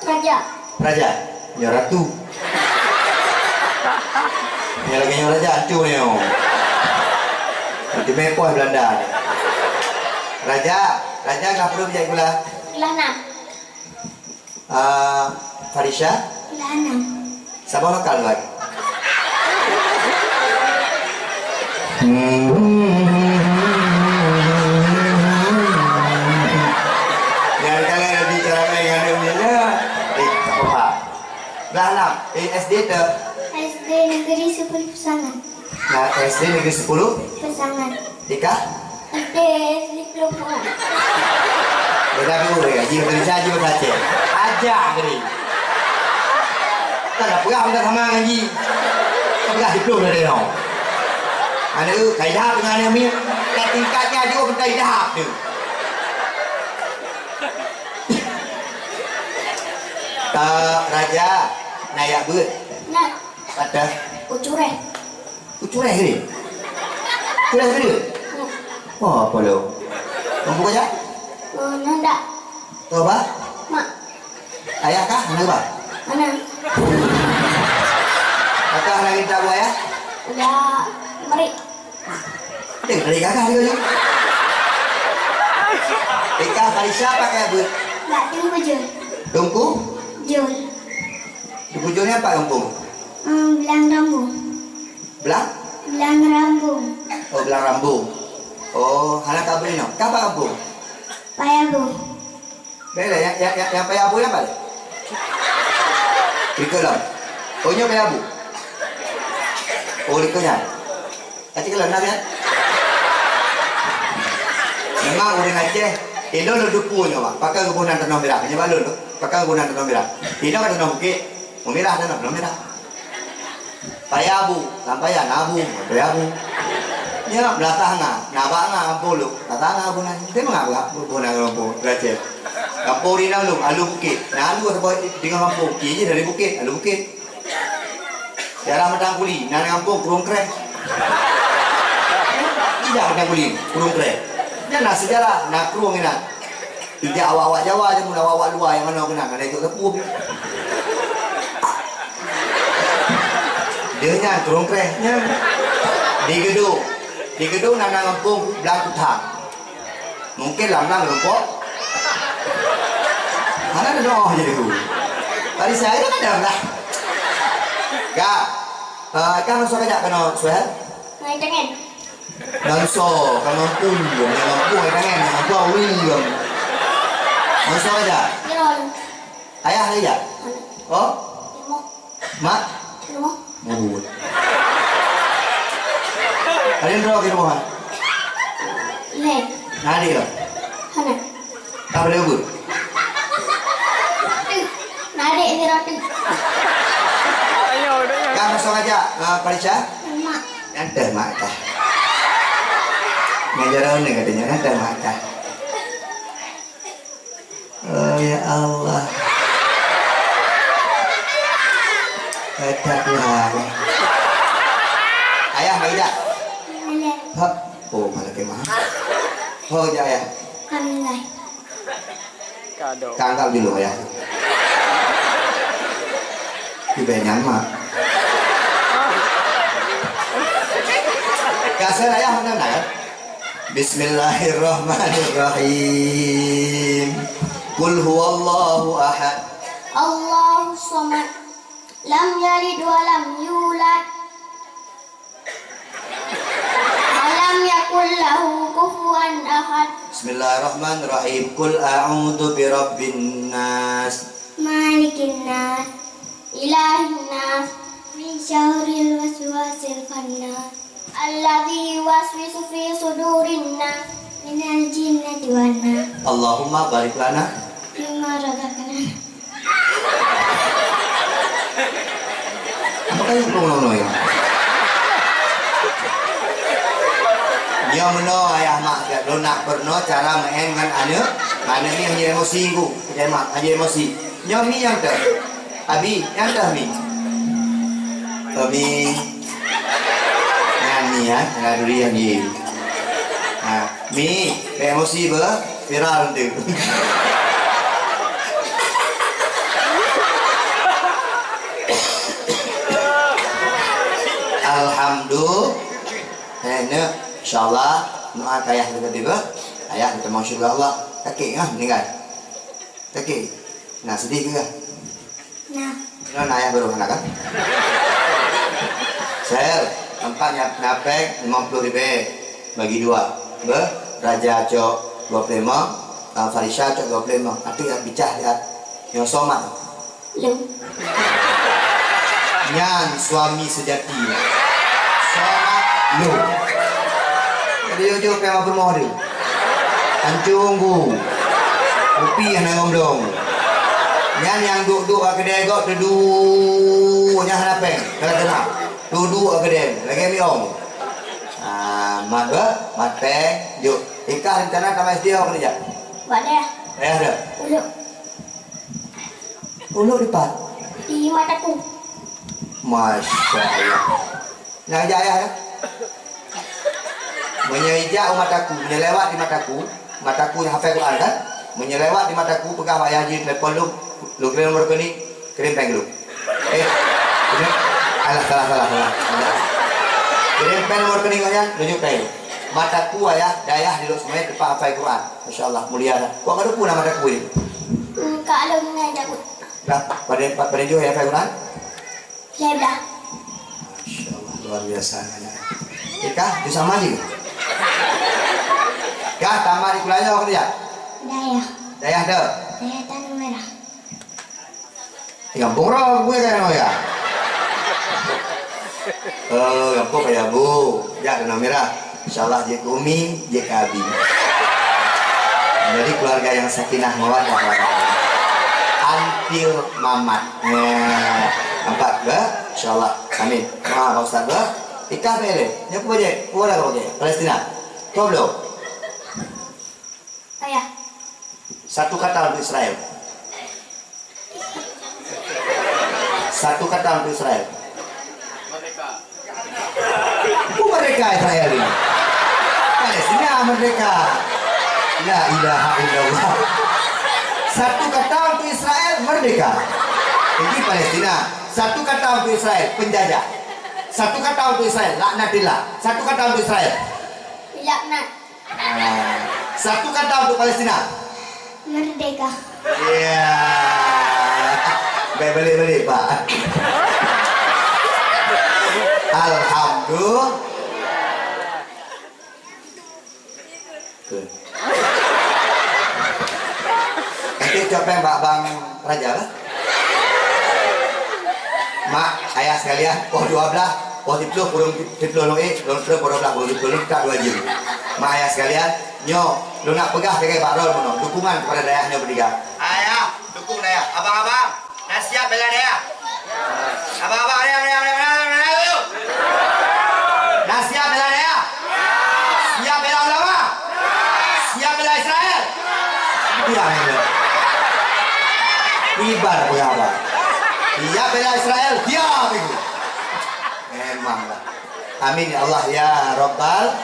Raja. Raja. Nyoe ratu. Nyoe lagèe nyoe raja, hancô nyoe. Nanti mepoh Belanda. Raja, raja kah peuduek bijak gula? Gula enam. Ah, Farisha? Gula enam. Saboh lokal lagi. Nyang ka lheueh bicara ngon aneuk muda, eh, tak apa. Belah enam, eh, S D teuh? S D Negeri Sepuluh Pesangan. Nah, S D Negeri Sepuluh? Pesangan. Tika? S D Sepuluh Pesangan. Beda tu, ya, jiwa kerja, jiwa kerja. Aja, geri. Kan dah pegang, dah sama ngaji. Pegang diplom dah dia. Aneuk, kaidah dengan aneuk miet. Kat tingkatnya juga bukan kaidah tu. Tak, Raja. Nak jak beuet? Nak. Patah. Ucureh. Ucureh ke dia? Ucureh ke dia? Nak. Oh, apa lo? Mampu kerja? Oh, nak tak? Tahu apa? Mak. Ayah kah? Mana bah? Mana? Patah lagi tak buat ya? Udah merik. Ada dari gagah juga tu. Tika Farisha pakai beuet. Bak Teungku Jun. Teungku? Jun. Teungku Jun ni apa kampung? Hmm, Belang Rambung. Belang? Belang Rambung. Oh, Belang Rambung. Oh, hana kabri no. Kapa kampung? Payabu. Bela, ya, ya, ya, yang payah abu yang balik. Ikut lah. Oh, nyo payah abu. Oh, likot nyan. Ka cit kalon na nyan. Memang ureueng Aceh, eh, lôn lôn teupeu nyoe, Mak. Pakon geuboh nan tanoh mirah. Nyoe bak lôn tu. Pakon geuboh nan tanoh mirah. Inoe ka tanoh bukét. Meumirah tanoh, tanoh mirah. Paya bu, lam paya na bu, paya bu. Nyoe beulatah nga, na bak nga, gampông lôn. Beulatah nga bu nan. Tapi meunan bu, bu nan gampông, Aceh. Gampông di nan lôn, Alu Bukét. Na alu atawa deungon gampông, ki jih dari bukét, Alu Bukét. Daerah Meutang Kuli, na gampông Krueng Kreh. Tidak Meutang Kuli, Krueng Kreh. Nyan na seujarah, na krueng inan. Tidak awak-awak Jawa je, mun awak-awak luwa nyang manoe keunan, hana ikot sapeue. Dia nyan Krueng Kreh, nyan. Di Geudong. Di Geudong na, na gampông Blang Kuthang. Mungkin lam-lam rumpok. Hana neudoh je dulu. Tadi saya kan ada lah. Ka. Eh, ka ngon soe kajak keunoe, Suhel? Ngon tangan. Ngon soe, ka mampu, nyang mampu ngon tangan, nyang mampu awi. Ngon soe kajak? Ngon. Ayah lagi jak? Hana. Oh? Lima. Mak? Lima. Mubuet. Ada yang droe di rumah? Lé. Nah, adik lah. Hana. Tak boleh ubah. Nah, adik ni roti. Kamu langsung aja, uh, Parisha? Mak. Nanti mak kah. Ngajar ni katanya, nanti mak kah. Oh, ya Allah. Hebat Tuhan. Ayah, mai jak? Hop. Oh, malah kemah. Ho jak, Ayah? Alhamdulillah. Kado. Ka anggap dulu, Ayah. Ibe nyan, Mak. Kasar Ayah mana nak? Bismillahirrahmanirrahim. Qul huwallahu ahad. Allahus samad. Lam yalid wa lam yulad. Wa lam yakul lahu kufuwan ahad. Bismillahirrahmanirrahim. Qul a'udzu birabbin nas. Malikin nas. Ilahin nas. Min syarril waswasil khannas. Alladzi yuwaswisu fi sudurin nas. Minal jinnati wan nas. Allahumma barik lana. Fima razaqtana. Apa kali kau ngono ya? Nyoe meunoe ayah mak, lôn nak peurunoe cara meu'en ngon aneuk, aneuk nyoe hana emosi ku, pakai mak, hana emosi. Nyoe mi nyang teuh. Abi, nyang teuh mi. Kami. Nyan mi, ha, nyan duri nyan mi. Ha, mi, bèk emosi beuh, viral nanti. Alhamdulillah. Eh, neuk, insyaallah, doa keu ayah teuka tiba. Ayah teuka masuk ke Allah. Sakit ngah meninggal. Sakit. Nah, sedih ke? Nah. Inoe na ayah baru hana kan? Sel, empat nya-, napeng lima puluh ribu bagi dua. Beuh, Raja cok dua puluh lima, ah, Farisha cok dua puluh lima. Ateueh bicah lihat. Nyang somat. Lôn. Nyan suami sejati. Somat lôn. Jadi jujur payah rumoh dia. Ancung bu. Kupi hana ngomlong. Nyan nyang duek-duek bak keudè gob teuduek nyang hana péng. Kala teuma. Duek-duek bak keudè. Lagèe miong. Ah, mat beuh, mat péng. Jok. Ikah rencana tamat S D ho keudeh jak? Bak dayah. Dayah dah. Uluk. Uluk dipat? Di mataku. Masya Allah. Nah, jak ayah dah. Meunyoe ijak u mataku, meunyoe lewat di mataku, mataku nyang hafai Quran kan? Meunyoe lewat di mataku, peugah bak ayah jih telepon lôn, lôn kirim nomor rekening, kirim péng lôn. Eh, kirim, alah, salah, salah, salah. Kirim péng nomor rekening awak nyan, tunjuk péng lôn. Mataku ayah, dayah di Lhokseumawe teumpat hafai Quran. Masya Allah, mulia dah. Kok ka duku nama mataku ni? Hmm, Kak Alun dengan Daud. Dah, pada, pada jauh ya hafai Quran? Lhèe blah. Masya Allah, luar biasa anak. Eh, kah, tu sama je. Kah, tamat di kuliah ke tidak? Dayah. Dayah tu? Dayah Tanah Merah. Di kampung roh, gue kan, oh ya. Oh, gampông payah bu. Jak keunoe mirah. Insya Allah jeuet keu Umi, jeuet keu Abi. Jadi keluarga yang sakinah mawaddah warahmah. Antil mamat. Nah, nampak ke? Insya Allah. Amin. Doa Pak Ustaz ke? Ikah bele. Nyoe peue bajée? Peue dah bajée? Palestina. Kau belum? Ayah. Satu kata untuk Israel. Satu kata untuk Israel. Merdeka. Merdeka Israel ini. Palestina merdeka. La ilaha illallah. Satu kata untuk Israel, merdeka. Jadi Palestina. Satu kata untuk Israel, penjajah. Satu kata untuk Israel, laknatillah. Satu kata untuk Israel. Laknat. Ah, satu kata untuk Palestina. Merdeka. Ya. Baik, balik-balik, Pak. Alhamdulillah. Nanti copeng bak Bang Raja lah. Mak, ayah sekalian, poh dua belas, poh siplôh, kureueng siplôh lôn ék, lôn treun poh dua belas, kureueng siplôh lôn, ka dua jeuem. Mak, ayah sekalian, nyoe lôn nak peugah lagée bak droe meunoe, dukungan kepada dayah nyoe beutiga. Ayah, dukung dayah. Abang-abang, na siap bela dayah? Abang-abang, dayah, dayah, dayah, dayah, dayah, dayah. Na siap bela dayah? Siap bela ulama? Siap bela Israel? Diam aja. Ibar berapa? Siap bela Israel? Diam itu. Memanglah. Amin ya Allah ya Rabbal.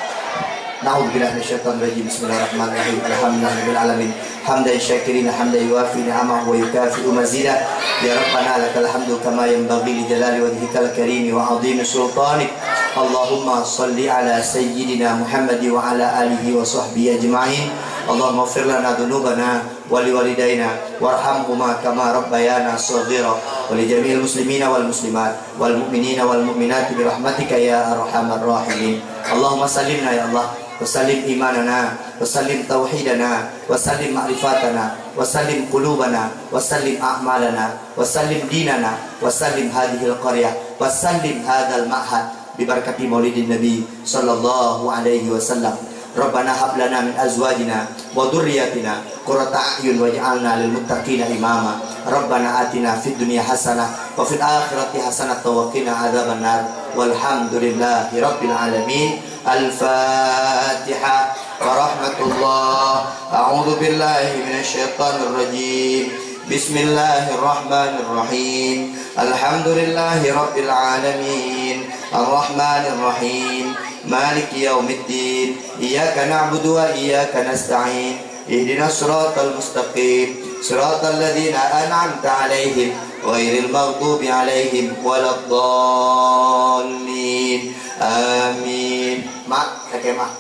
Na'udzubillahi minasyaitonir rajim. Bismillahirrahmanirrahim. Alhamdulillahirabbil alamin. Hamdan syakirin, hamdan yuwafi ni'amahu wa yukafi'u mazidah. Ya Rabbana lakal hamdu kama yanbaghi li jalali wajhikal karimi wa 'azimi sultanik. Allahumma shalli ala sayyidina Muhammad wa ala alihi wa sahbihi ajma'in. Allahumma ighfir lana dzunubana wa liwalidaina warhamhuma kama rabbayana shaghira wa li jami'il muslimina wal muslimat wal mu'minina wal mu'minati bi rahmatika ya arhamar rahimin. Allahumma sallimna ya Allah, wa sallim imanana, wa sallim tauhidana, wa sallim ma'rifatana, wa sallim qulubana, wa sallim a'malana, wa sallim dinana, wa sallim hadhil qaryah, wa sallim hadzal ma'had. Bi barakati maulidin Nabi sallallahu alaihi wasallam. Rabbana hab lana min azwajina wa dzurriyyatina qurrata a'yun waj'alna lil muttaqina imama. Rabbana atina fid dunya hasanah wa fil akhirati hasanatan wa qina adzabannar. Walhamdulillahi rabbil alamin. Al-Fatihah. Wa rahmatullah. A'udzu billahi minasy syaithanir rajim. Bismillahirrahmanirrahim. Alhamdulillahi rabbil alamin. Arrahmanirrahim. Maliki yaumiddin. Iyyaka na'budu wa iyyaka nasta'in. Ihdinas siratal mustaqim. Siratal ladzina an'amta 'alaihim ghairil maghdubi 'alaihim waladdallin. Amin. Mak, kakek mak.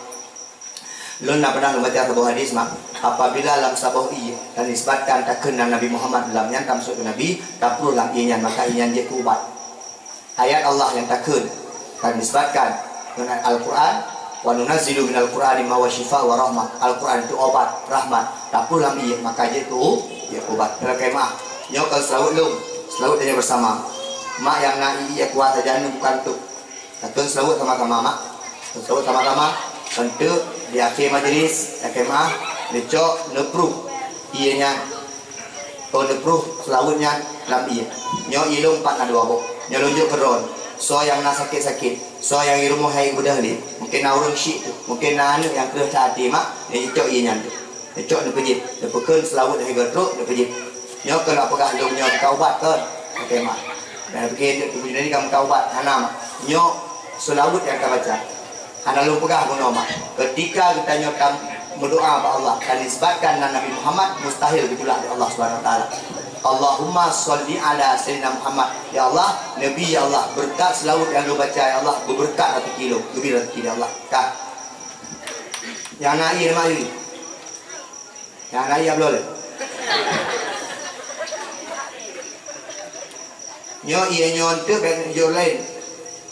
Lôn na pernah lôn baca saboh hadis, mak. Apabila lam saboh ié tanisbatkan takheun nan Nabi Muhammad lam nyan, tameusuet keu Nabi, tapeureuh lam ié nyan, maka ié nyan jeuet keu ubat. Ayat Allah nyang takheun tanisbatkan ngon Al-Quran, "Wa nunazzilu minal Qur'ani ma huwa syifa wa rahmah." Al-Quran itu obat, rahmat. Tapeureuh lam ié, maka jeuet keu, jeuet keu ubat. Keureuna maah, nyoe kon seulaweuet lôn, seulaweuet tanyoe beusama. Mak nyang na ié kuat sajan bukan tu. Takheun seulaweuet sama-sama, mak. Seulaweuet sama-sama. Eunteuk di akhé majlis, akhé maah, neucok, neuprooh ié nyan. Oh, neuprooh seulaweuet nyan lam ié. Nyoe ié lôn pat na dua boh. Nyoe lôn jok keu droe. Soe nyang na sakét-sakét, soe nyang di rumoh hai geubeudôh lé. Mungken na ureueng syik tu, mungken na aneuk nyang kreueh that até, mak, neucok ié nyan tu. Neucok neupeujeuet, neupeukheun seulaweuet lhèe goe trok neupeujeuet. Nyoe keuneuk peugah lôn nyoe ka ubat kon? Oke, mak. Dan pikir untuk tujuh ini kamu ka ubat, hana, mak. Nyoe seulaweuet nyang ka baca. Hana lôn peugah bunoe, mak. Ketika geutanyoe tam meudoa bak Allah, tanisbatkan nan Nabi Muhammad, mustahil geutulak lé Allah Subhanahu wa Taala. Allahumma shalli ala Sayyidina Muhammad. Ya Allah, Nabi, ya Allah, beureukat seulaweuet nyang lôn baca, ya Allah, beubeureukat rezeki lôn, geubri rezeki, ya Allah. Ka. Nyang na ié, na ié. Nyang na ié bloe lé. Nyoe ié nyoe eunteuk bèk neujok laén.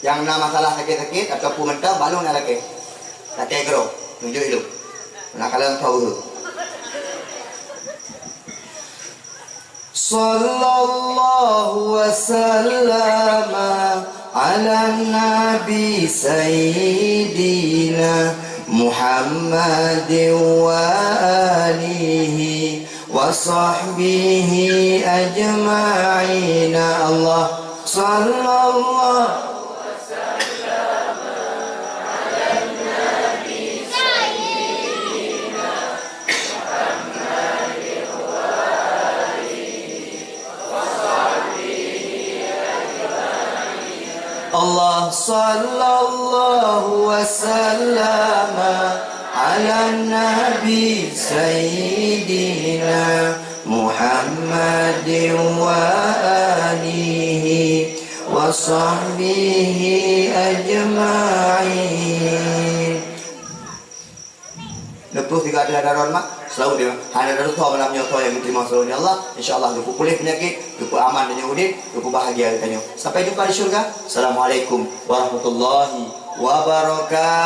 Nyang na masalah sakét-sakét ataupun mantong, bak lôn na lakèe. Lakèe keudroe, neujok ilôn. Na kalon tho uhu. Sallallahu wasallama على النبي سيدنا محمد وآله وصحبه أجمعين. الله صلى الله الله صلى الله وسلم على النبي سيدنا محمد وآله وصحبه أجمعين. Neupeuh tiga ada daron mak, selalu dia hana ada duka malam nyoe, toh yang diterima selalu oleh Allah. Insya Allah geupeu puléh penyakit, geupeu aman dan udép, geupeu bahagia tanyoe. Sampai jumpa di syurga. Assalamualaikum warahmatullahi wabarakatuh.